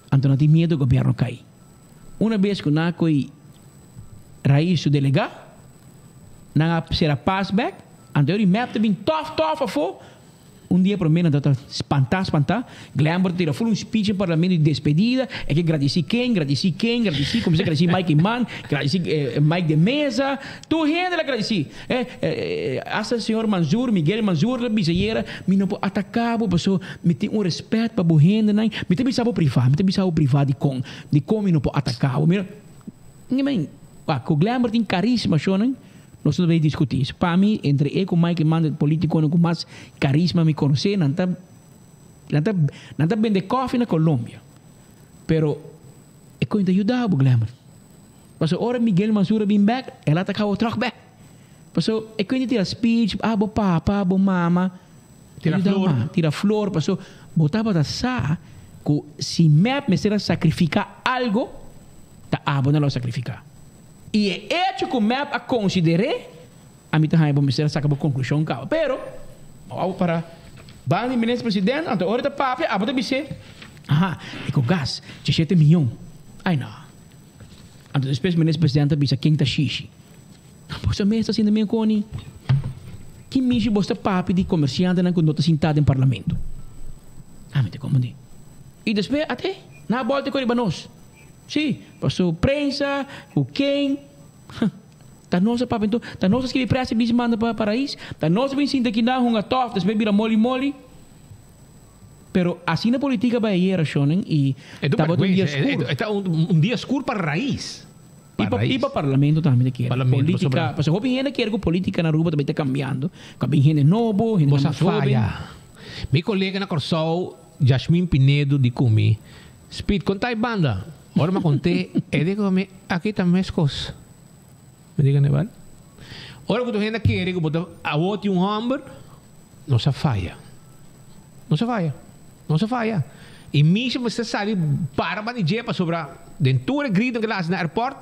anto nan tin miedu gobièrnu kai. Una bes ku nan a koe Raiz su delegá, nan a sera pas bek, anto di mep ta bin tòf tòf afó. Un dia promé nan tabata spantá spantá. Glenbert ta tira ful un speech den parlamento di despedida, e ke gradisí ken, gradisí ken, gradisí, kuminsá gradisí Mike Eman, gradisí Mike de Meza, tur hende la gradisí. Hasta señor Manzur, Miguel Manzur la bisa ayera, mi no por ataká bo paso mi tin un respèt pa bo hendenan, mi ta bisa bo privá, mi ta bisa bo privá dikon, dikon mi no por ataká bo. Mi no, men, wak, ku Glenbert tin karisma shownan. Nos no ta bay discuti. Pa mi, entre e cu Mike Eman e politiconan cu mas carisma mi conoce, nan ta, nan ta, nan ta bende coffee na Colombia. Pero e coin ta yuda bo, Glenbert. Pasobra ora Miguel Mansur a bin bek, el a ataca bo terug bek. Pasobra e coin ta tira speech, ah bo papa, bo mama. Tira Yuda flor. ma, tira flor, pasobra bo tabata sa cu si mep mester a sacrifica algo, ta abo nan lo a sacrifica. I e echo ku mep a konsider'é, ami ta haña bo mester a saka bo konklushon kaba. Pero, bo a para banda di minister president, anto ora e ta papia, abo ta bis'é, Aha, e ku gas, djeshete miyon. Ai no. Anto despues minister president ta bisa ken ta shishi. Boso mes ta sinti men koni. Ki mishi boso ta papia di komersiantenan ku no ta sintá den parlamento? Ami ta komprendé. I despues, ate, nan a bòlta ku riba nos. Sí, paso prensa, ku ken, ta nos a papia enton, ta nos a skibi press release manda pa pa Raiz, ta nos a bin sinta aki nan hunga tòf despues bira moli moli. Pero asina politica bai ayer shonnan i E ta un tabata un dia vergüenza, skur. e ta un dia skur pa Raiz. I pa i pa parlamento tambe ta kere. Parlamento, Politica, pasobra- pasobra hopi hende kere ku politica na Aruba ta bai ta cambiando, ku a bin hende nobo, hende Bo sa mas hoben. faya. Mi kolega na Kòrsou, Jasmine Pinedo di ku mi, Speed, konta e banda. Ora mi a kont'é, e di ku mi, aki ta meskos. Mi di ku ne, bal. Ora ku tur hende a kere ku bo ta awor tin un hòmber, nos a faya. Nos a faya. Nos a faya. I Misha mester sali para banda di dje pasobra den tur e gritonan ku el a hasi na airport,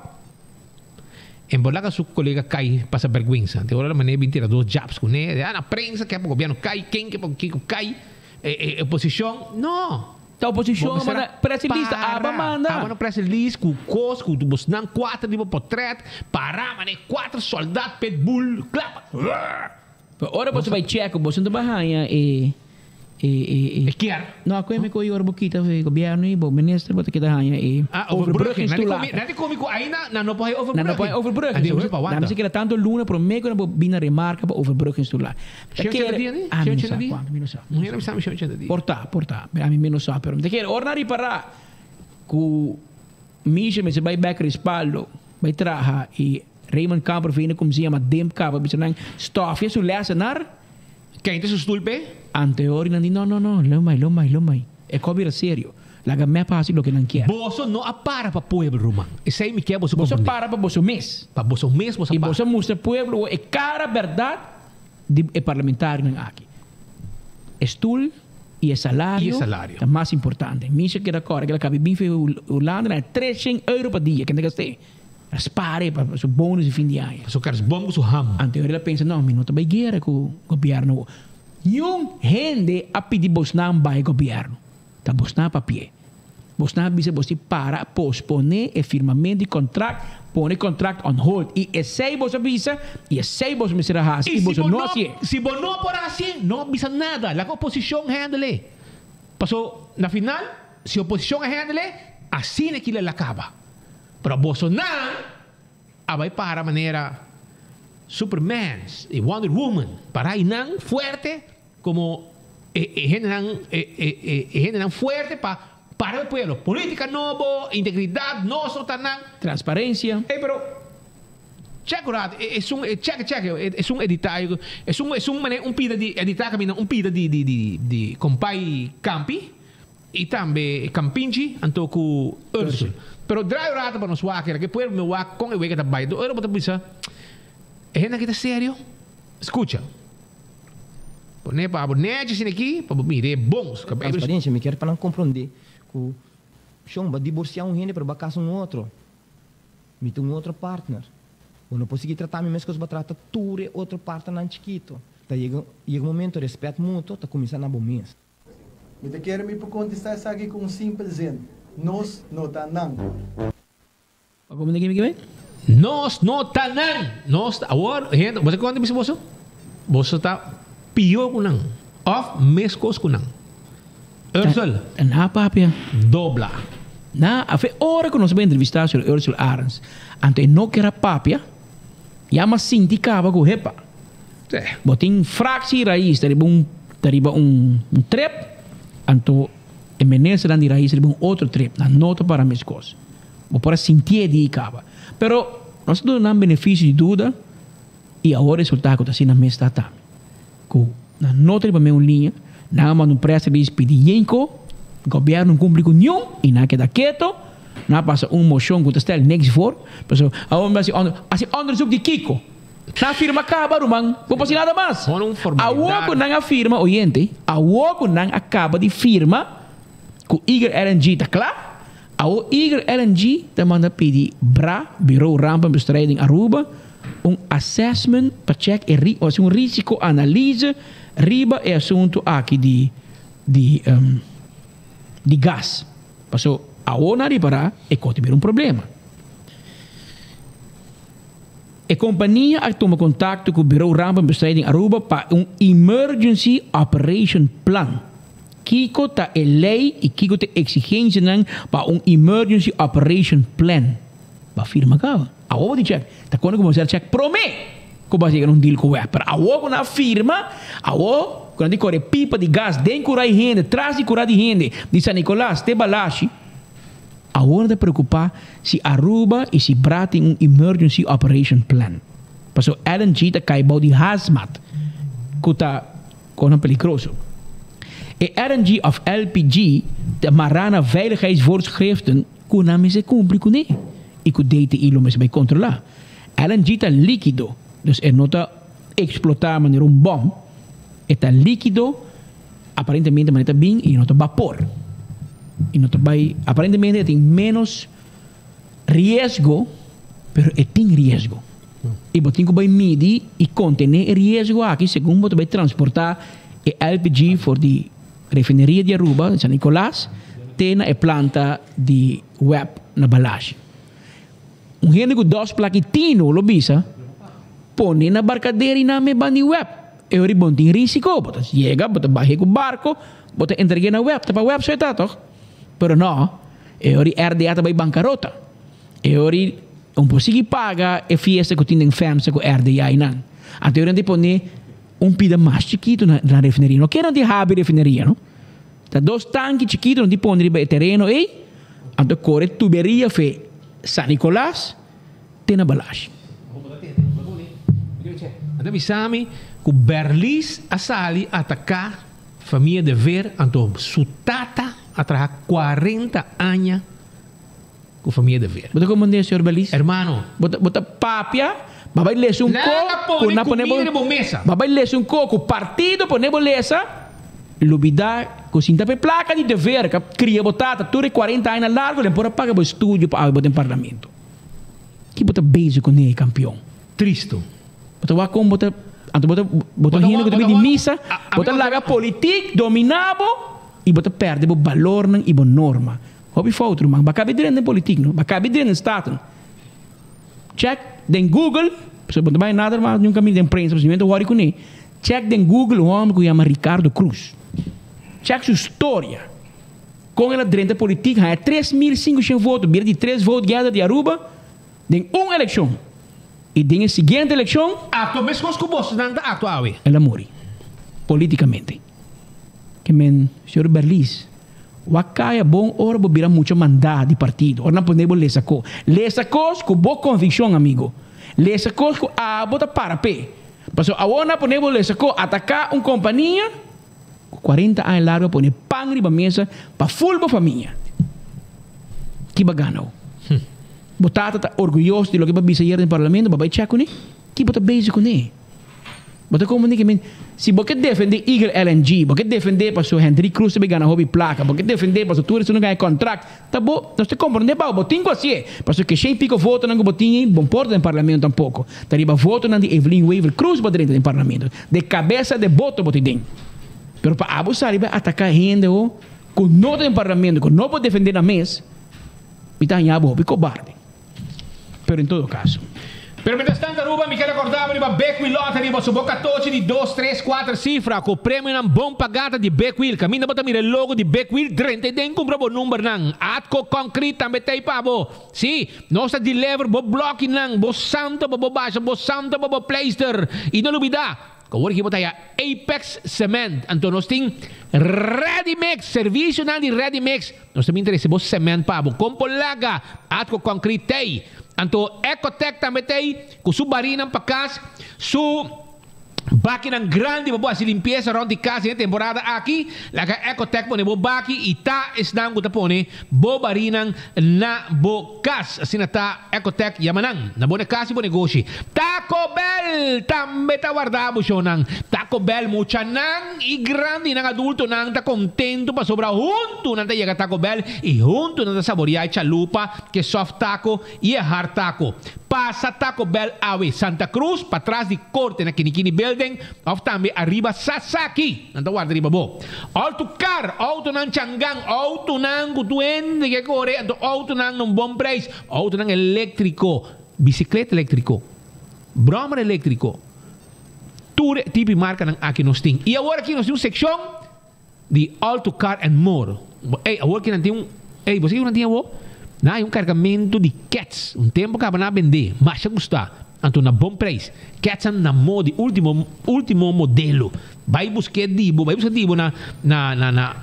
en por laga su kolega kai pasa bèrgwensa. Te ora la manera bin tira dos jabs kuné, ah na prensa ke pa gobièrnu kai, ken ke pa kiko kai, e oposishon, no! Ta oposicion a manda press release ta aba manda. Aba no press release cu cos cu bosnan cuater riba potret para mane cuater soldat pitbull klap. Pero ora boso bay check boso no ta bay haya e e e E kier. No acuer mi cu ora bo kita e gobierno y bo minister bo ta keda haya e Ah overbrugging. overbruggingstoelage. Nan di comi cu ainda nan no por haya overbrugging. Nan no por haya overbrugging. Nan di hopi pa wanta. Nan mester keda tanto luna prome cu nan por bin na remarca pa overbruggingstoelage. Ta Sheu kere ochenta dia ni? Ah, Sheu mi no ochenta sa dia? cuanto, mi no sa. Muher a bisa mi sheu ochenta dia. Por ta, por ta. Pero ami mi no sa. Pero mi ta kere ora nan ripara cu Misha mester bay bek respaldo, bay traha y Raymond Kamper vene como se yama Demp caba bisa nan stofia su lesenar. Ken ta su stoel p'e? Anteori nan di no, no, no, lo mai, lo mai, lo mai. E ko bira serio. Laga mep haci loke nan kier. Boso no a para pa pueblo, ruman. Esey mi kier boso Boso a comprende. para pa boso mes. Pa boso mes boso a Y para. boso a mustra pueblo e cara berdad di e parlamentarionan aki. E stoel y e salario Y e salario. ta mas importante. Misha keda kore keda kabi bin fi Hulanda na e 300 euro pa dia. Ken ta gast'é? A spar pa su bonus di fin di aña. Pa su kerstboom ku su ham. Anto el a pensa, no, mi no ta bay guera ku gobierno. Niun hende a pidi bosnan bay gobierno. Ta bosnan papi'é. Bosnan a bisa bos tin para posponé e firmamento di kontrakt, pone kontrakt on hold. I esei bos a bisa i esei bos mester a hasi i I si boso bo no no, hasié. si bo no por hasié, no bisa nada. Laga oposishon handle. Paso na final, si oposishon a handle, asina kila el a kaba. Pero bosonan a bai para manera Supermans i Wonder Woman, para einan fuerte komo e e hendenan e e e e hendenan fuerte pa para e pueblo. Politica nobo, integridad, nos no ta nan. Transparencia. Ey pero check un rato, e esun e check check esun edita esun esun manera un pida di edita caminda un pida di di di di compay Campi. I tambe Campinchi anto ku Ursel. Pero draai un rato pa nos wak era ke pueblo mi wak kon e wega ta bai. Anto ora bo ta bisa e hende aki ta serio? Skucha. Pone pa bo nechi asina aki pa bo mira e bon. Transparencia, mi kier pa nan comprende cu shon bo a divorcia un hende pero bo a casa un otro. Mi ta un otro partner. Bo no por sigui trata mi mescos bo a trata tur e otro partnernan chikito. Ta yega yega un momento respet mutuo ta cuminsa na bo mes. Mi ta kere mi por kontestá esaki ku un simpel zin, Nos no ta nan. Nos no ta nan. Nos ta awor, hende, bo sa kiko bisa boso? Boso ta pió ku nan òf meskos ku nan. Ursel. Na papia. Dobla. Na, afe ora ku nos a bai entrevistá señor Ursel Arends, anto e no ker a papia, ya m'a sinti kaba ku hepa. Bo tin fractie Raiz ta riba un ta riba un trip, anto e ministernan di Raiz riba un otro trip. Nan no ta para meskos. Bo por a sintié di kaba. Pero nos a duna nan benefisio di duda i awor resultá ku ta asina mes ta tambe. Ku nan no ta riba meun liña, nan a manda un press release pidi yenko, gobièrnu no kumpli ku niun i nan a keda keto, nan a pasa un moshon ku ta stel niks voor. Pasobra awor mi a hasi onderzoek di kiko? Nan a firma kaba ruman, bo por hasi nada mas. Awor ku nan a firma, oyente, awor ku nan a kaba di firma ku Eagle LNG ta kla, Awo Eagle LNG ta manda pidi bra, Bureau Rampenbestrijding Aruba, un assessment pa check e ri o hasi un risico analyse riba e asunto aki di di di gas. Paso awo nan ripara e ko ta bira un problema. E compania a tuma contacto cu Bureau Rampenbestrijding Aruba pa un Emergency Operation Plan. Kiko ta e ley y kiko ta e exigencianan pa un Emergency Operation Plan? Bo a firma caba. Awor bo tin check. Ta cuando cu bo mester a check prome cu bo a yega na un deal cu web. Pero awor cu nan a firma, awor cu nan tin core pipa di gas den cura di hende, tras di cura di hende, di San Nicolas te Balashi, Awor nan ta preocupa si Aruba y si bra tin un Emergency Operation Plan. Pasobra LNG ta cay bou di hazmat cu ta cosnan peligroso. E LNG of LPG ta mara na veiligheidsvoorschriften cu nan mester cumpli cune y cu DTI lo mester bay controla. LNG ta likido, dus e no ta explota manera un bom, e ta likido. Aparentemente manera ta bin y no ta bapor. Y no ta bay, aparentemente e tin menos riesgo, pero e tin riesgo. Y bo tin cu bay midi y contene e riesgo aki segun bo ta bay transporta e LPG for di refineria di Aruba, di San Nicolas, te na e planta di web na Balashi. Un hende cu dos plaki tino lo bisa, pone na barcadera y na me ban di web. E ora bo no tin risico, bo ta yega, bo ta bahe cu barco, bo ta entregue na web, ta pa web so e ta toch? Pero no, e ora RDA ta bay bancarota. E ora un por sigui paga e fiesta cu tin den FEMSA cu RDA y nan. Anto e ora nan ta pone un pida mas chikito na refineria. No kier nan ta habri refineria no. Ta dos tanki chikito nan ta pone riba e tereno ey, anto core tuberia fe San Nicolas te na Balashi. Nan ta bisa mi ku Berlis a sali ataká famia de Veer anto su tata a traha 40 aña ku famia de Veer. Bo ta komprendé señor Berlis? Hermano. Bo ta bo ta papia, ba bai lesa un ko ku na pone kumida riba bo mesa. Ba bai lesa un ko ku partido pone bo lesa, lubidá ku sinta pa e plaka di de Veer ka kria bo tata tur e 40 aña largo den por a paga bo estudio pa awe bo den parlamento. Ki bo ta bezig kuné, kampion? Tristo. Bo ta wak kon bo ta, anto bo ta, bo ta hende ku ta bini di misa, bo ta laga politik dominá bo i bo ta pèrdè bo balornan i bo norma. Hopi fout, ruman. Bo a kabi drenta den politik, no. Bo a kabi drenta den Staten. Check den Google, pasobra bo no ta bai nada mas niun kaminda den prensa, pasobra niun ta wòri kuné. Check den Google un hòmber ku yama Ricardo Cruz. Check su storia. Kon el a drenta politik, haña 3500 voto, bira di tres vote getter di Aruba den un elekshon. I den e siguiente elekshon. Aktua meskos ku bosnan ta aktua awe. El a muri politikamente. Ke men, señor Berlis, wak kaya bon ora bo bira mucha mandá di partido. Ora nan pone bo lesa ko. Lesa kos ku bo konvikshon, amigo. Lesa kos ku abo ta para p'e. Pasobra awor nan pone bo lesa ko, ataká un kompania. Ku 40 aña largu a pone pan riba mesa pa ful bo famia. Ki bo a gana ho? Bo tata ta orguyoso di loke bo a bisa ayer den parlamento, bo a bai chek kuné? Ki bo ta bezig kuné? Bo ta komprendé ke men, si bo ke defendé Eagle LNG, bo ke defendé paso Hendrik Cruz ta bai gana hopi plaka, bo ke defendé paso tur esnan gana e kontrakt, ta bo, nos ta komprendé pa bo, bo tin ku hasié, paso ke shen piko votonan ku bo tin ei, bo no por ta den parlamento tampoko. Ta riba votonan di Evelyn Wever Croes bo drenta den parlamento. De cabeza de voto bo tin den. Pero pa abo sali bai ataca hende ho cu no ta den parlamento, cu no por defende nan mes, mi ta haña bo hopi cobarde. Pero en todo caso. Pero mientras tanto Aruba, mi ker recorda bo riba Bekwil Lottery boso bo katochi di dos, tres, kuater sifra ku premionan bon pagá ta di Bekwil. Kaminda bo ta mira e logo di Bekwil drenta i den kumpra bo numbernan. Atco Concrete tambe ta ei pa bo. Sí, nos ta deliver bo blokinan, bo santo pa bo basha, bo santo pa bo pleister. I no lubida, ku awor aki bo ta haya Apex Cement. Anto nos tin Ready Mix, servisionan di Ready Mix. Nos ta bin trese bo cement pa bo. Kon por laga Atco Concrete t'ei? Anto Ecotec tambe t'ei ku su barinan pa kas, su bakinan grandi pa bo hasi limpiesa rònt di kas den e temporada aki. Laga Ecotec pone bo baki i ta esnan ku ta pone bo barinan na bo kas. Asina ta Ecotec yama nan na bo ne kas i bo negoshi. Taco Bell tambe ta warda bo shownan. Taco Bell muchanan. I grandinan adultonan ta kontentu pasobra huntu nan ta yega Taco Bell i huntu nan ta saboriá e chalupa, ke soft taco i e hard taco. Pasa Taco Bell awe Santa Cruz, patras di Korte na Kinikini Building òf tambe ariba Sasaki. Nan ta warda riba bo. Auto car, outonan changan, outonan ku tur hende ke kore, anto outonan na un bon preis, outonan eléktriko, bisikleta eléktriko, bròmer eléktriko. Tur e tipo di markanan aki nos tin. I awor aki nos tin un sekshon di All to Car and More. Ey, awor aki nan tin un, ey, bo sa kiko nan tin awor? Nan hay un kargamentu di Keds. Un tempu kaba nan a bendé. Masha gusta. Anto na bon preis. Kedsnan na mo di ultimo, ultimo modelo. Bai busk'é di bo, bai buska di bo na, na, na, na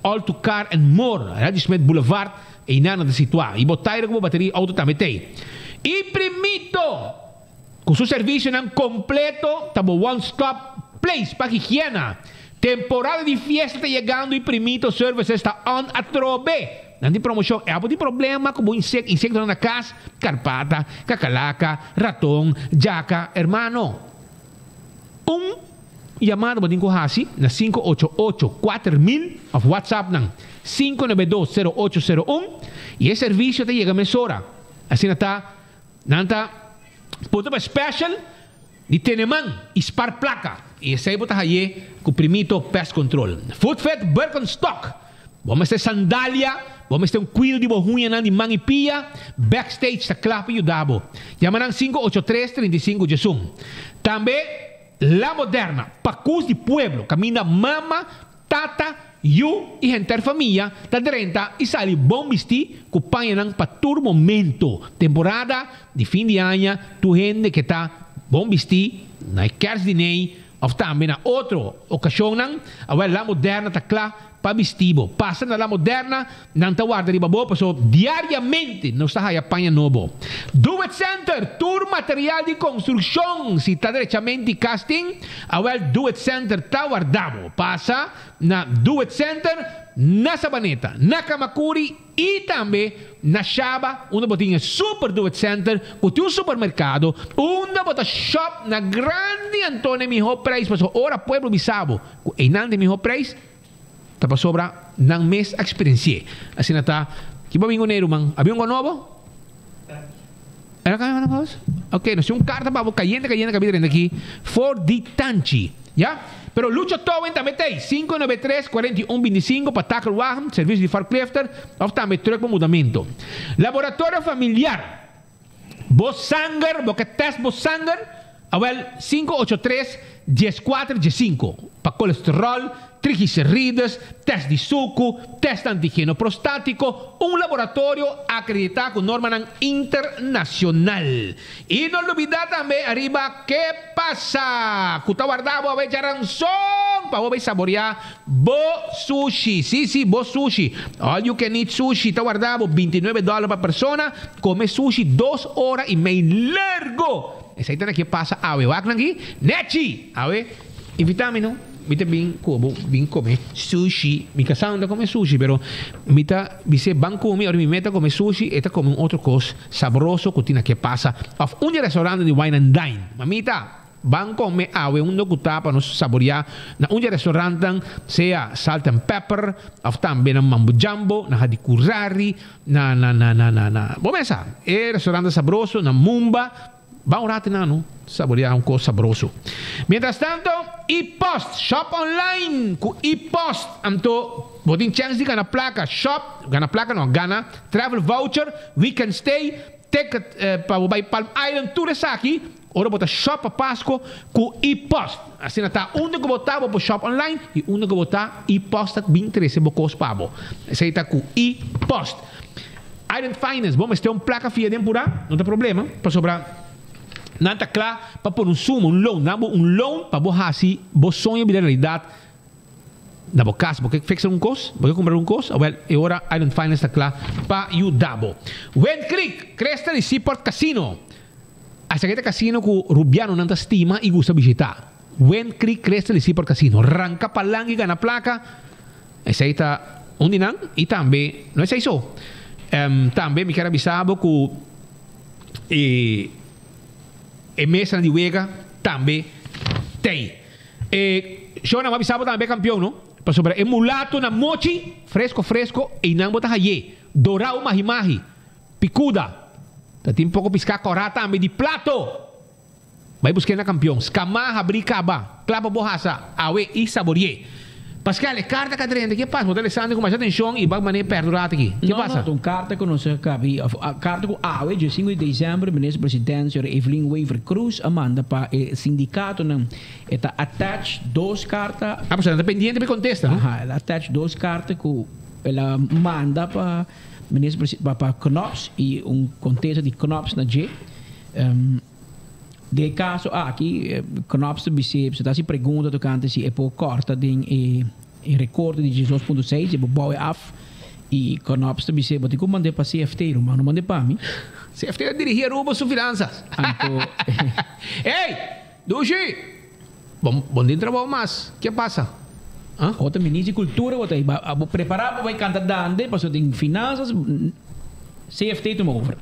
All to Car and More, Ladysmith Boulevard, einan nan ta situá. I bo taira ku bo bateria outo tambe t'ei. I primito! Ku su servisionan kompleto ta bo one stop place pa higiena. Temporada di fiesta ta yegando i Primito Services ta on atrobe. Nan tin promoshon. E abo tin problema ku bo insek, insektonan na kas, karpata, kakalaka, raton, djaka, hermano. Un yamada bo tin ku hasi na 588 4000 òf WhatsApp nan 592 0801 i e servisio ta yega mesora. Asina ta Nan ta puntra pa special di tene man y spar placa y esey bo ta haye cu Primito Pest Control. Footfit Birkenstock, bo mester sandalia, bo mester un cuido di bo huñanan di man y pia, Backstage ta cla pa yuda bo. Yama nan 583 35 diesun. Tambe La Moderna, pacus di pueblo, caminda mama Tata, yu i henter famia ta drenta i sali bon bistí ku pañanan pa tur momento. Temporada di fin di aña tur hende ke ta bon bistí na e kèrsdinei òf tambe na otro okashonnan. Awèl La Moderna ta kla pa bistí bo. Pasa na La Moderna, nan ta warda riba bo pasobra diariamente nos ta haya paña nobo. Do It Center, tur material di konstrukshon, si ta drechament di kas tin, awèl Do It Center ta warda bo. Pasa na Do It Center na Sabaneta, na Kamakuri i tambe na Shaba unda bo tin e Super Do It Center ku tin un supermerkado unda bo ta shop na grandi anto na e mihó preis pasobra ora pueblo bisa bo ku einan ta e mihó preis Ta pasobra nan mes a eksperensi'é. Asina ta, Ki bo a bin kuné, ruman? A bin un kos nobo? Era ka una kos? Ok, nos tin un karta pa bo kayente kayente kabita renta aki for di Tanchi. Ya? Pero Lucho Towing tambe ta ei, 593 41 25 pa takelwagen, servisio di forklifter òf tambe trùk pa mudamentu. Laboratorio familiar. Bo sanger, bo ke test bo sanger? Awel, 583 14 15 pa kolesterol, triglicerides, test di suku, test antigeno prostatiko, un laboratorio akreditá ku normanan internashonal. I no lubidá tambe ariba ke pasa ku ta warda bo awe djaranson pa bo bai saboriá Bo sushi, sí sí, bo sushi. All you can eat sushi ta warda bo 29 dòler pa persona. Come sushi dos ora i mei largo. Esei ta na ke pasa awe. Wak nan aki? Nechi! Awe, invita mi no. Mi ta bin ku bo bin come sushi. Mi kasá no ta come sushi, pero mi ta bis'é ban kumi. Ora mi meta come sushi, e ta come un otro kos sabroso ku tin na ke pasa. Òf un di e restaurantnan di Wine and Dine. Mamita! Ban come awe unda cu ta pa nos saboria na un di e restaurantnan, sea Salt and Pepper of tambe na Mambo Jambo, na Hadicurari, na na na na na na bo mesa e restaurant ta sabroso na Mumba, ban un rato na no saboria un cos sabroso. Mientras tanto E-post, shop online cu E-post, anto bo tin chance di gana placa, shop, gana placa no, gana travel voucher, weekend stay. Ticket pa bo bai Palm Island tur esaki ora bo ta shop pa Pasco cu e-post. Asina ta unda cu bo ta bo por shop online y unda cu bo ta e-post ta bin trece bo cos pa bo. Esey ta cu e-post. Island Finance bo mester un placa fia den pura no ta problema pasobra nan ta cla pa pone un suma un loan nan bo un loan pa bo haci bo soño bira realidad. Na bo kas bo ke fixa un kos, bo ke kumpra un kos, awel e ora Island Finance ta kla pa yuda bo. Wind Creek, Crystal y Seaport Casino. Esaki ta kasino ku rubianonan ta stima y gusta bishita. Wind Creek, Crystal y Seaport Casino. Ranka palanca y gana plaka, esei ta un di nan y tambe no esei so. Tambe mi kier a bisa bo ku e e mesanan di wega tambe t'ei. E shownan a bisa bo tambe campeon no, pasobra e mulato na mochi fresco fresco eynan bo ta haye, dorao mahi mahi, picuda, ta tin poco pisca cora tambe di plato! Bay busque na campeon, scama habri caba, cla pa bo hasa, awe y saborie. Pascal, e carta ca drenta, ke pasa? Bo ta lesando cu masha atencion y bak mane perdu rato aki. Ke No, pasa? no, ta un carta cu nos a cabi, of a carta cu awe, dje sinku di december, Minister President, señora Evelyn Wever-Croes a manda pa e sindicatonan. E ta attach dos carta. Ah, pues nan ta pendiente pa e contesta, no? Aha, el a attach dos carta cu el a manda pa Minister Presi-, pa pa Knops y un contesta di Knops na dje. Den e kaso aki, Knops ta bis'é, ta hasi pregunta tokante si e por kòrta den e rekorte di diesdos punto seis, e por bou e af, i Knops ta bis'é, bo tin ku mand'é pa CFT, ruman, no mand'é pa mi. CFT ta dirigí Aruba su finansas. Anto. Ey! Dushi! Bon, bon den trabou mas. Ke pasa? Ah? Bo ta minister di cultura, bo ta bo prepara pa bai canta dande, pasobra den finansas CFT tuma over.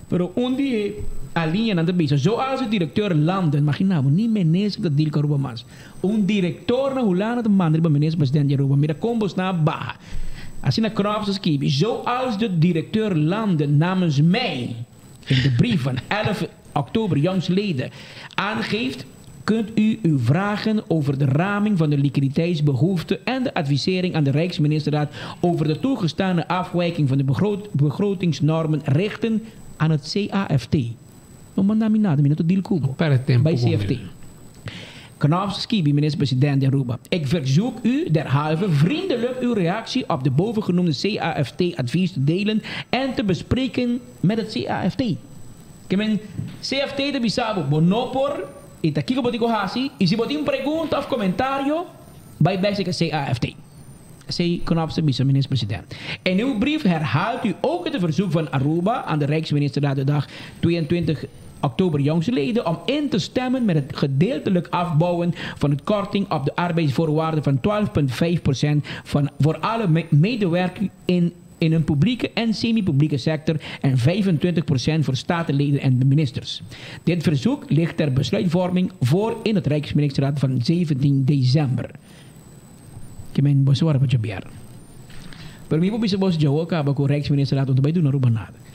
Pero un di e alineanan ta bisa, zoals de directeur Landen, imagina bo, ni minister ta deal cu Aruba mas. Un director na Hulanda ta manda riba minister president di Aruba, mira con bos na baha. Asina Knops ta skibi, zoals de directeur Landen namens mij in de brief van 11 oktober jongstleden aangeeft, kunt u uw vragen over de raming van de liquiditeitsbehoefte en de advisering aan de Rijksministerraad over de toegestane afwijking van de begrotingsnormen richten aan het CAFT. No manda mi nada, mi no ta deal cu bo. Bij CFT. Knops skibi, minister-president di Aruba. Ik verzoek u derhalve vriendelijk uw reactie op de bovengenoemde CAFT-advies te delen en te bespreken met het CAFT. Ke men CFT ta bisa bo, bo no por i ta kiko bo tin ku hasi i si bo tin pregunta òf komentario bai bèk serka CAFT. Esei Knops ta bisa Minister President. In uw brief herhaalt u ook het verzoek van Aruba aan de Rijksministerraad de dag 22 oktober jongstleden om in te stemmen met het gedeeltelijk afbouwen van het korting op de arbeidsvoorwaarden van 12,5% van voor alle medewerkers in in een publieke en semi-publieke sector en 25% voor statenleden en de ministers. Dit verzoek ligt ter besluitvorming voor in het Rijksministerraad van 17 december. Ke men bo suara pa djabier. Pero mi por bisa bos djawo kaba ku Rijksministerraad no ta bai duna Aruba nada.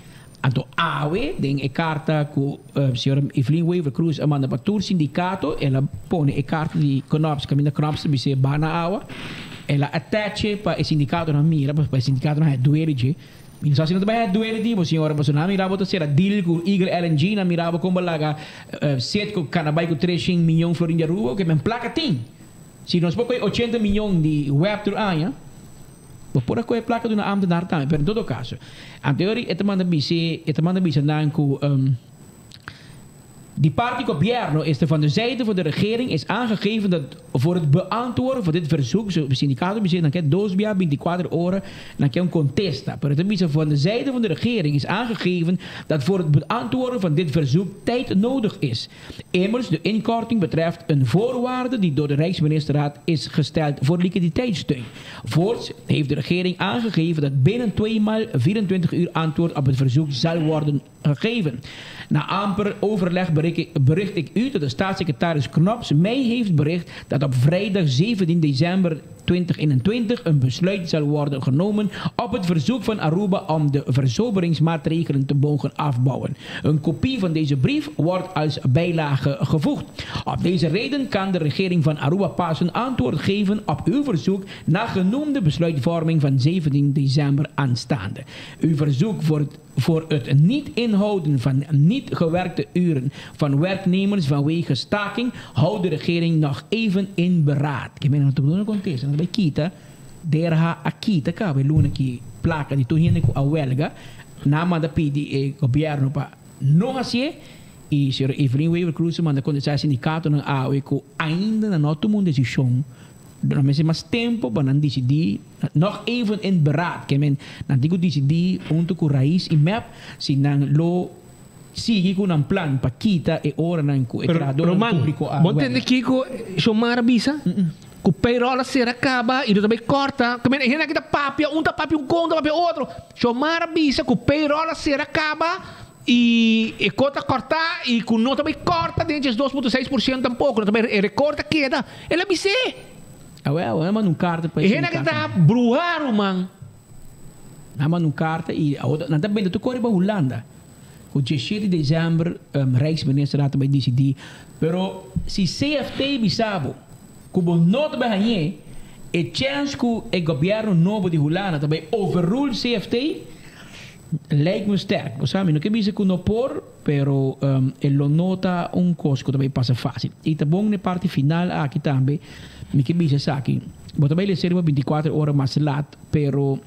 Anto awe den e karta ku señora Evelyn Wever Croes a manda pa tur sindikato el a pone e karta di Knops kaminda Knops ta bis'é baha na awa. El a attach'e pa e sindikatonan mira pa e sindikatonan haña duele dje. Mi no sa si nan ta bai haña duele di bo señora pasobra nan a mira bo ta sera deal ku Eagle LNG nan a mira bo kon bo laga Citgo kana bai ku treshen miyon florin di Aruba oke men plaka tin. Si nos por kohe ochenta miyon di web tur aña Bo por a kohe plaka duna ambtenaar tambe, pero en todo kaso, anterior e ta manda bis'é, e ta manda bisa nan ku di parti gobièrnu is er van de zijde van de regering is aangegeven dat voor het beantwoorden van dit verzoek, so sindikato bis'é nan ke dos bia binti kuater ora nan ke un kontesta, pero e ta bisa van de zijde van de regering is aangegeven dat voor het beantwoorden van dit verzoek tijd nodig is. Immers, de inkorting betreft een voorwaarde die door de Rijksministerraad is gesteld voor liquiditeitssteun. Voorts heeft de regering aangegeven dat binnen 2 maal 24 uur antwoord op het verzoek zal worden gegeven. Na amper overleg bericht ik u dat de staatssecretaris Knops mij heeft bericht dat op vrijdag 17 december 2021 een besluit zal worden genomen op het verzoek van Aruba om de versoberingsmaatregelen te mogen afbouwen. Een kopie van deze brief wordt als bijlage gevoegd. Op deze reden kan de regering van Aruba pas een antwoord geven op uw verzoek na genoemde besluitvorming van 17 december aanstaande. Uw verzoek voor het, voor het niet inhouden van niet gewerkte uren van werknemers vanwege staking houdt de regering nog even in beraad. Ik ben natuurlijk nog contest, bij kita, DRH a kita kaba e luna aki placa di tur hende cu a welga, nan a manda pidi e gobierno pa no hacié y señora Evelyn Wever Croes a manda contesta e sindicatonan awe cu ainda nan no a tuma un decision, nan mester mas tempo pa nan dicidi, nog even in beraad, ke men nan tin cu dicidi hunto cu Raiz y mep si nan lo sigui cu nan plan pa kita e oranan cu e Pero, trahadornan Roman, publico a bo welga. tende kico Xiomara bisa? Cu payroll a cera caba y no ta bay corta. Cu men, e hende aki ta papia, un ta papia un con, un ta papia otro. Xiomara bisa cu payroll a cera caba y e co ta corta y cu no ta bay corta den djes 2.6% tampoco. No ta bay, e record ta keda. El a bis'é. Awel, a manda un carta pa e E hende aki sindicato. ta bruha, Roman. A manda un carta y awor nan ta bende tur cor riba Hulanda. Cu 17 di december Rijksministerraad ta bay dicidi. Pero si CFT bisa bo cu bo no ta bay hañ'é, e chens cu e gobierno nobo di Hulanda ta bay overrule CFT lijkt me sterk. Bo sa, mi no ke bisa cu no por, pero e lo no ta un cos cu ta bay pasa facil. Y ta bon n'e parti final aki tambe mi ke bisa esaki. Bo ta bay lesa riba 24 ora mas lat, pero.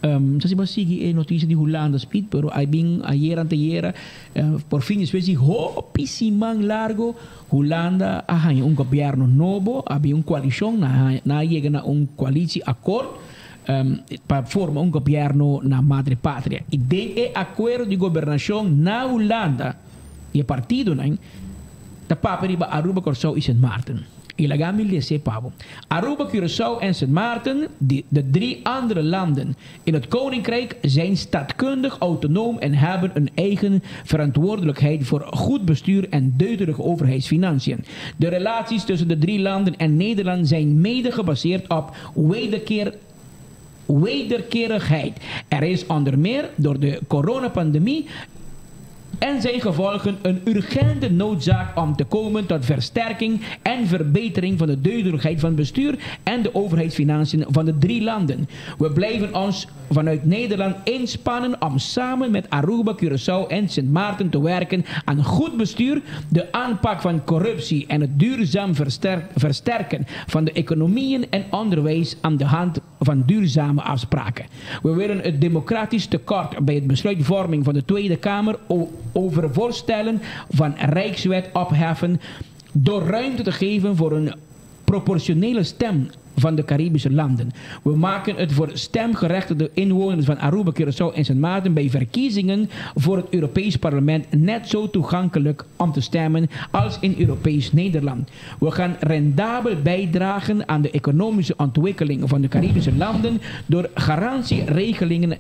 No sa si bo a sigui e noticia di Hulanda Speed, pero a bin ayer anteayer, por fin despues di hopi siman largo, Hulanda a haña un gobierno nobo, a bin un coalicion, nan a yega na un coalitieakkoord pa forma un gobierno na Madre Patria. Y den e acuerdo di gobernacion na Hulanda, di e partidonan, Ta papia riba Aruba, Kòrsou i Sint Maarten. I laga mi lese pa bo. Aruba, Curaçao en Sint Maarten, de de drie andere landen in het Koninkrijk, zijn staatkundig autonoom en hebben een eigen verantwoordelijkheid voor goed bestuur en deugdelijke overheidsfinanciën. De relaties tussen de drie landen en Nederland zijn mede gebaseerd op wederkeer wederkerigheid. Er is onder meer door de coronapandemie en zijn gevolgen een urgente noodzaak om te komen tot versterking en verbetering van de deugdelijkheid van bestuur en de overheidsfinanciën van de drie landen. We blijven ons vanuit Nederland inspannen om samen met Aruba, Curaçao en Sint Maarten te werken aan goed bestuur, de aanpak van corruptie en het duurzaam versterken van de economieën en onderwijs aan de hand van duurzame afspraken. We willen het democratisch tekort bij het besluitvorming van de Tweede Kamer over voorstellen van Rijkswet opheffen door ruimte te geven voor een proportionele stem van de Caribische landen. We maken het voor stemgerechtigde inwoners van Aruba, Curaçao en Sint Maarten bij verkiezingen voor het Europees Parlement net zo toegankelijk om te stemmen als in Europees Nederland. We gaan rendabel bijdragen aan de economische ontwikkeling van de Caribische landen door garantieregelingen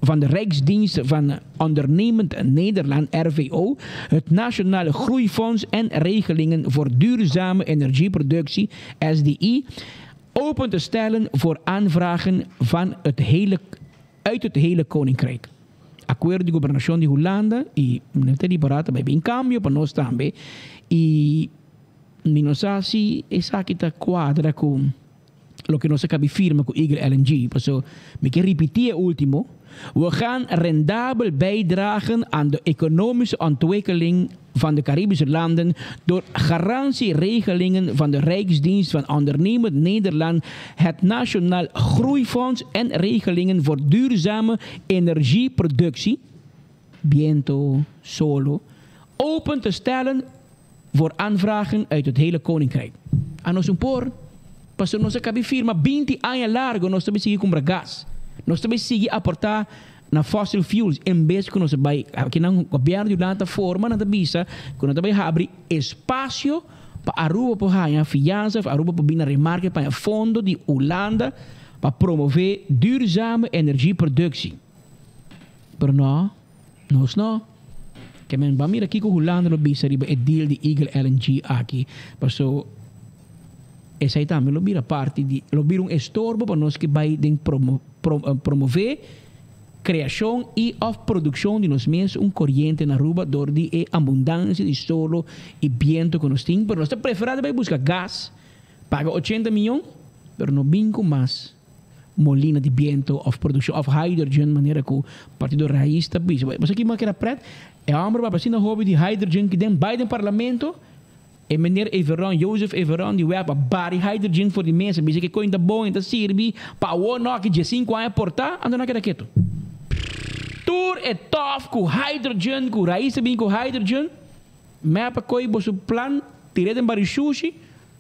van de Rijksdienst van Ondernemend Nederland, RVO, het Nationale Groeifonds en regelingen voor duurzame energieproductie, SDI, open te stellen voor aanvragen van het hele, uit het hele Koninkrijk. Acuerdo di gobernacion di Hulanda y no ta di barata bay bin cambio pa nos tambe y mi no sa si esaki ta cuadra cu loke nos a cabi firma cu Eagle LNG. Paso mi ke ripiti e ultimo, We gaan rendabel bijdragen aan de economische ontwikkeling van de Caribische landen door garantieregelingen van de Rijksdienst van Ondernemend Nederland, het Nationaal Groeifonds en regelingen voor duurzame energieproductie, biento, solo, open te stellen voor aanvragen uit het hele Koninkrijk. A nos un por, pasobra nos a cabi firma binti aña largo nos ta bay sigui cumpra gas. Nos ta bay sigui aporta na fossil fuels en bes cu nos a bay aki nan gobierno di Hulanda ta forma nan ta bisa cu nan ta bay habri espacio pa Aruba por haña fianza of Aruba por bini na remarke pa haña fondo di Hulanda pa promove duurzame energieproductie. Pero no, nos no. Ke men ban mira kiko Hulanda lo bisa riba e deal di Eagle LNG aki. Paso. Esei tambe lo bira parti di, lo bira un estorbo pa nos ke bai den promo, promove creacion y of produccion di nos mes un coriente na Aruba door di e abundancia di solo y biento cu nos tin, pero nos ta prefera di bay busca gas, paga ochenta miyon, pero no bin cu mas molina di biento of produccion of hydrogen manera cu Partido Raiz ta bisa. Bo sa kico mi a keda pret? E homber papia asina hopi di hydrogen ki den bay den parlamento. E meneer Everon, Jozef Everon di web a bari hydrogen for di mesa, bisa ke koin ta bon e ta sirbi pa awor no aki diesinku aña por ta, anto nan a keda ketu. Tur e tof ku hydrogen, ku rais ta bin ku hydrogen, mep a koi boso plan, tir'é den bari shushi,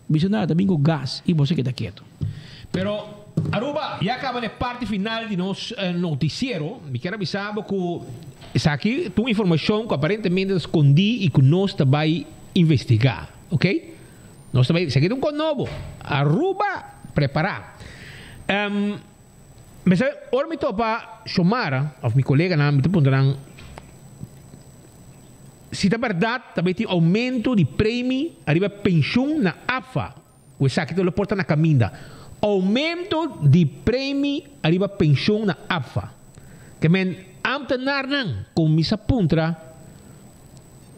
bisa nan a ta bin ku gas i boso keda ketu. Pero Aruba, ya caba na e parti final di nos noticiero. Mi kier a bisa bo cu esaki ta un informacion cu aparentemente ta scondi y cu nos ta bay investiga. Ok? Nos ta bay, esaki ta un cos nobo. Aruba, prepara. Um, mi sabe, ora mi topa Xiomara of mi coleganan, mi ta puntra nan si ta berdad ta bay tin aumento di premi ariba pensioen na APFA. Ku esaki ta lo por ta na kaminda. Oumento di premi ariba penshon na APFA. Ke men ambtenarnan kuminsá puntra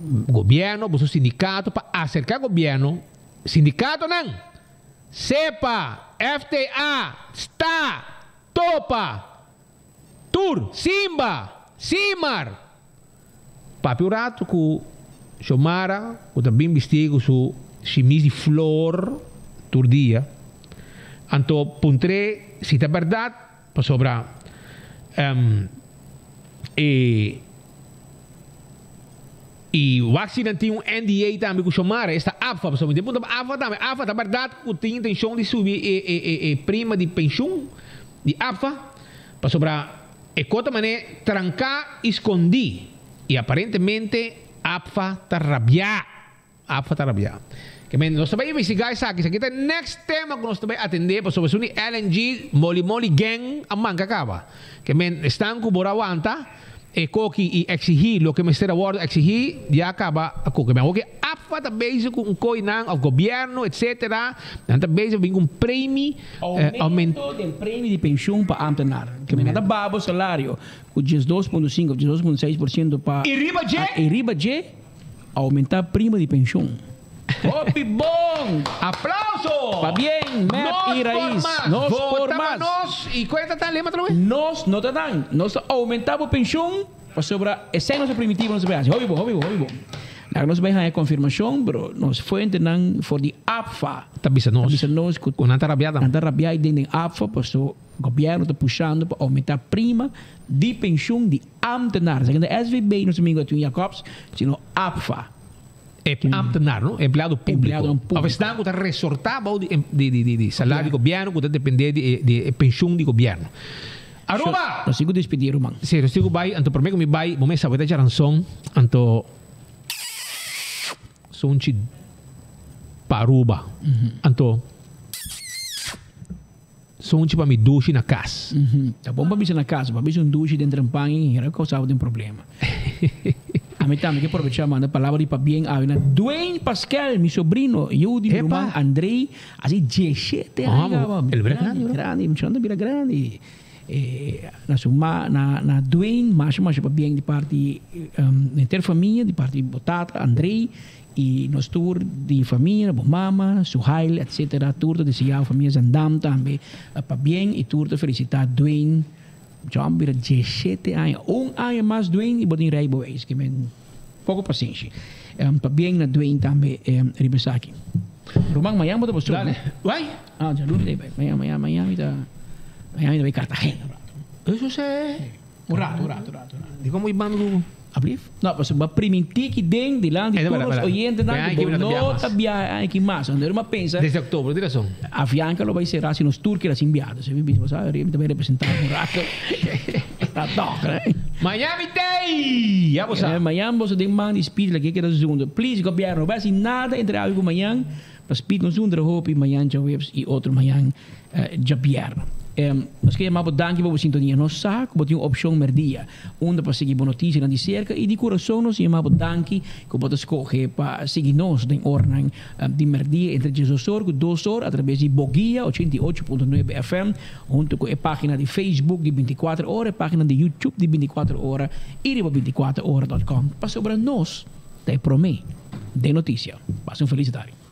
gobièrnu, boso sindikato pa aserká gobièrnu, sindikatonan, sepa, FTA, sta, topa, tur, Simba, Simar, Papia un rato cu Xiomara cu ta bin bisti cu su shimis di flor tur dia. Anto puntr'é si ta berdad pasobra e y wak si nan tin un NDA tambe cu Xiomara, esta APFA, pasobra mi tin puntra pa APFA tambe, APFA ta berdad cu tin intencion di subi e prima di pensioen di APFA? Pasobra E kota man'é tranká i skondí i aparentemente APFA ta rabiá. APFA ta rabiá. Ke men nos ta bai investigá esaki. Esaki ta e next tema ku nos ta bai atendé pasobra esun di LNG Moli Moli Gang a manka kaba. Ke men esnan ku por a wanta e koki i eksigí loke mester a wòrdu eksigí ya kaba a koki. Men awor ke APFA ta bezig ku un koinan òf gobièrnu etsetera nan ta bezig pa bin ku un premi. Aumento den premio di pensioen pa ambtenaar. Ke men ta baha bo salario ku 12.5 of 12.6% pa. I riba dje? I riba dje aumenta prima di pensioen. Hopi bon! Aplauso! Pabien mep i Raiz. Nos por mas. Vota pa nos. I kue ta ta lema atrobe? Nos no ta dan. Nos ta aumenta bo pensioen pasobra esei nos a primiti bo nos a bay hasi. Hopi bon, hopi bon, hopi bon. Laga nos bay haña konfirmashon, pero nos fuentenan for di APFA. Ta bisa nos. Ta bisa nos ku. Ku nan ta rabia tambe. Nan ta rabia i den den APFA paso gobièrnu ta pushando pa oumentá prima di penshun di ámtenar. Esaki no ta SVB, nos amigu Edwin Jacobs, sino APFA. E ámtenar, no? Empleado públiko. Empleadonan públiko. Òf esnan ku ta resortá bou di di salario di gobièrnu ku ta dependé di e penshun di gobièrnu. Aruba! Nos tin ku despedí, ruman. Sí, nos tin ku bai. Anto promé ku mi bai, bo mester weta djaranson. Anto sunchi pa Aruba. Anto sunchi pa mi dushi na kas. Ta bon pa bisa na kas. Pa bisa un dushi den trempan i hera kousa bo den problema. Ami tambe ke probecha manda palabra di pabien awe na Dwayne Pascal, mi sobrino, yu di mi ruman Andrey. Asi dieshete aña kaba. El bira grandi, bro. Grandi, muchanan ta bira grandi. Na su ma, na, na Dwayne, masha masha pabien di parti henter famia, di parti bo tata Andrey y nos tur di famia, bo mama, Suhail, etcetera, tur ta desea famia Zandam tambe pabien y tur ta felicita Dwayne. Muchanan bira dieshete aña, un aña mas Dwayne y bo tin rijbewijs, ke men poko pasenshi. Pabien na Dwayne tambe riba esaki. Ruman, mañan bo ta por Dale. Wai? Ah, djaluna ta bai. Mañan, mañan, mañan mi ta, mañan mi ta bai Cartagena un rato. Eso se. Un rato, un rato, un rato, un rato. Di como ibando ku? Ablief? No, pasobra bo a primintí ki den dilanti tur nos oyentenan ku bo no ta biaha aña aki mas. Anto mi a pensa. Desde oktober, tin rason. Avianca lo bai será si nos tur keda sin biaha. Entonces mi bisa, bo sa, mi ta bai representá un rato. Ta tòg, né? Miami Day! Ya bo sa. Mañan boso den man di Speed laki keda zundra. Please, gobièrnu, no bai hasi nada entre awe ku mañan pa Speed no zundra hopi mañan djaweps i otro mañan djabièrnè. Nos ke yama bo danki pa bo sintonia. Nos sa ku bo tin un opshon merdia unda pa sigui bo notisianan di serka i di kurason nos yama bo danki ku bo ta skohe pa sigui nos den oranan di merdia entre diesdos or ku dos or atrabes di Boguia 88.9 FM huntu ku e pagina di Facebook di 24 ora, e pagina di YouTube di 24 ora i riba 24 ora dot com pasobra nos ta e prome den notisia. Pasa un felis tardi.